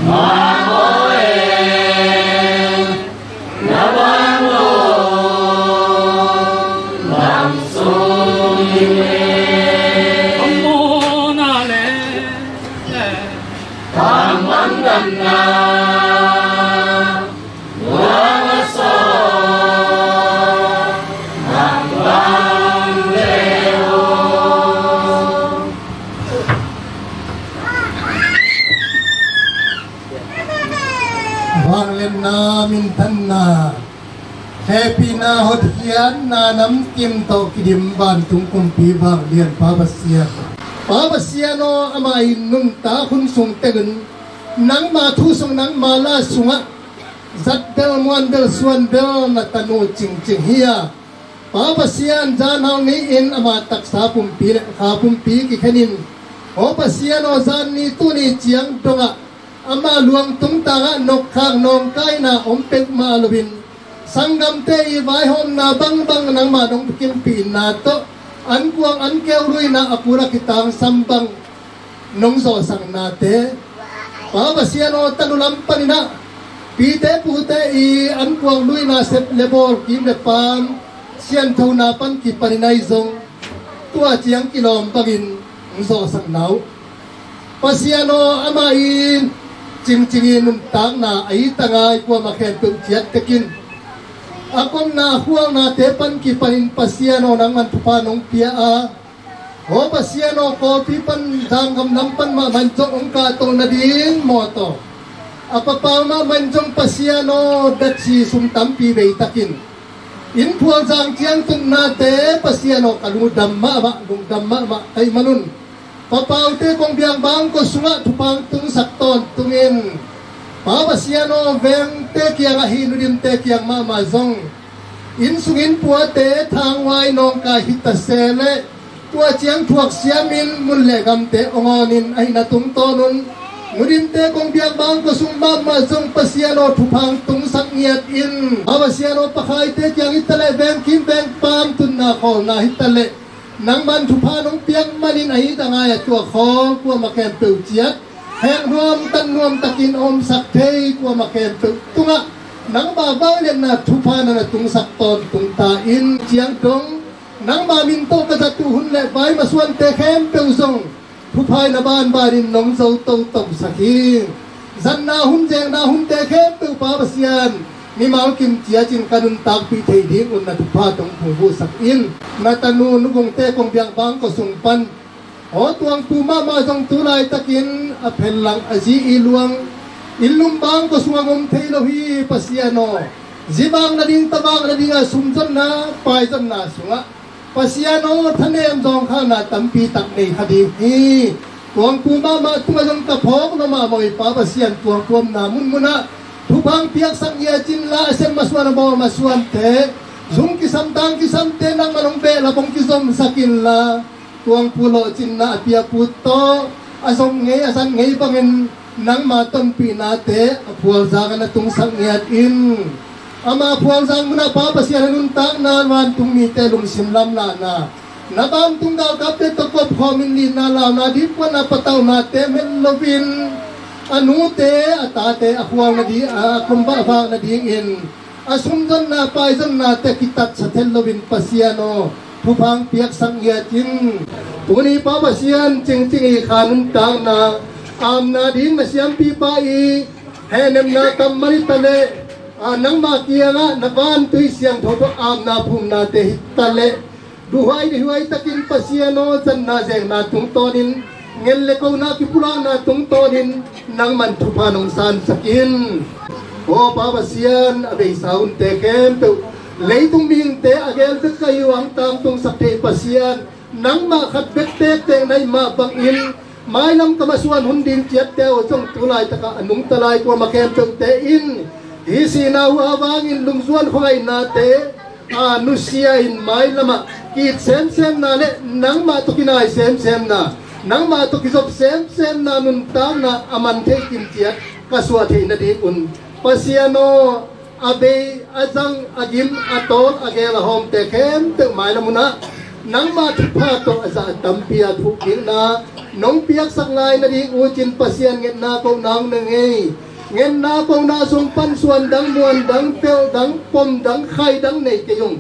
Bang aw e. Na bang lo, bang sung hi. Bang mawhna le, bang bang damna, luang a sawm bang bang le aw. Vangliatna, minthanna, hehpihna, hotkhiatna namkim tawh kidim vantung kumpi vanglian Pa Pasian. Pa Pasian aw, amah in nuntak hun sung tengin nangma thu sung, nangma la sungah zat bel, muan bel, suan bel na tanu cingcing hi a, Pa Pasian, zanhal ni-in ama taksa pumpi le kha pumpi kikhenin, aw Pasian aw, zan ni tuni ciang dongah ama luang tungtangah nokkhak nawngkaina om pek mah loin, sanggamte i vaihawmna bangbang nangma dong kinpihna tawh, an kuang an keu luina a pula kitangsam bang nong zawhsaknate, Pa Pasian aw, tanu lam paninah pite pute i an kuang luina sep le bawl, kim le paam, sianthona pan kipanin ahi zong, tua ciang kilawm bangin hong zawhsakna uh. Pasian aw, amah in Cingcing i nuntakna a it a ngai kuamah khempeuh ciat tekin a komna a khualnate pan kipanin Pasian aw nangman thupha nong pia a, aw Pasian aw kawpi pan zanggam lam pan mahmah in zong hong kahto nading mawtaw a papau mahmah in zong Pasian aw datsi sum tampi veitakin inn phualzang ciang tutnate Pasian aw ka lungdam mahmah, lungdam mahmah ka hih manun papaute kong biakbang kua sungah thupha hong tungsak tawntungin Pa Pasian aw vengte kiangah hih nudimte kiang mahmah zong inn sung inn puate thanghuai nawngkai hita se leh tua ciang thuaksiamin mun le gamte awngawnin ahi na tungtawnun nudimte kong biakbang kua sung mahmah zong Pasian aw thupha hong tungsak ngiatin Pa Pasian aw pakhaite kiang hita leh vengkim vengpam tutna khawlna hita leh nangman thupha nong piak manin a it a ngai a tuak khawl kuamah khempeuh ciat hek nuam tan nuam takin a omsak thei kuamah khempeuh tungah nangma vangliatna thupha na na tungsak tawntung ta in ciang dong nangma min tawh ka zat uh hun le vai masuante khempeuh zong thupha in a banbanin nong zo totosak hi. Zatna hun zekna hunte khempeuh Pa Pasian mimal kim ciat in ka nuntakpih thei dingun na thupha tawh hong phungvuhsak in. Na tanu Nu Gungte kong biakbang kua sung pan aw Tuangpu mahmah zong tu laitakin a phellang a zi i luang inn lumbang kua sungah om thei lo hi Pasian aw. Zi bak nading ta bak nadingah sumzonna paizonna sungah Pasian aw thanem zawngkhalna tampi tak nei kha ding hi. Tuangpu mahmah tungah zong ka phawk lo mahmah uh i Pa Pasian Tuangpu omna munmunah thupha hong piaksak ngiat in la a sem masuan a bawl masuante zung kisam tang kisamte nangman hong behlap hong kizomsak inla Tuangpu lawhcinna a piakpu tawh a zong ngei a zat ngei bangin nangma tonpihnate a phualzang a na tungsak ngiat in. Ama phualzang munah Pa Pasian a nuntakna vantung mite lungsim lamlahna na vantung galkapte tawh kopkhawmin lihna launa dipkuatna patauhnate hmet loin a nute a tate a khual nading a kumbah vak nadingin a sumzonna paizonnate kitatsa thei loin Pasian aw thupha hong piaksak ngiat in. Tuni Pa Pasian cingcing i kha nuntakna amna ding na siampipa i hehnemna tam man hita leh a nangma kiangah na vantui siangtho tawh amna phumnate hita leh duhhuai dihuai takin Pasian aw zatna zekna tungtawnin ngen le kona kipulakna tungtawnin nangman thupha nong sansak in. Aw Pa Pasian a beisa hunte khempeuh leitung mihingte a gel bek ka hi uh hong tangtungsak thei Pasian nangmah khat bek tektek na hih mah bangin mailam ka masuan hun ding ciatte aw zong tu laitakah a nungta lai kuamah khempeuhte in hih sihna uh a vangin lungzuan khuangaihnate a nusia in mailamah ki-it semsemna le nangmah tawh kinai semsemna nangmah tawh kizop semsemna nuntakna a man thei kim ciat ka suah theih nadingun Pasian aw a bei a zang a gim a tawl a gel a hawmte khempeuh mailam hunah nangmah thupha tawh a zah a tampi a thuhkikna nong piaksak lai nading uh cin Pasian ngetna kohna hong na ngei. Ngetna kohna sung pan suan dang muan dang pelh dang pom dang khai dang nei kei ung.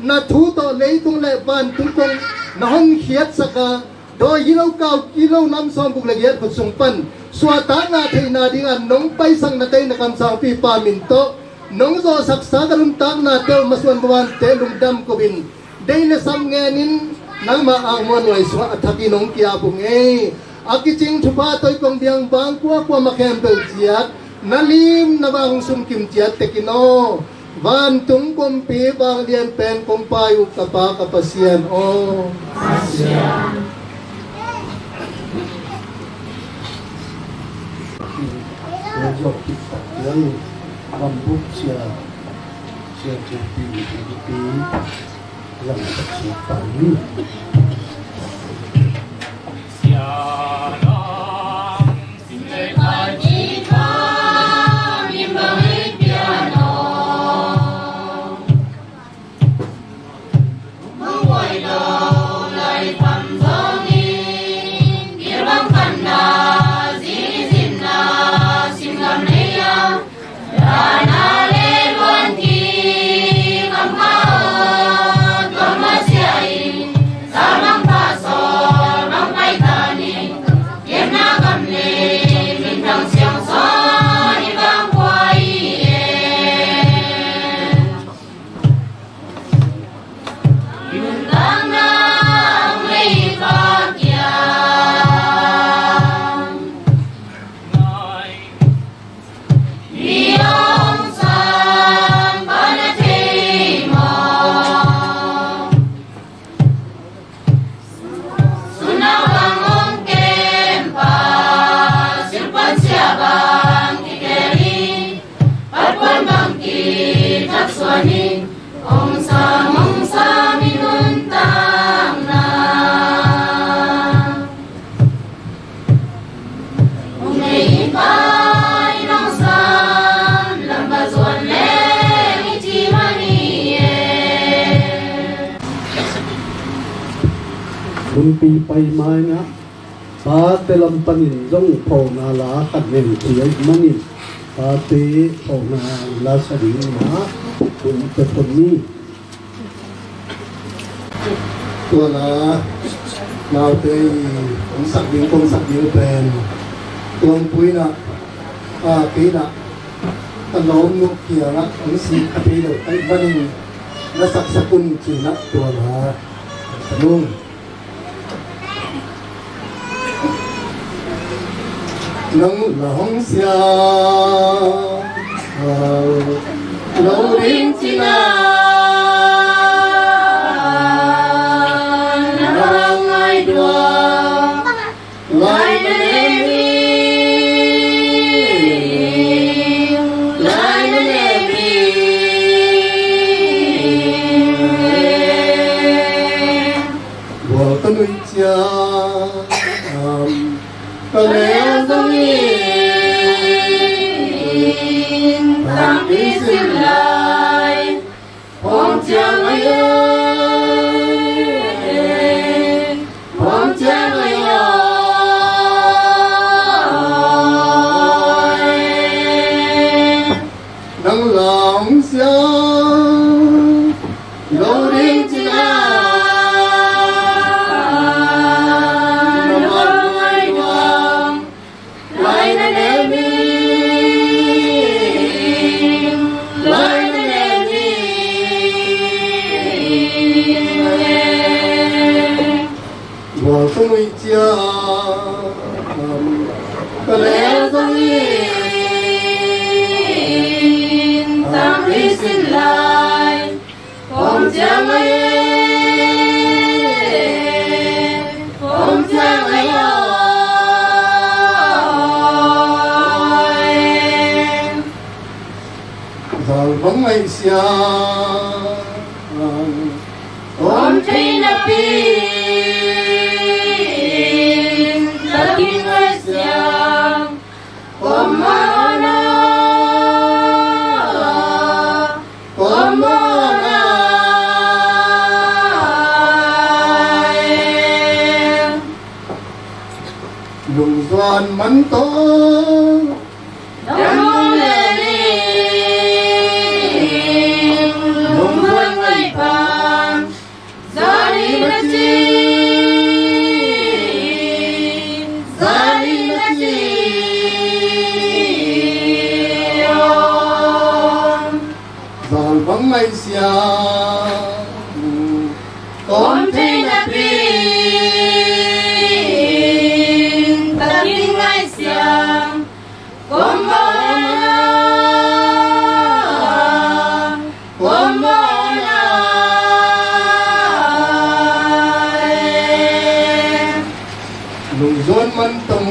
Na thu tawh leitung le vantung kong na honkhiatsak a dawi gilo kau kilo nam sawmguk le giat khut sung pan suahtakna theihna dingah nong paisak na tei na kamsangpipa min tawh nong zawhsaksa ka nuntaknate uh masuan bawante lungdam kohin deih le sam ngenin nangmah angmuan nuai sungah a thakin hong kiap uh ngei. A kicing thupha tawh i kong biang bang kuakua ma khempeuh ciat na lim na vang hong sumkim ciat tekin aw. Vantung kumpi vanglian pen kong pai uh ka Pa ka Pasian aw. Sia, sia, sia, sia, sia, sia, I taksuan in hong sam, hong sam i nuntakna. Hong nei i Pa in hong sam, lam va zuan leng i ci mah ni e. Hunpi pai mai-in ah, pate lam panin zong phawkna la khat nei thei ahih manin, pate phawkna la sa ding mah hun pia phot ni. Tua la, naute i hong sak ding, kong sak ding pen, Tuangpu in ah, a, kei in ah, ka lawmnu kiangah hong sik kha thei lo ahih manin, na saksak un ci-in ah tua la ka nung. Nang la hong siam lo ding cih na, na ngaihtuah lai na nem ing, lai na nem ing. Gual ka nuih ciang, ka lel zongin, tampi sin lai, phawng ciang ahi, phawng ciang ahi. Nang la hong siam lo ding cih na, na ngaihtuah lai na nem ing, lai na nem ing. Gual ka nuih ciang, ka lel zongin, tampi sin lai, phawng ciang ahi, phawng ciang ahi. Zal bang ngaih siang, om thei napi in, takin ngaih siang, om mawhna, om mawhna. Lungzuan man tawh, dam hong len ing, lungzuan ngaih pan, zani na ci, zani na ci. Zal bang ngaih siang, om thei napi in, takin ngaih siang, om mawhna, om mawhna. Lungzuan man tawh,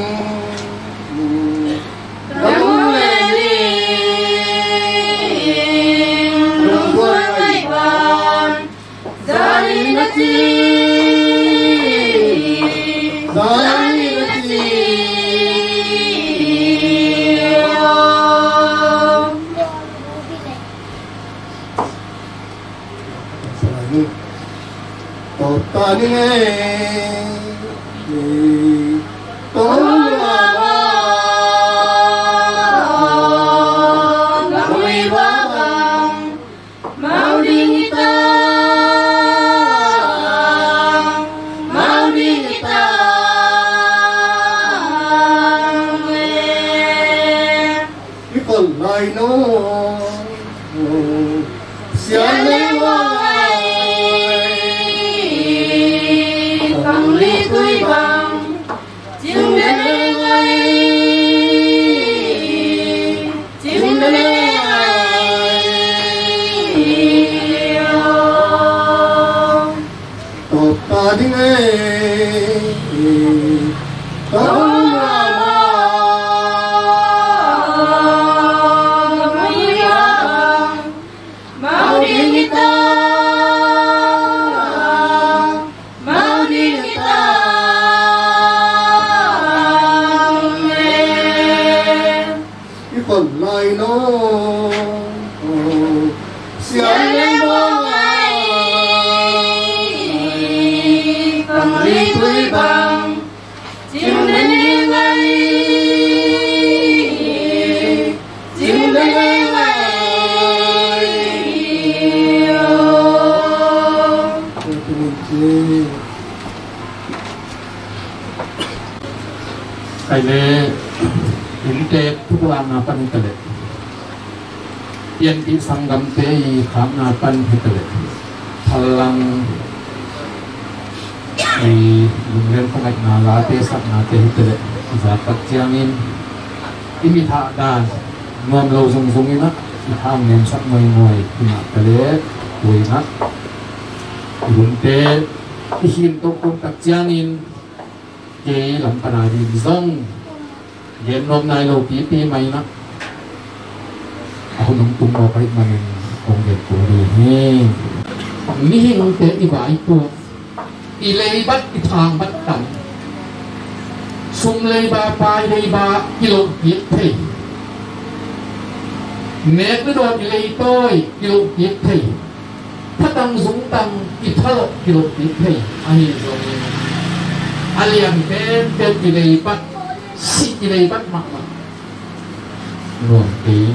dam hong len ing, lungzuan ngaih pan, zani na ci, zani na ci. Tawp ta ning ei, tawp ta ning ei. Mau ding hi ta, mau ding hi ta. I kol lai no, sian le wai, kang li tui bang. Cing beleng ai, cing beleng ai. Tawp ta ding ai, tawp ta ding ai. Sian leng bawng ai, pang lei tui bang, cing leng leng ai, cing leng leng ai. Khaile, inntek thupukna pan hi ta leh, pianpih sanggamte i khakna pan hi ta leh, phallang i lungleng khuangaihna late saknate hi ta leh, i zak tak ciangin i mithah dan nuam lo zungzung in ah, i hang nemsak nuainuai hi mah ta leh, tua in ah i hunte i khinto khawm tak ciangin, kei lam pan a ding zong gen nuam nai lo pipi mah in ah, a hun hong tung mawk ahih manin kong gen kul ding hi. Mihingte i vaipuak, i leibat, i thangbat tam, sum leiba, pai leiba kilohkik thei, nek le dawn i leitawi kilohkik thei, thatang zungtang i thalawh kilohkik thei. Ahi zongin a lian penpen i leibat, sih i leibat mahmah nuam kei.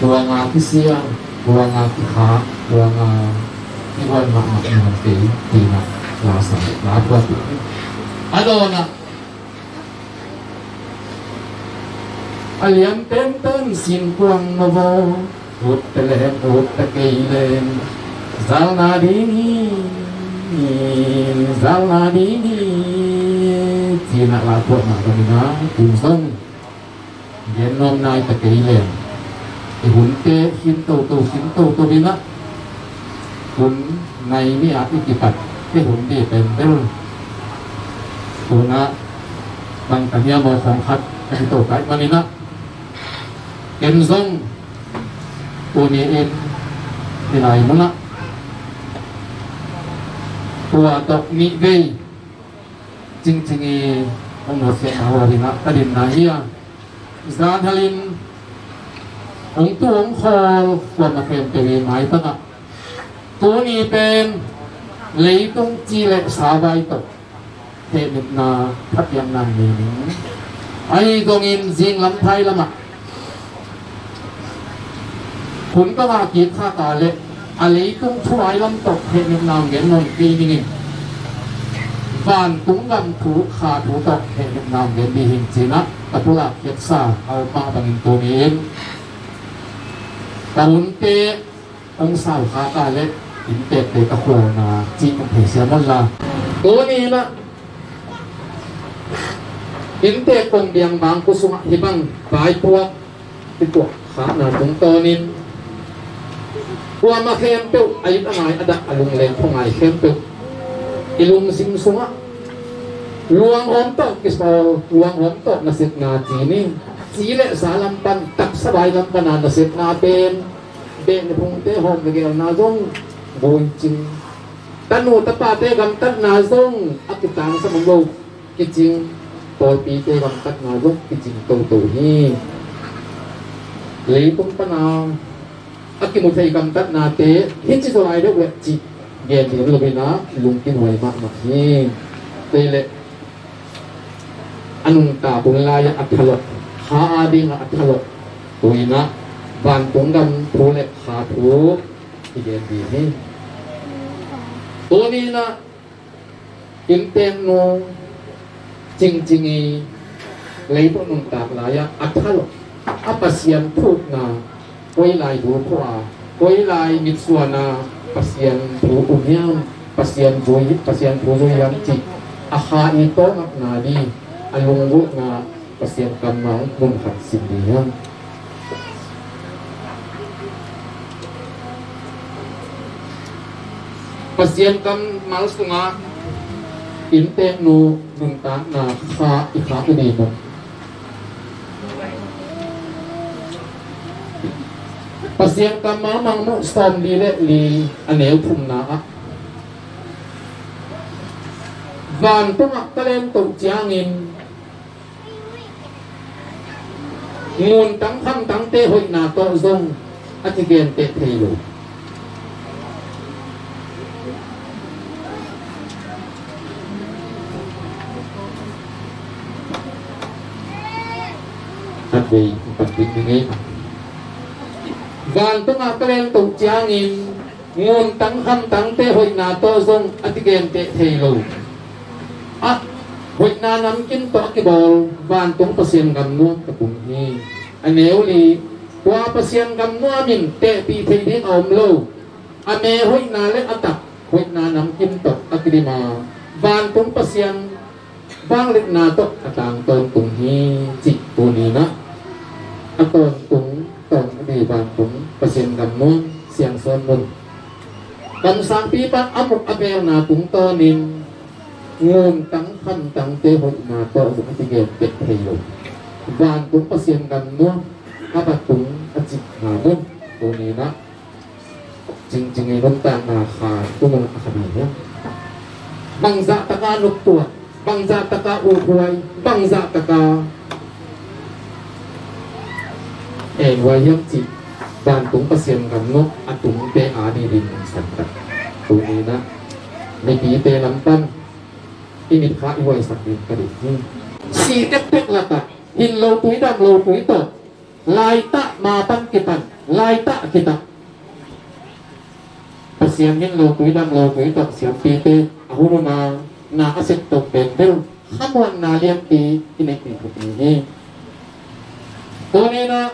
Tua nga kisia, tua nga kikha, tua nga kihuan mahmah nuam kei. Tina lasa la tua tu a dawnah a lian penpen sinkuang no vo, ut ta leng ut ta kei leng, zalna ding hi, zalna ding hi. Tina la tua mah dong ina, tung zong gen nuam nai ta kei leng, i hunte khin toto, khin toto in ah, hun nai ni a i kipat te hun di pen bel, tuna bang ta hiam aw, khawng khat a hi to kai man in ah, ken zong tuni in i lai mun ah tua tawh nih vei cingcing i hong nusiatna hua ding ah ka dinna hi a, zan halin hong tu hong khawl kuamah khempeuh i maitang ah, tuni pen leitung ci le sa vai tawh hehnepna, thapiakna nei ning. Ahi zongin zinglam thai lamah hun ka ngah kik khak a leh a leitung thu ai lam tawh hehnepna hong gen nawn kei ning in, vantung gam thu, kha thu tawh hehnepna hong gen ding hi ing ci-in ah ka pulak khiatsa a om mah bangin tuni in ka hunte hong sau khak a leh inntekte ka khualna cih hong theisiam un la. Tuni in ah inntek kong biang bangkua sungah hih bang vaipuak i tuah khakna tungtawnin kuamah khempeuh, a it a ngai a dah a lungleng khuangai khempeuh i lungsim sungah luanghawm tawh kisawl, luanghawm tawh nasepna ci ni. Ci le sa lam pan, taksa vai lam pan a nasepna pen beh le phungte hawm le gelna zong buai cing, tanu tapate gamtatna zong a kitangsam om lo kicing, pawlpite gamtatna zong kicing toto hi. Leitung pan a a kimu thei gamtatnate hih ci zaw lai deuh leh cih gen ding om lo in ah lungkinuai mahmah hi. Tua leh a nuntak hun lai-ah a thalawh, kha a dingah a thalawh, tua in ah vantung gam thu le kha thu i gen ding hi. Tuni in ah innteknu cingcing i leitung nuntak lai-ah a thalawh, a Pasian thukna, koi lai dul khua a, koi lai mitsuan a Pasian thu um hiam, Pasian zui, Pasian thu zui hiam cih a kha i tawngakna ding, a lunggulhna Pasian kammal mun khat sim ding hiam? Pasian kammal sungah innteknu nuntakna kha i khak i ding uh. Pasian kammal Mangmuh sawmli le li a neu thumna ah, vantungah ka lento ciangin ngun tang kham tangte hoihna tawh zong a kigenteh thei lo. Khatvei kipan ding ni ngei. Vantungah ka lento ciangin nguntang khamtangte hoihna tawh zong a kigenteh thei lo. A hoihna namkim tawh a kibawl vantung Pasian gam nuam ka tung hi. A neu li, tua Pasian gam nuam in tehpih thei ding a om lo. A me hoihna le a tak hoihna namkim tawh a kidim a, vantung Pasian vangliatna tawh a tang tawntung hi cih tuni-in ah a tawntung tawn a ding vantung Pasian gam nuam Siangsawn mun kamsangpi pan a muk a velna tungtawnin nguntang khamtangte hoihna tawh zong a kigenteh thei lo. Vantung Pasian gam nuam a va tung a cihna mun tuni-in ah cingcing i nuntakna kha tung a kha ding hiam? Bangzah taka nuktuak, bangzah taka uthuai, bangzah taka enghuai hiam cih vantung Pasian gam nuam a tungte a ding ding santak tuni-in ah mipite lam pan i mit kha i huaisak ding ka deih hi. Si tektek lakah hin lo tui dam lo tui tawh laitah ma pan kipan laitah kitak Pasian hin lo tui dam lo tui tawh siampite a hun hun a na a sep to penpel khamuanna lianpi i neih ding thupi hi. Tuni-in ah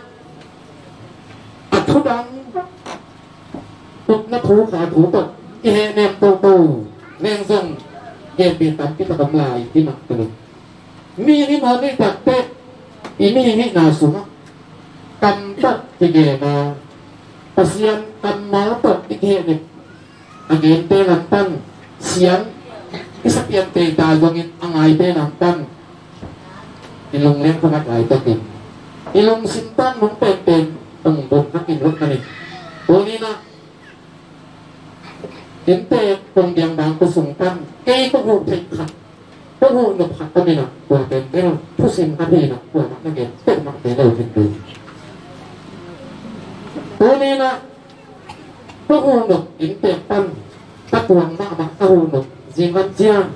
a thudang tupna thu kha thu tawh i hehnem toto leng zong genpi tampi tak om lai hi mah ka lo. Mi himawh nih takteh i mi hihna sungah kam tawh kigen a Pasian kammal tawh i kihehnem a gente lam pan siang i sapian teita zongin a ngaite lam pan i lungleng khamat laitakin i lungsim pan nung penpen ong bun hakin lut manin tuni-in ah innte kong biang bang ko sung pan kei ko huh theih khat ko huh nop khat ka minah tua penpen thusim ka hinah tua mah na gen peuhmah te lo khin ding. Tuni-in ah ka huh nop innte pan ka tuang mahmah ka huh nop zinglam ciang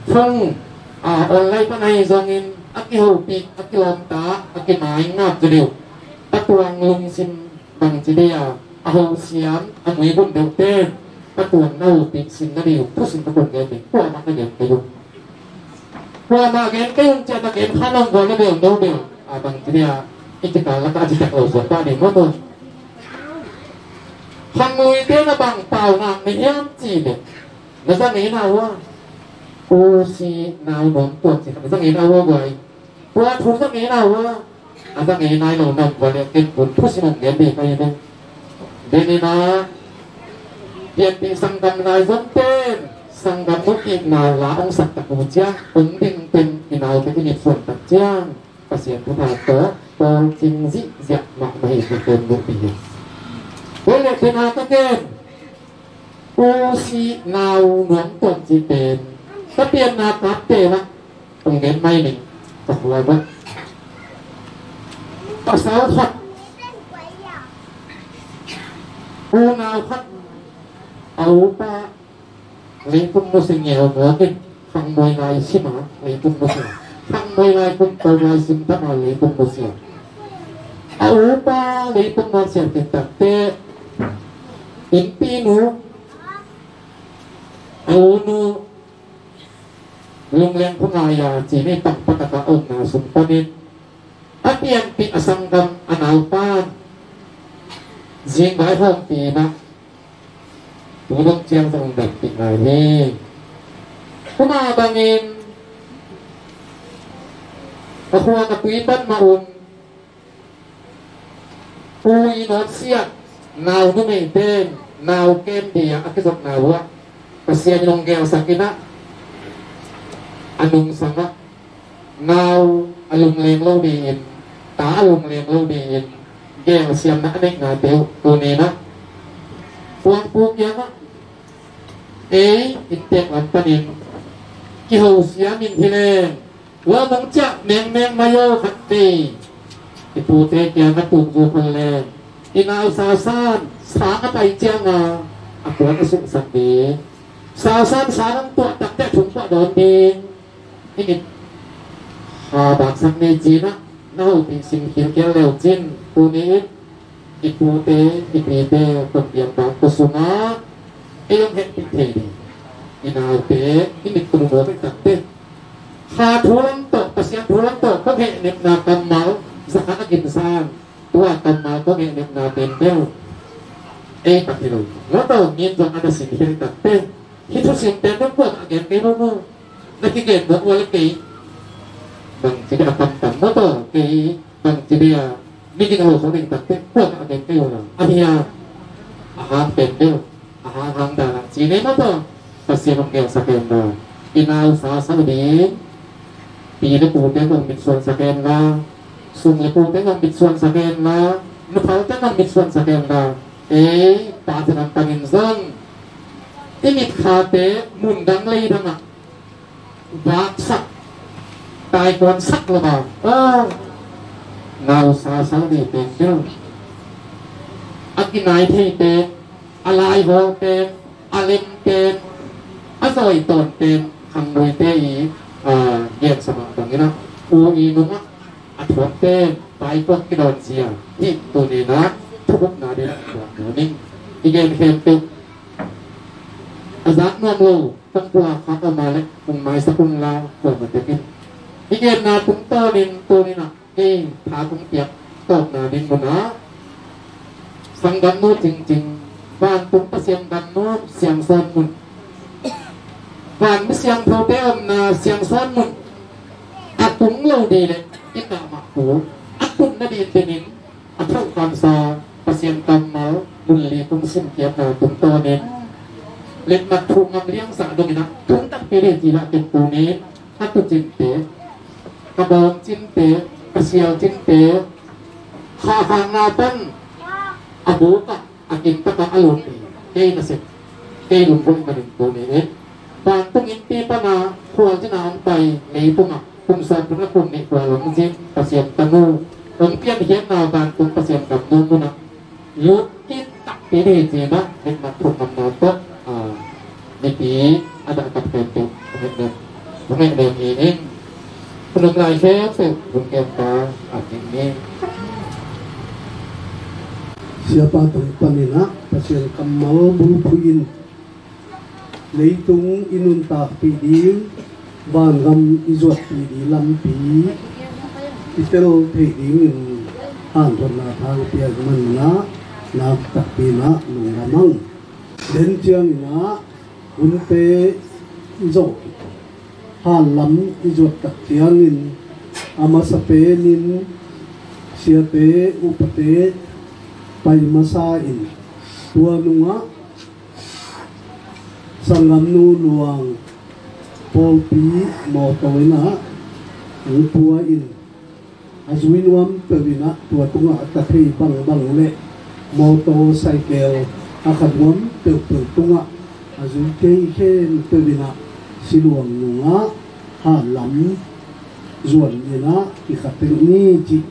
phone a online pan ahi zongin a kihopih a kilawmta a kimaingap zaw deuh ka tuang lungsim bangci dei a a hosiam a muibun deuhte ka tuang na hopih sin na deuh thusim ka tuang gen ding kuamah na gen kei uh. Kuamah gen kei un ciah na gen kha nong gual na bel no bel a bangci dei a i kikal lakah a citak lo suak pah ding maw tun. Khangluite na bang pau nak na hiam ci leh na za ngei na ua. Usi nau nuam tuam ci na za ngei na ua guai. Tua thu za ngei na ua. A za ngei nai lo nam va leh ken kun thusim ong gen ding ka hi ve. Denina pianpih sanggam lai zong pen sanggam nupihna la ong sak tak uh ciang ong ding pen i naute i mitsuan tak ciang Pasian thupha tawh pawl cing zihziah mahmah hi. Tua pen nupih hi. Tua leh pen a ka ken Usi nau nuam tuam ci pen ka pianna kap pen ah ong gen mai ning ka khua bawh. Pasal khat unau khat a upa leitung nusia ngel muak in khangmuai lai sim a leitung nusia khangmuai lai kum ko lai sim tam a leitung nusia a upa leitung nusia khin takteh innpinu a unu lungleng khua ngai a ci ni pangpatak a omna sung panin a pianpih a sanggam a naupan zingvai hawmpih inah tu dong ciang zong dampih ngai hi. Kuma bangin a khua ka tui pan mah un Ui nawt siah nau numeite nau kem dia a kizopna uh ah Pasian in hong gelsak inah a nungsang ah nau a lungleng lo dingin ta a lungleng lo dingin gelsiamna a neihnate uh tuni inah puangpu kiangah ei inntek lam panin kihosiam in hi leng Tua mong ciah mengmeng mai aw khat vei. I pute kiang a tuk zu khol le I nau Sasan sang a pai cianga a puan a sungsak ding. Sasan sang ang tuah takte thung tuah dawn ding. I mit ha baksak ni cinah na ho ti sim khilkhel leu cin tuni in i pute i pite kon piang bang ko sungah ei hong hehpih thei ding. I naute i mit ko mu mawk i takte kha thu lam tawh Pasian thu lam tawh kong hehnepna kammal zakhat a gimsang tua kammal kong hehnepna tembel ei tak hi lo. Ngawtaw min zong a na sin hi takte hih thusim tembel kuak a gen kei lo mu. Na kigen mawk ua le kei bangci dia a kamtam mawtaw kei bangci dia mi ging a lo khawng ding takte kuak a gen kei ua lo. A hia a hang tembel a hang hang danah ci nei mawtaw Pasian hong gelsak hen la i nau sa sa ding. Pi le pute hong mitsuansak hen la sung le pute hong mitsuansak hen la nupaute hong mitsuansak hen la ei pa te nam tangin zong i mitkhate mundang leidangah vaksak taikuansak lama aw nau sa sa ding tembel a kinai thei pen a laihawl pen a lem pen a zawi tawn pen khangmuite i gensa mah banginah u i nungah a thuak pen paipok kidawn zia hih tuninah thubukna ding a thuak nuam ing. I gen khempeuh a zak nuam lo kong pua kha kama le kong maisak un la kuama tekin i genna tungtawnin tuninah ei tha kong piak tawpna ding munah sanggamnu cingcing vantung Pasian gamnu siangsawn mun van mi siangthote omna siangsawn mun a tung lo ding le i kah mah pu a tunna ding tenin a thohkamsa Pasian kammal mun li kong simkiatna tungtawnin letmat thu ngam liangsak donginah tung takpi ding ci lah ken tunin a tucinte ka bawng cinte ka sial cinte khahkhangna pan a bukah a kintakah a lum hi. Kei nasep kei lungkul manin tuni in vantung innpi pana khualcina hong pai meipungah kum sawm pun a kum nih khual hong zin Pasian tanu hong piankhiatna vantung Pasian gamnu munah lut in takpi ni cinah hekmat thuk ngamna tawh mipi a dahkap khempeuh hong heknem hong heknem hi ing. Hunum lai khempeuh hun kempa a ding ni. Siapa tong paninah Pasian kammal bulphuh in leitung i nuntakpih ding vangam i zuatpih ding lampi i tel theih dingin hanthotna thang piak manunah nak takpinah lungdam ang. Den cianginah hunte i zawh hanlam i zuat tak ciangin a masa penin siate upate pai masa in tua nungah sanggamnu luang pawlpi mawtaw inah hong pua in a zui nuam peuh inah tua tungah a ta thei bangbang le mawtaw saikel a kha nuam peuhpeuh tungah a zui thei khempeuh inah siluang nungah hanlam zuan inah kikhatek ni cih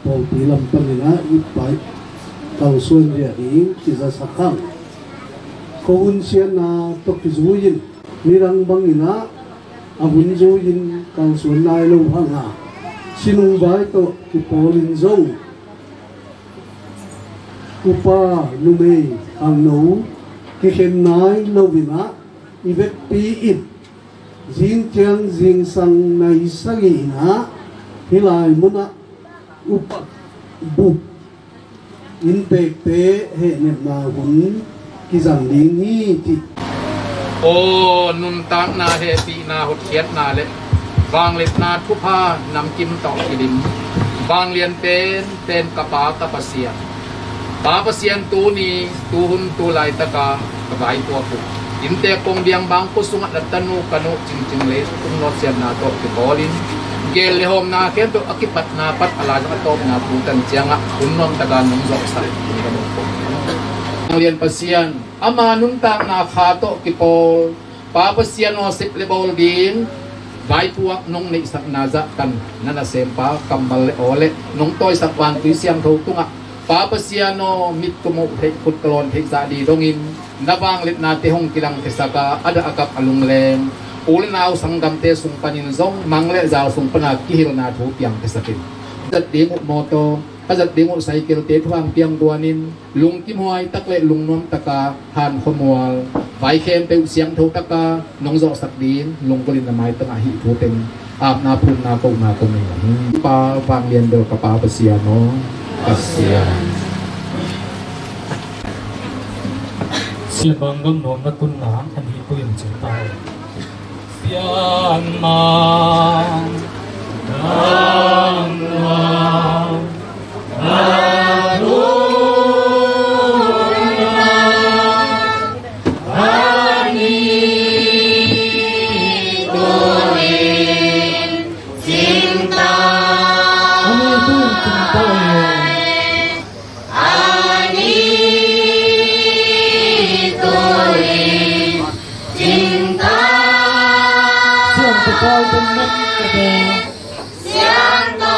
pawlpi lam paninah i pai kalsuan riah ding kizasak hang. Khuahun siatna tawh kizui in midang banginah a hun zui in kalsuan nai lo hanga sinung vai tawh kipawlin zong upa numei khangno kikhen nai loinah i vekpi in zing ciang zingsang nai sagih inah hih lai munah upa bup inntekte hehnepna hun kizang ding hi cih. Aw nuntakna hehpihna hotkhiatna le vangliatna thupha namkim tawh kidim vanglian pen pen ka Pa ka Pasian. Pa Pasian tuni tuhun tu laitaka ka vaipuak uh inntek kong biang bang ko sungah na tanu ka nu cingcing le tung nawtsiatna tawh kipawlin gel le hawmna khempeuh a kipatna pat a lai a tawpna putan ciangah hun nuamtaka nong zawhsak in ka mawk ko. Vanglian Pasian ama nuntakna kha tawh kipawl Pa Pasian aw sep le bawl ding vaipuak nong neihsakna zahtan na nasempa kammal le aw le nong tawisak vantui siangtho tungah Pa Pasian aw, mit ka muh theih, khut ka lawn theih zah ding dongin na vangliatnate hong kilang khiasak a, a dah a kap a lungleng u le nau sanggamte sung panin zong mang le zal sung pana kihilna thu piang khiasak in. Zat ding uh mawtaw, ka zat ding uh cycle-te thu hang piang guanin, lungkimhuai tak le lungnuam taka han khuamual, vai khempeuh siangtho taka nong zawhsak ding lunggulhin na maitangah hih thu teng apna phumna kohna ko nei hi. Pa vanglian bel ka Pa Pasian aw, Pasian. Sian bang gam nuam na tunna an hih pui in cin ta. Sian bang gam nuam na tunna an hih pui in cin ta. An hih pui in cin ta. Ani tui cinta. Siangtho pawl pen mat ka ta. Siangtho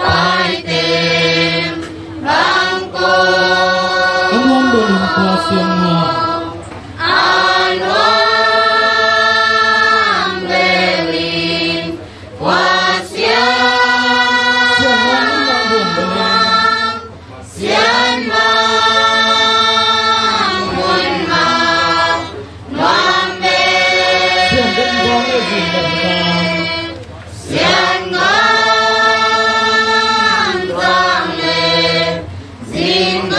paite bang ko. Ka nuam bel in Kha Siangtho. A nuam bel in Kha Siangtho. Siangtho. Siangtho. Siangtho. Siangtho. Siangtho.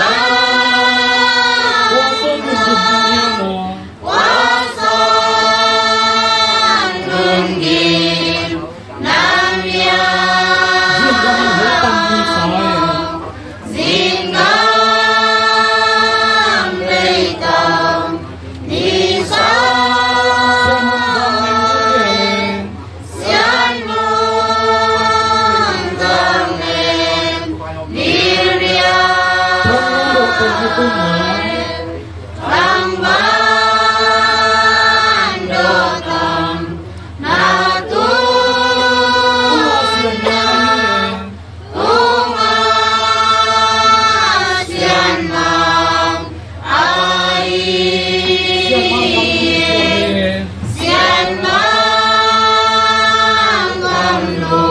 Khuasung lungkim nam ia. Zingam leitang ni sa. Sian mun zang nem ni ria. Tang ban do tang na tu na tunga sian mang ai. Sian mang kam lu.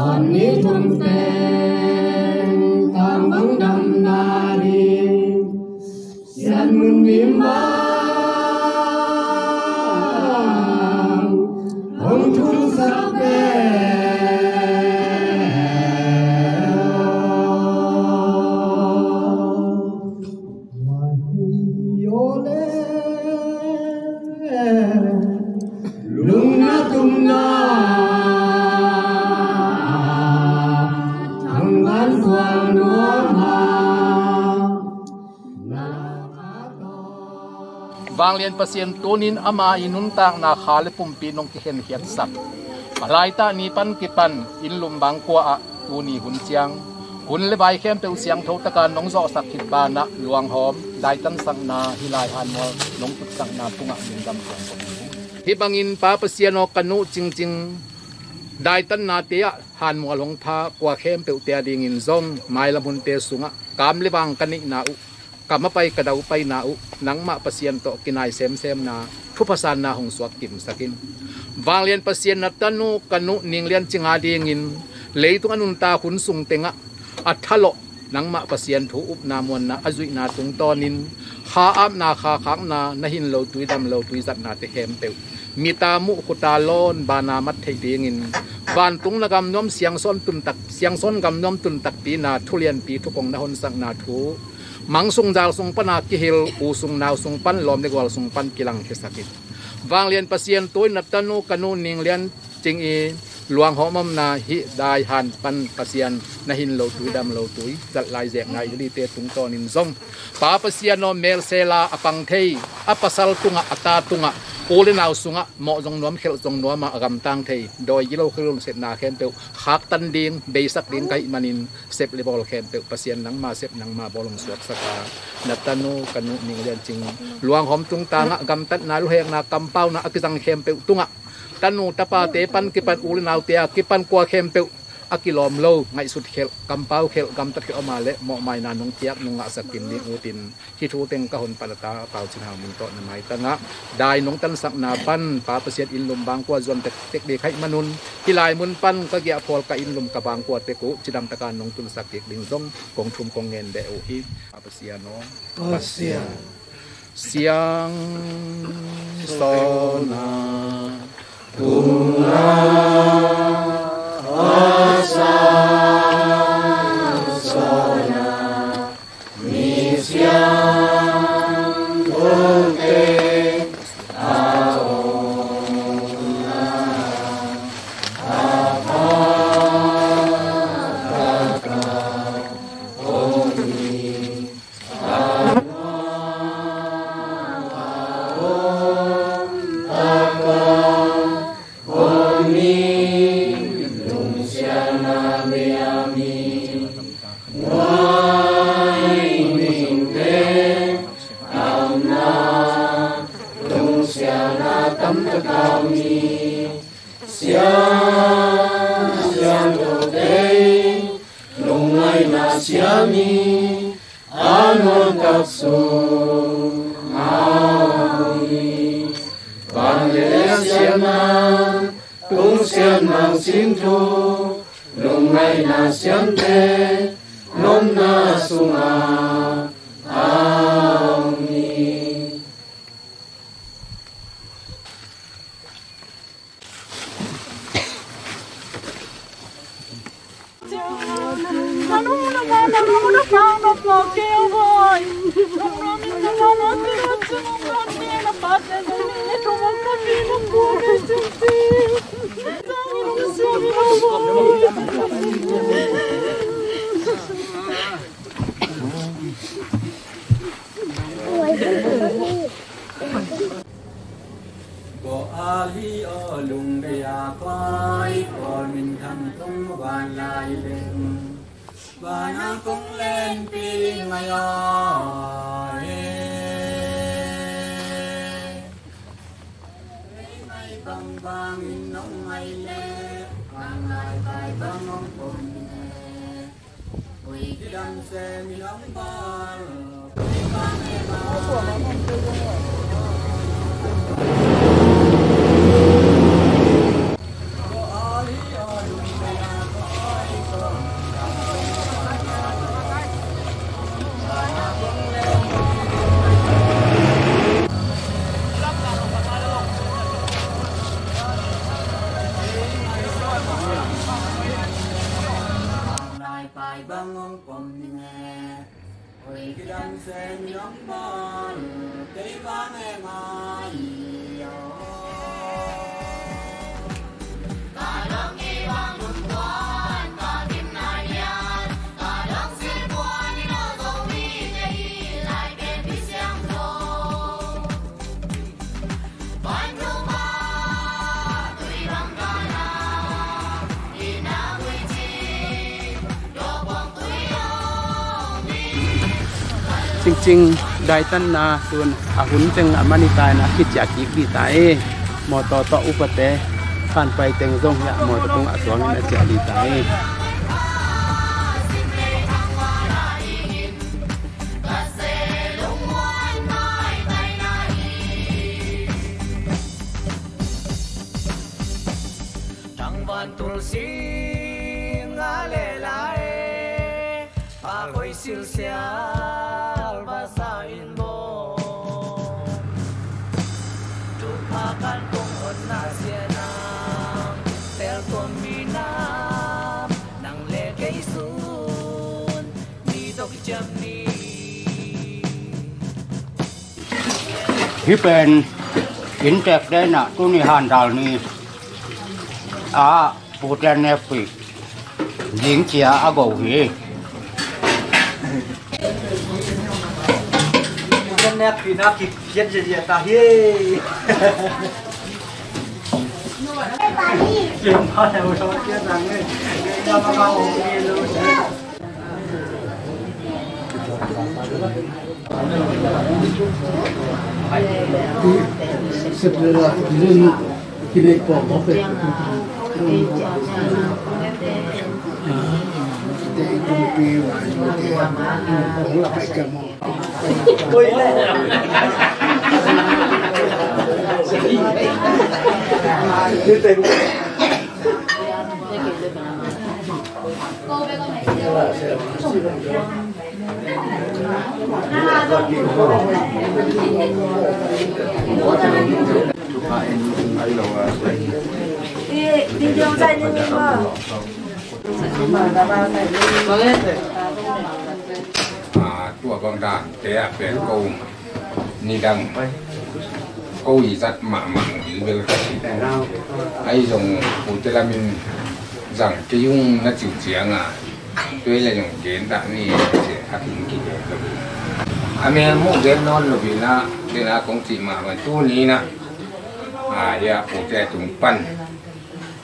An ni thum teng tang bang damna ding Sian mun mim bang hong thulsak pen. Lungna tumna thangvan suang nuam ha. Vanglian Pasian tunin ama i nuntakna kha le pumpi nong kikhenkhiatsak a laitah ni pan kipan inn lum bangkua ah tuni hun ciang hun le vai khempeuh siangtho taka nong zawhsak khit banah luanghawm daitansakna hih lai hanmual nong tutsakna tungah lungdam tuang ko hi. Hih bangin Pa Pasian aw, ka nu Cingcing daitannate ah hanmual hong pha kua khempeuhte a dingin zong mailam hunte sungah kam le vang ka neihna uh, ka mapai ka daupaina uh nangmah Pasian tawh kinai semsemna thupha sanna hong suak kimsak in. Vanglian Pasian, na tanu ka nu Ning Lian Cing a dingin leitung a nuntak hun sung tengah a thalawh nangmah Pasian thu upna muanna a zuihna tungtawnin kha apna kha khakna, na hin lo tui dam lo tui zatnate khempeuh mita muh khuta lawn bana mat theih dingin vantung na gamnuam siangsawn tuntak, siangsawn gamnuam tuntakpina thulianpi thukong na honsakna thu mang sung zal sung pana kihil, u sung nau sung pan lawm le gual sung pan kilangkhiasak in. Vanglian Pasian, tuin na tanu ka nu Ning Lian Cing i luanghawm omna hih daihan pan Pasian na hin lo tui dam lo tui zat lai zekna i lite tungtawnin zong Pa Pasian aw, melsela a pang thei a pasal tungah a ta tungah u le nau sungah mawh zong nuam khelh zong nuama a gamtang thei dawi gilo khilun sepna khempeuh khaktan ding beisak ding ka hih manin sep le bawl khempeuh Pasian nangma sep nangma bawl hong suaksak a, na tanu ka nu Ning Lian Cing luanghawm tungtangah gamtatna luhekna kampauna a kizang khempeuh tungah tanu tapate pan kipan u le naute a kipan kua khempeuh a kilawm lo ngaihsut khelh kampau khelh gamtat khelh om a leh mawhmaina nong piak nong ngahsak kim ding utin hih thu teng ka hon pan a ta Pau Cin Hau min tawh na maitangah dai nong tansakna pan Pa Pasian inn lum bangkua zuan tektek ding ka hih manun hih lai mun pan ka giah phawl ka inn lum ka bangkua tek uh cidamtaka nong tunsak kik ding zong kong thum kong ngen beh uh hi. Pa Pasian aw, Pasian siang sawna tunga a sang sawna mi siang tonte a omna a pha taka om ni. Siang, siang to tei, lungngaihna siam hi, a nuamtak sung a om hi. Vanglian siamna, tungsiat mang singthu, lungngaihna siamte, nopna sungah a om hi. Ko ali o lungdei a koi, ko min thang tung van lai leng, van a kong len pi ngai o e. Ngai bang bang in nong ngai le, bang lai bai bang ong pom e. Ai bang hong pom ding e. Oi kidam sem yong bol kei bang e mai o. Cingcing daitanna tun a hun teng a mani ta in a khit ciah kik dih ta e. Mawtaw tawh upate khanpai teng zong hiah mawtaw tungah suangin a ciah dih ta e. Tangvan tul sing a le lai, a koi silsial basa in bo. Tupa kan kong on na sia nang, tel tuam mi nam, nang le kei sun. Hih pen inntek denah tuni handal ni a pute nekpi ding cia a go hi. Pute nekpi na kikhiat ziazia ta hi. A, tua bang dan te a pen ko nidang ko i zat mahmah ding bel ka si. Ai zong pute lamin zang kei ung na ciu cianga tuai le zong gen dah ni se a kin ki gen lo. A mel mu gen non lo bi na, de na kong ci mahmah tu ni na. A, ya pute tung pan.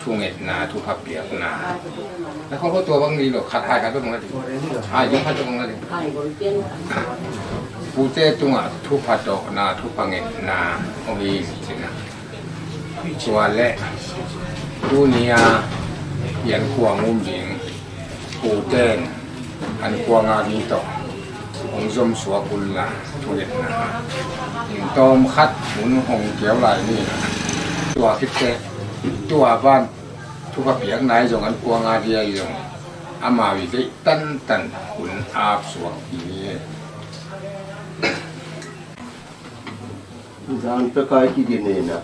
Thungetna, thupha piakna. Na khong ko tua bang ni lo, khat hai khat bang la ding. Hai khat bang la ding. Pute tungah thupha tawhna, thupha ngetna om hi cina. Tua le tuni a pian kuang um ding. Puten an kuanga ni tawh hong zom suak unla thungetna tawm khat hun hong kiau lai ni. Tua khit teh tua ban thupha piakna i zong an kuanga dia i zong amau i deih tantan hun ap suak ni. Zan pekai kiginena.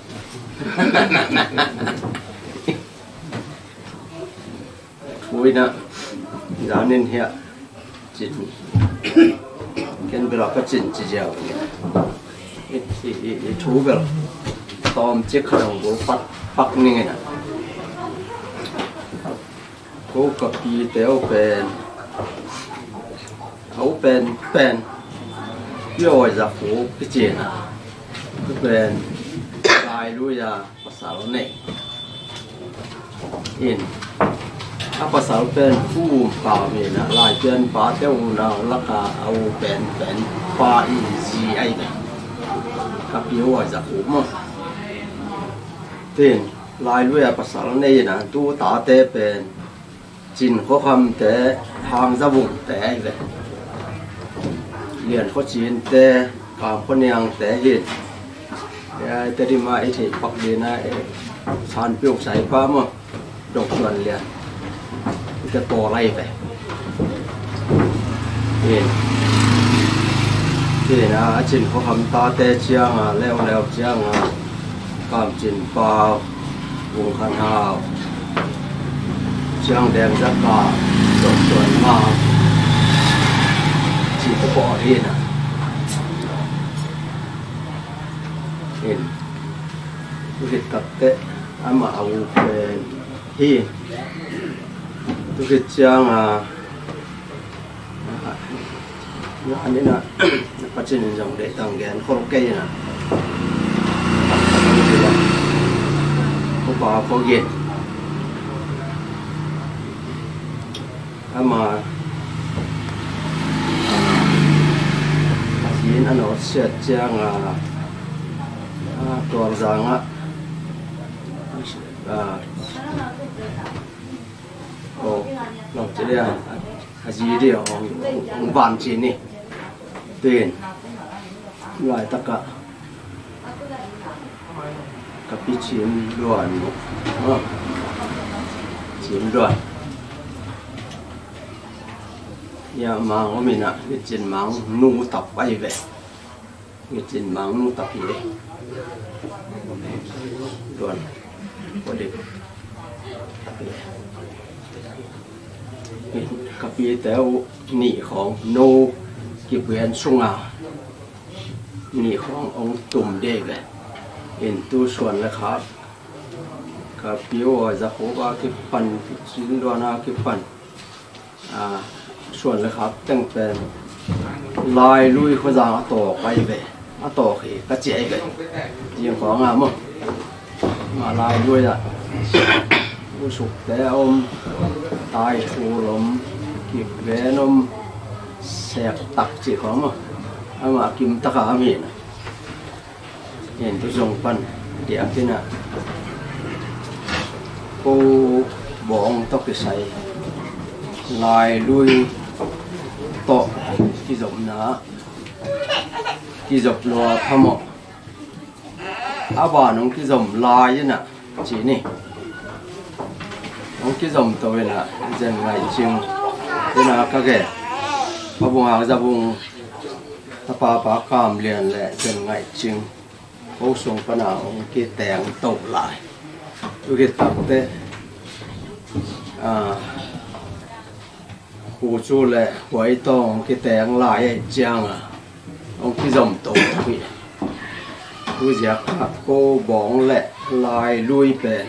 Puina zanin hiah cin ken bela ka cin ci ziau. I thu bel tawm cik kha dong bul pak pak ningena. Ko ka pi teu pen ko pen pen pi oi za ko kicina. Ko pen lai luya pasal nei. In a pasal pen fu um pa mi na lai pian pa te u na laka a u pen pen pa i zi ai ne. Ka pi u ai za ku mo. Tin lai lui a pasal nei na tu ta te pen Cin Khua Kham te Hang Za Vung te ai ve. Lian Khua Cin te Kam Khua Niang te hin. Te dima i thei pak dina e san piu sai pa mo. Dok suan lian. Ite pawl ai ve. Ina a Cin Khua Kham tate cianga leuleu cianga Kam Cin Pau, Vung Khan Hau, Ciang Deng Za Ka, Tuan ma ci ko ko hi na. In. Tu khit tak teh ama a u pen hi. Tu khit ciang a, a, a, a, Paci'n zong deih tang gen khol kei na. Ko pa ko gen. Ama, a, a hin a nawt siat ciang a, a, Tualzang ah, a, ko, lo ci lia, a zi di hong, hong, hong van ci ni. Tin, laitak ah ka pi Cin Luan, a, Cin Luan. Ia Mang om in a, Cin Mang nu tap ai ve. Cin Mang nu tap hi. Luan. Ko dik. Ka pi te uh nih khawng nu kipian sung a, nih khawng hong tum dei ve. In tu suan le khak ka pi uh a za khup a kipan, Cin Luan a kipan, a, suan le khak teng pen Lailui khuazang a tawk ai ve. A tawk hi ka ci ai ve. Zing khawng a maw. Ama Lailui ah U Suk te a om, Tai Thul om, Kip Ven om, Sek Tak ci khawng maw. Ama kim taka a mi na. Hin tu zong pan diak in a, ko bawng tawh kisai Lailui tawh kizopna, kizop lua phamawh. A ban hong kizom lai in a ci ni. Hong kizom to in a, Zen Ngaih Cing in a ka gen. Pa Bung Hak Za Bung, tapa Pa Kam Lian le Zen Ngaih Cing ko sung pan a hong kiteng to lai. Tu khit tak teh, a, Pu Cu le Huai Tawng hong kiteng lai ahih ciang a hong kizom to hi. Tu ziak a ko bawng le Lailui pen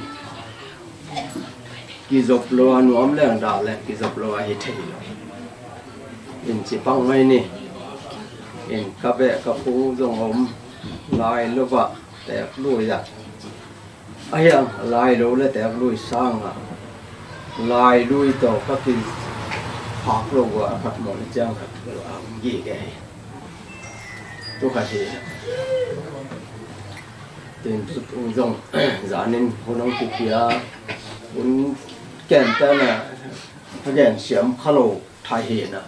kizop lo a nuam leng dah leng kizop lo a hi thei lo. In ci pang mai ni. In ka beh ka phung zong om lai lo ah teek lui ah. A hiang lai lo le teek lui sang ah. Lailui tawh ka kiphak lo uh a khat mawh le ciang khat bel a om gige hi. Tu khat hi. Tin tu zong zanin hun hong kipia, hun ken tena ka gen siam kha lo thai hi na.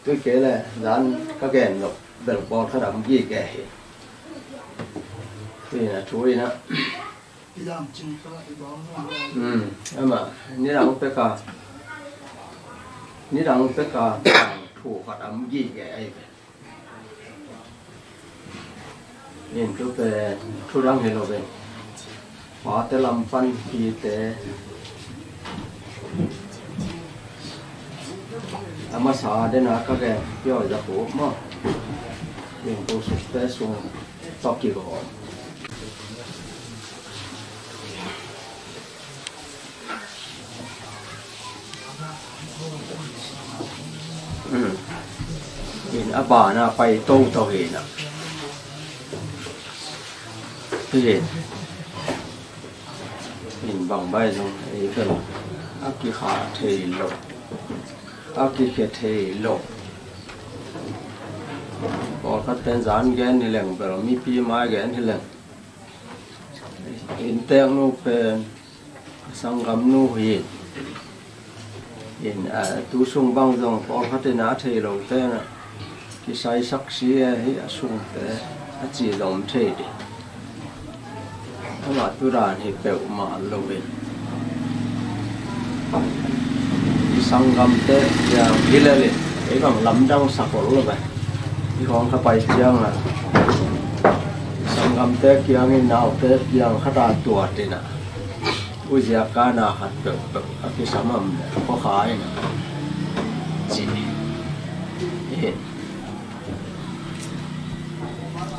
Tui kei le zan ka gen lo bel pawlkhat a om gige hi. Tui na thu hi na. Um, ama nidang peka, nidang peka thu khat a om gige ahi ve. In tu pen thu dang hi lo ven. Pate lam pan pite a masa dena ka gen pio za ko maw. In tu suk te sung tok ki go. In a bana pai toto hi na. Hi. In bang bai zong ei bel a kikha thei lo, a kikhe thei lo. Pawlkhat pen zan gen hi leng bel mipi mai gen hi leng. In teknu pen sanggamnu hi. In, a, tu sung bang zong pawlkhat in a thei lo te na kisai saksi hi a sungte a ci zong thei ding. Ama tu dan hi peuhmah lo in. I sanggamte kiang hi lel in ei bang lamdang sak ol lo ve. I khawng kha pai ciang a sanggamte kiang in naute kiang khat a tuat in a. Uzia kana khat peuhpeuh a kisam am le khuakha in a. ci hi.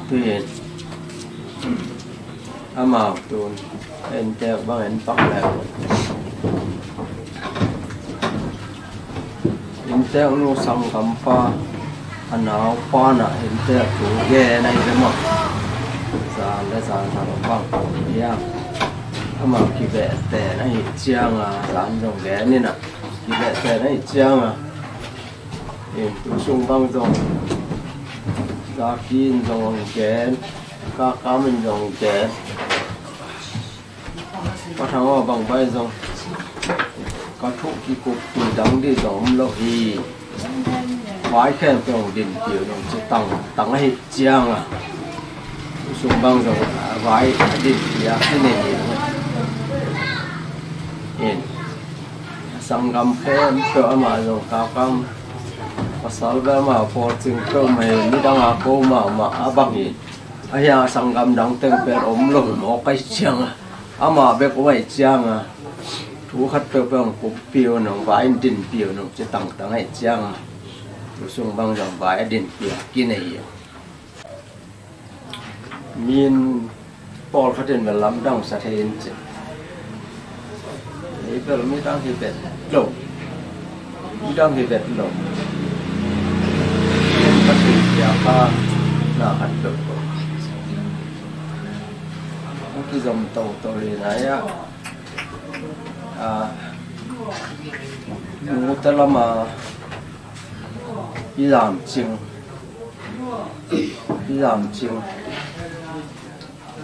Tuin amau tun inntek bang en pak le, inntek nu sanggampa a naupa na inntek tu gen ahi ve maw? Zan le zan a bang hiam? Amau kibehte na hi cianga zan zong gen ina, kibehte na hi cianga in tu sung bang zong Zaki in zong gen, Kakam in zong gen, Pa Thang aw bang bai zong ka thuh kikup tu dang di zong om lo hi. Vai khempeuh hong dinpih uh nong ci tangtang ahi cianga tu sung bang zong vai dinpih a kinei hi. In sanggam khempeuh amah zong Kakam pasal bel amah pawl cing peuhmah hi. Midang a ko mahmah a bang hi. Ahi a sanggam dang teng pen om lo hi mawk ahi cianga, amah bek om ahi cianga thu khat peuhpeuh hong kuppih uh nong vai in dinpih uh nong ci tangtang ahi cianga tu sung bang zong vai a dinpih a kinei hi. Min pawlkhat in bel lamdang sa thei in ci. Ei bel midang hi vet lo, midang hi vet lo. Ka thei piak a na khat peuh ko. Ka kizom toto hi nai ah, a, nute lama i lamcing, i lamcing.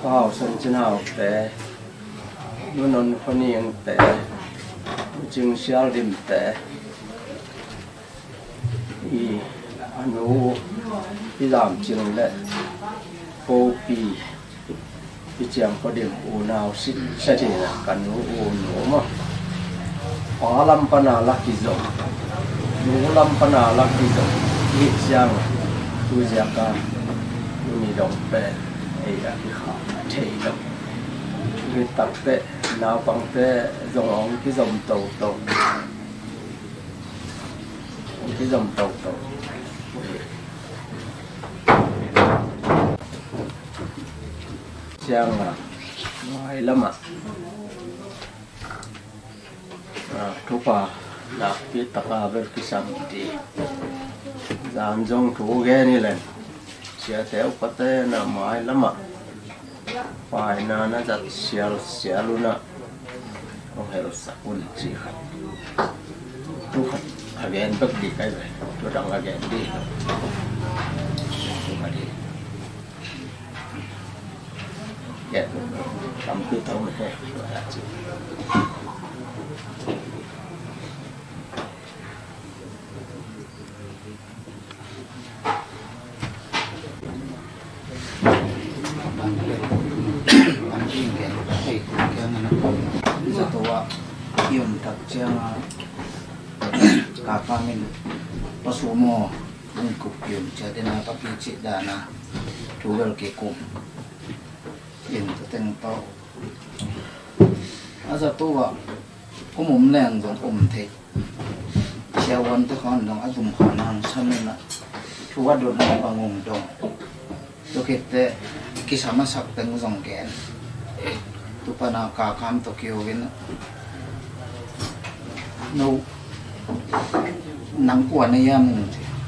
Pa Hau San Cin Haute, Nu Non Khua Ningte, Nu Cing Sial Dimte i a nu i lamcing le Kopi i ciang ko dim unau si sa thina ka nu u nu maw? Pa lam pana la kizom, nu lam pana la kizom i ciang tu ziaka tuni dong pen ei a kikha thei lo. Ri takte naupangte zong hong kizom toto, hong kizom toto. Cianga mai lama a, thupha nakpi taka bel kisam kiti. Zan zong thu gen hi len, siate upate na mai lama paina na zat sialsial una hong helsak un ci khat. Thu khat a gen bek di kai ve, thu dang a gen di. Thu khat di. Tampi tau mah he. Zato a i om tak cianga Kaka min pasu maw, bungkup i om ciat ina papi cih dana thu bel kikum. In tu teng tawh a zato ah um um leng zong um thei. Siavuante khawng zong a zum khawng nang sam in a thu a dot nang bang ung dong. Tu khitte kisam a sak teng zong gen. Tu pana Kakam tawh kio in a, no nang kua na hiam,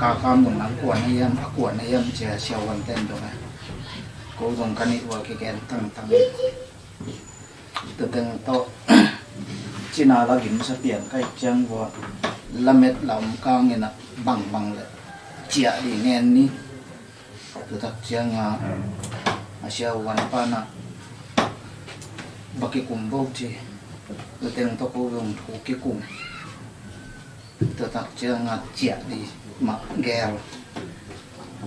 Kakam zong nang kua na hiam, a kua na hiam cia siavuante in dong a. Ko zong ka nih ua kigen tangtang. Tuteng tawh cina la gimsa pian kaih ciang vua lamet la om kangin a bangbang le ciah dih ngen ni. Tutak cianga a siavuan pana ba kikum bo ci. Tuteng tawh ko zong thu kikum. Tutak cianga ciah di mah gel.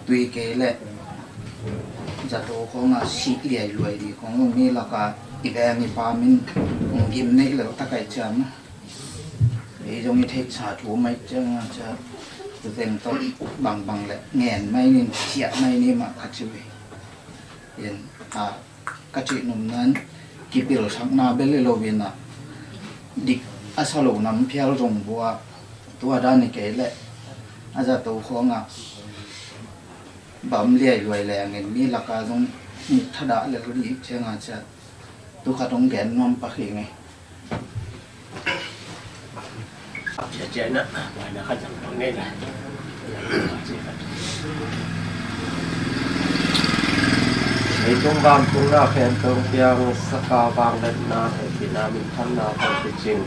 Tui kei leh zato khawngah sih liailuai di khawng zong mi laka i veng i pam in hong gim neih lel ta kaih ciam. Ei zong i theihsa thu mai cianga cia. Tuteng tawh bangbang leh ngen mai nin ciah mai ni mah ka ci uh hi. In a ka cih nopna in kipilsakna bel hi loin a dik a sa lo nam phial zong vua tua dan hi kei leh A zato khawngah bam liai luai lengin mi laka zong mi thadah lel dih cianga ciat tukhat hong gen nuam pah hi ngei. Leitung vantung na khempeuh piang saka vangliatna hehpihna minthanna tawh kicing.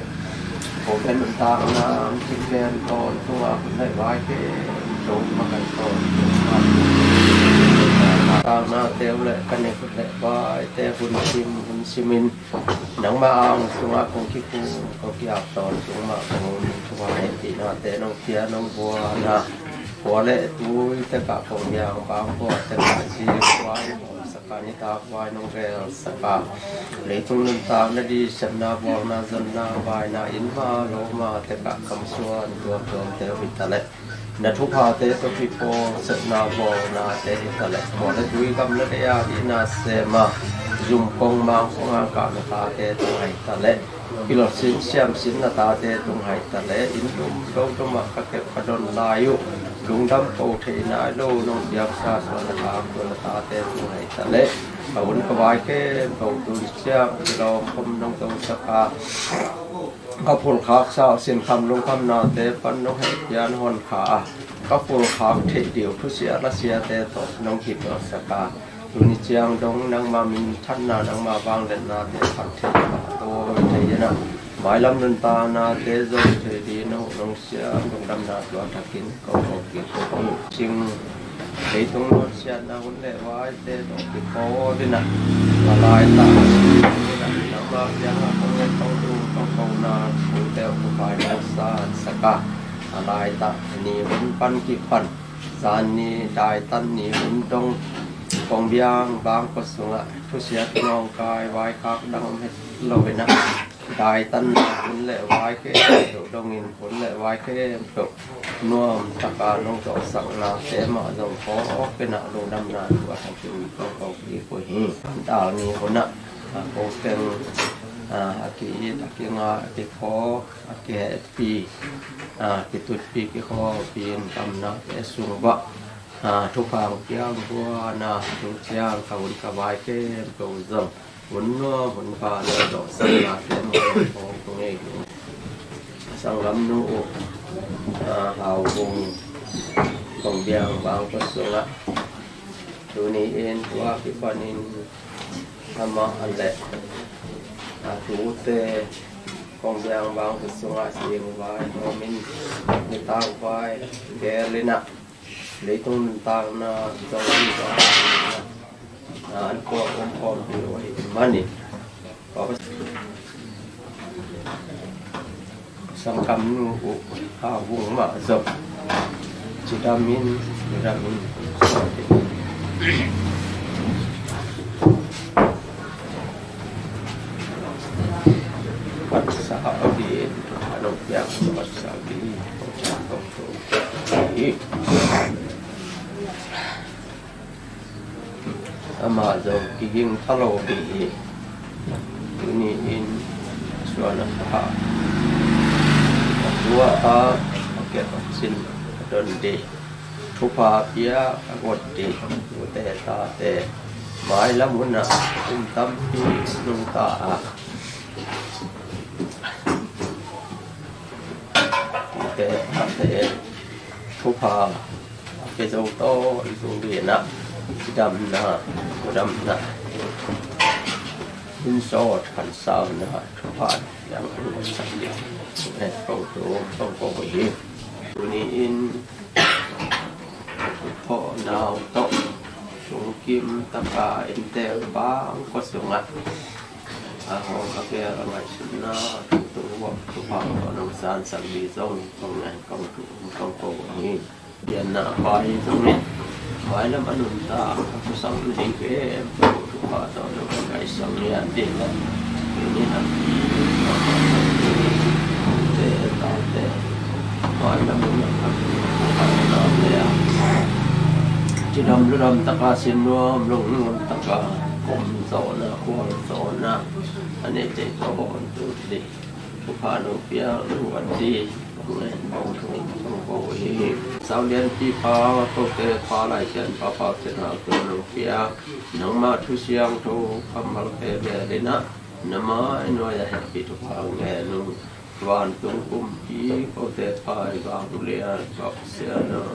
Ko pen nuntakna ang ci pen tawn tunga hun leh vai khempeuh makaih tawn tunga. Takna teu le ka nek le vaite hun sim hun simin nangma ang sungah kong kikung ko kiak tawn sungmah kong hun tunga hehpihnate nong pia nong buana. Kua le tui tekah kong biang bang kua tekah zi kua in hong saka nitak vai nong gel saka. Leitung nuntakna di sepna buakna zonna vaina in ma lo ma tekah kamsuan tuamtuamte uh hi taleh. Na thuphate tawh kipawl sepna buaknate hi taleh. Kua le tui gam le lei a dihna sema zum kong mang kong a kahna tate tung hi taleh. Kilawhsin siamsin na tate tung hai taleh in dum dodum ah ka kep ka don lai uh. Lungdam ko thei nai lo nong biaksa suan a kak tua na tate tung hai taleh. Ka hun ka vai khempeuh tun ciang kilawm khom nong tong saka. Ka phulkhak sa sin kham lungkham nate pan nong hehpia na hon kha a. Ka phulkhak theih diu thusia lasiate tawh nong kituak saka. Tuni ciang dong nangma minthanna nangma vangliatnate phat thei mah tawi thei inah mailam nuntaknate zo thei dih na huh nong siam lungdamna tua thakin ko ko kik ko kong cing. Leitung nuan siatna hun le vaite tawh kikaw dinah a laitak nangma piangah kong ngen kong dum kong kona thute uh kupai nong san saka. A laitak ni hun pan kipan Zan ni daitan ni hun dong kong biang bang kua sungah thusiat nawngkai vaikhak dang om het lo inah daitan na hun le vai khempeuh dongin hun le vai khempeuh nuam taka nong tawhsaknate mah zong kawk inah lungdamna tua thakin kong kawk kik uh hi. Dal ni hunah a ko teng a ki-it a kinga a kikhaw a kihehpi a kitutpi kikhawpi in kamnate sung bah a thupha hong piang buana tung ciang ka hun ka vai khempeuh zong hun nuam hun pha le dawhsaknate mawh hong kong ei hi. Sanggamnu uh a Hau Vung kong biang bang kua sungah tuni in tua kipanin amah a leh a tute kong biang bang kua sungah sing vai hawmin nitak vai gel inah leitung nuntakna zong hi vai a an kuak om khawm hi uh ahi manin Sanggamnu uh a vung mah zong cidamin cidamin patsa a bi a nong piak patsa a bi hi. Amah zong kiging pha lo dih hi. Tuni in suan a pha a tua a a kep a cin a don dih. Thupha pia a got dih tute tate mailam hunah um tampi nungta a tute tate thupha a pia zo tawn tung dinah damna damna in sawt khansauna thupha yang an sak dih. Ko tu ko ko hi. Tuni in thawhnau tawh sungkim taka inntek bang kua sungah a hawm a ker a ngaihsutna tung vok thupha nong sansak dih zong kong ngen kong tu kong ko hi. Pianna pa hi zongin mailam a nuntak a thusang na hi khempeuh thupha tawh lo ka ngaihsang lian ding a tuni a te tate mailam a nuntak a thupha tawh lo a cidam ludam taka sin nuam lung nuam taka kom zawhna khuang zawhna a neite tawh hawm tu dih. Thupha nong piak nong vat dih. Sawlianpi Pa, kote Pa Lai Siangtho Pa, Sia Nau Tua Nung Pia, nangmah thu siangtho kammal khempeuh in na mai nuai-ah hehpih thupha ngen un. Vantung kumpi kote Pa i vang lian tawh Sia Nau.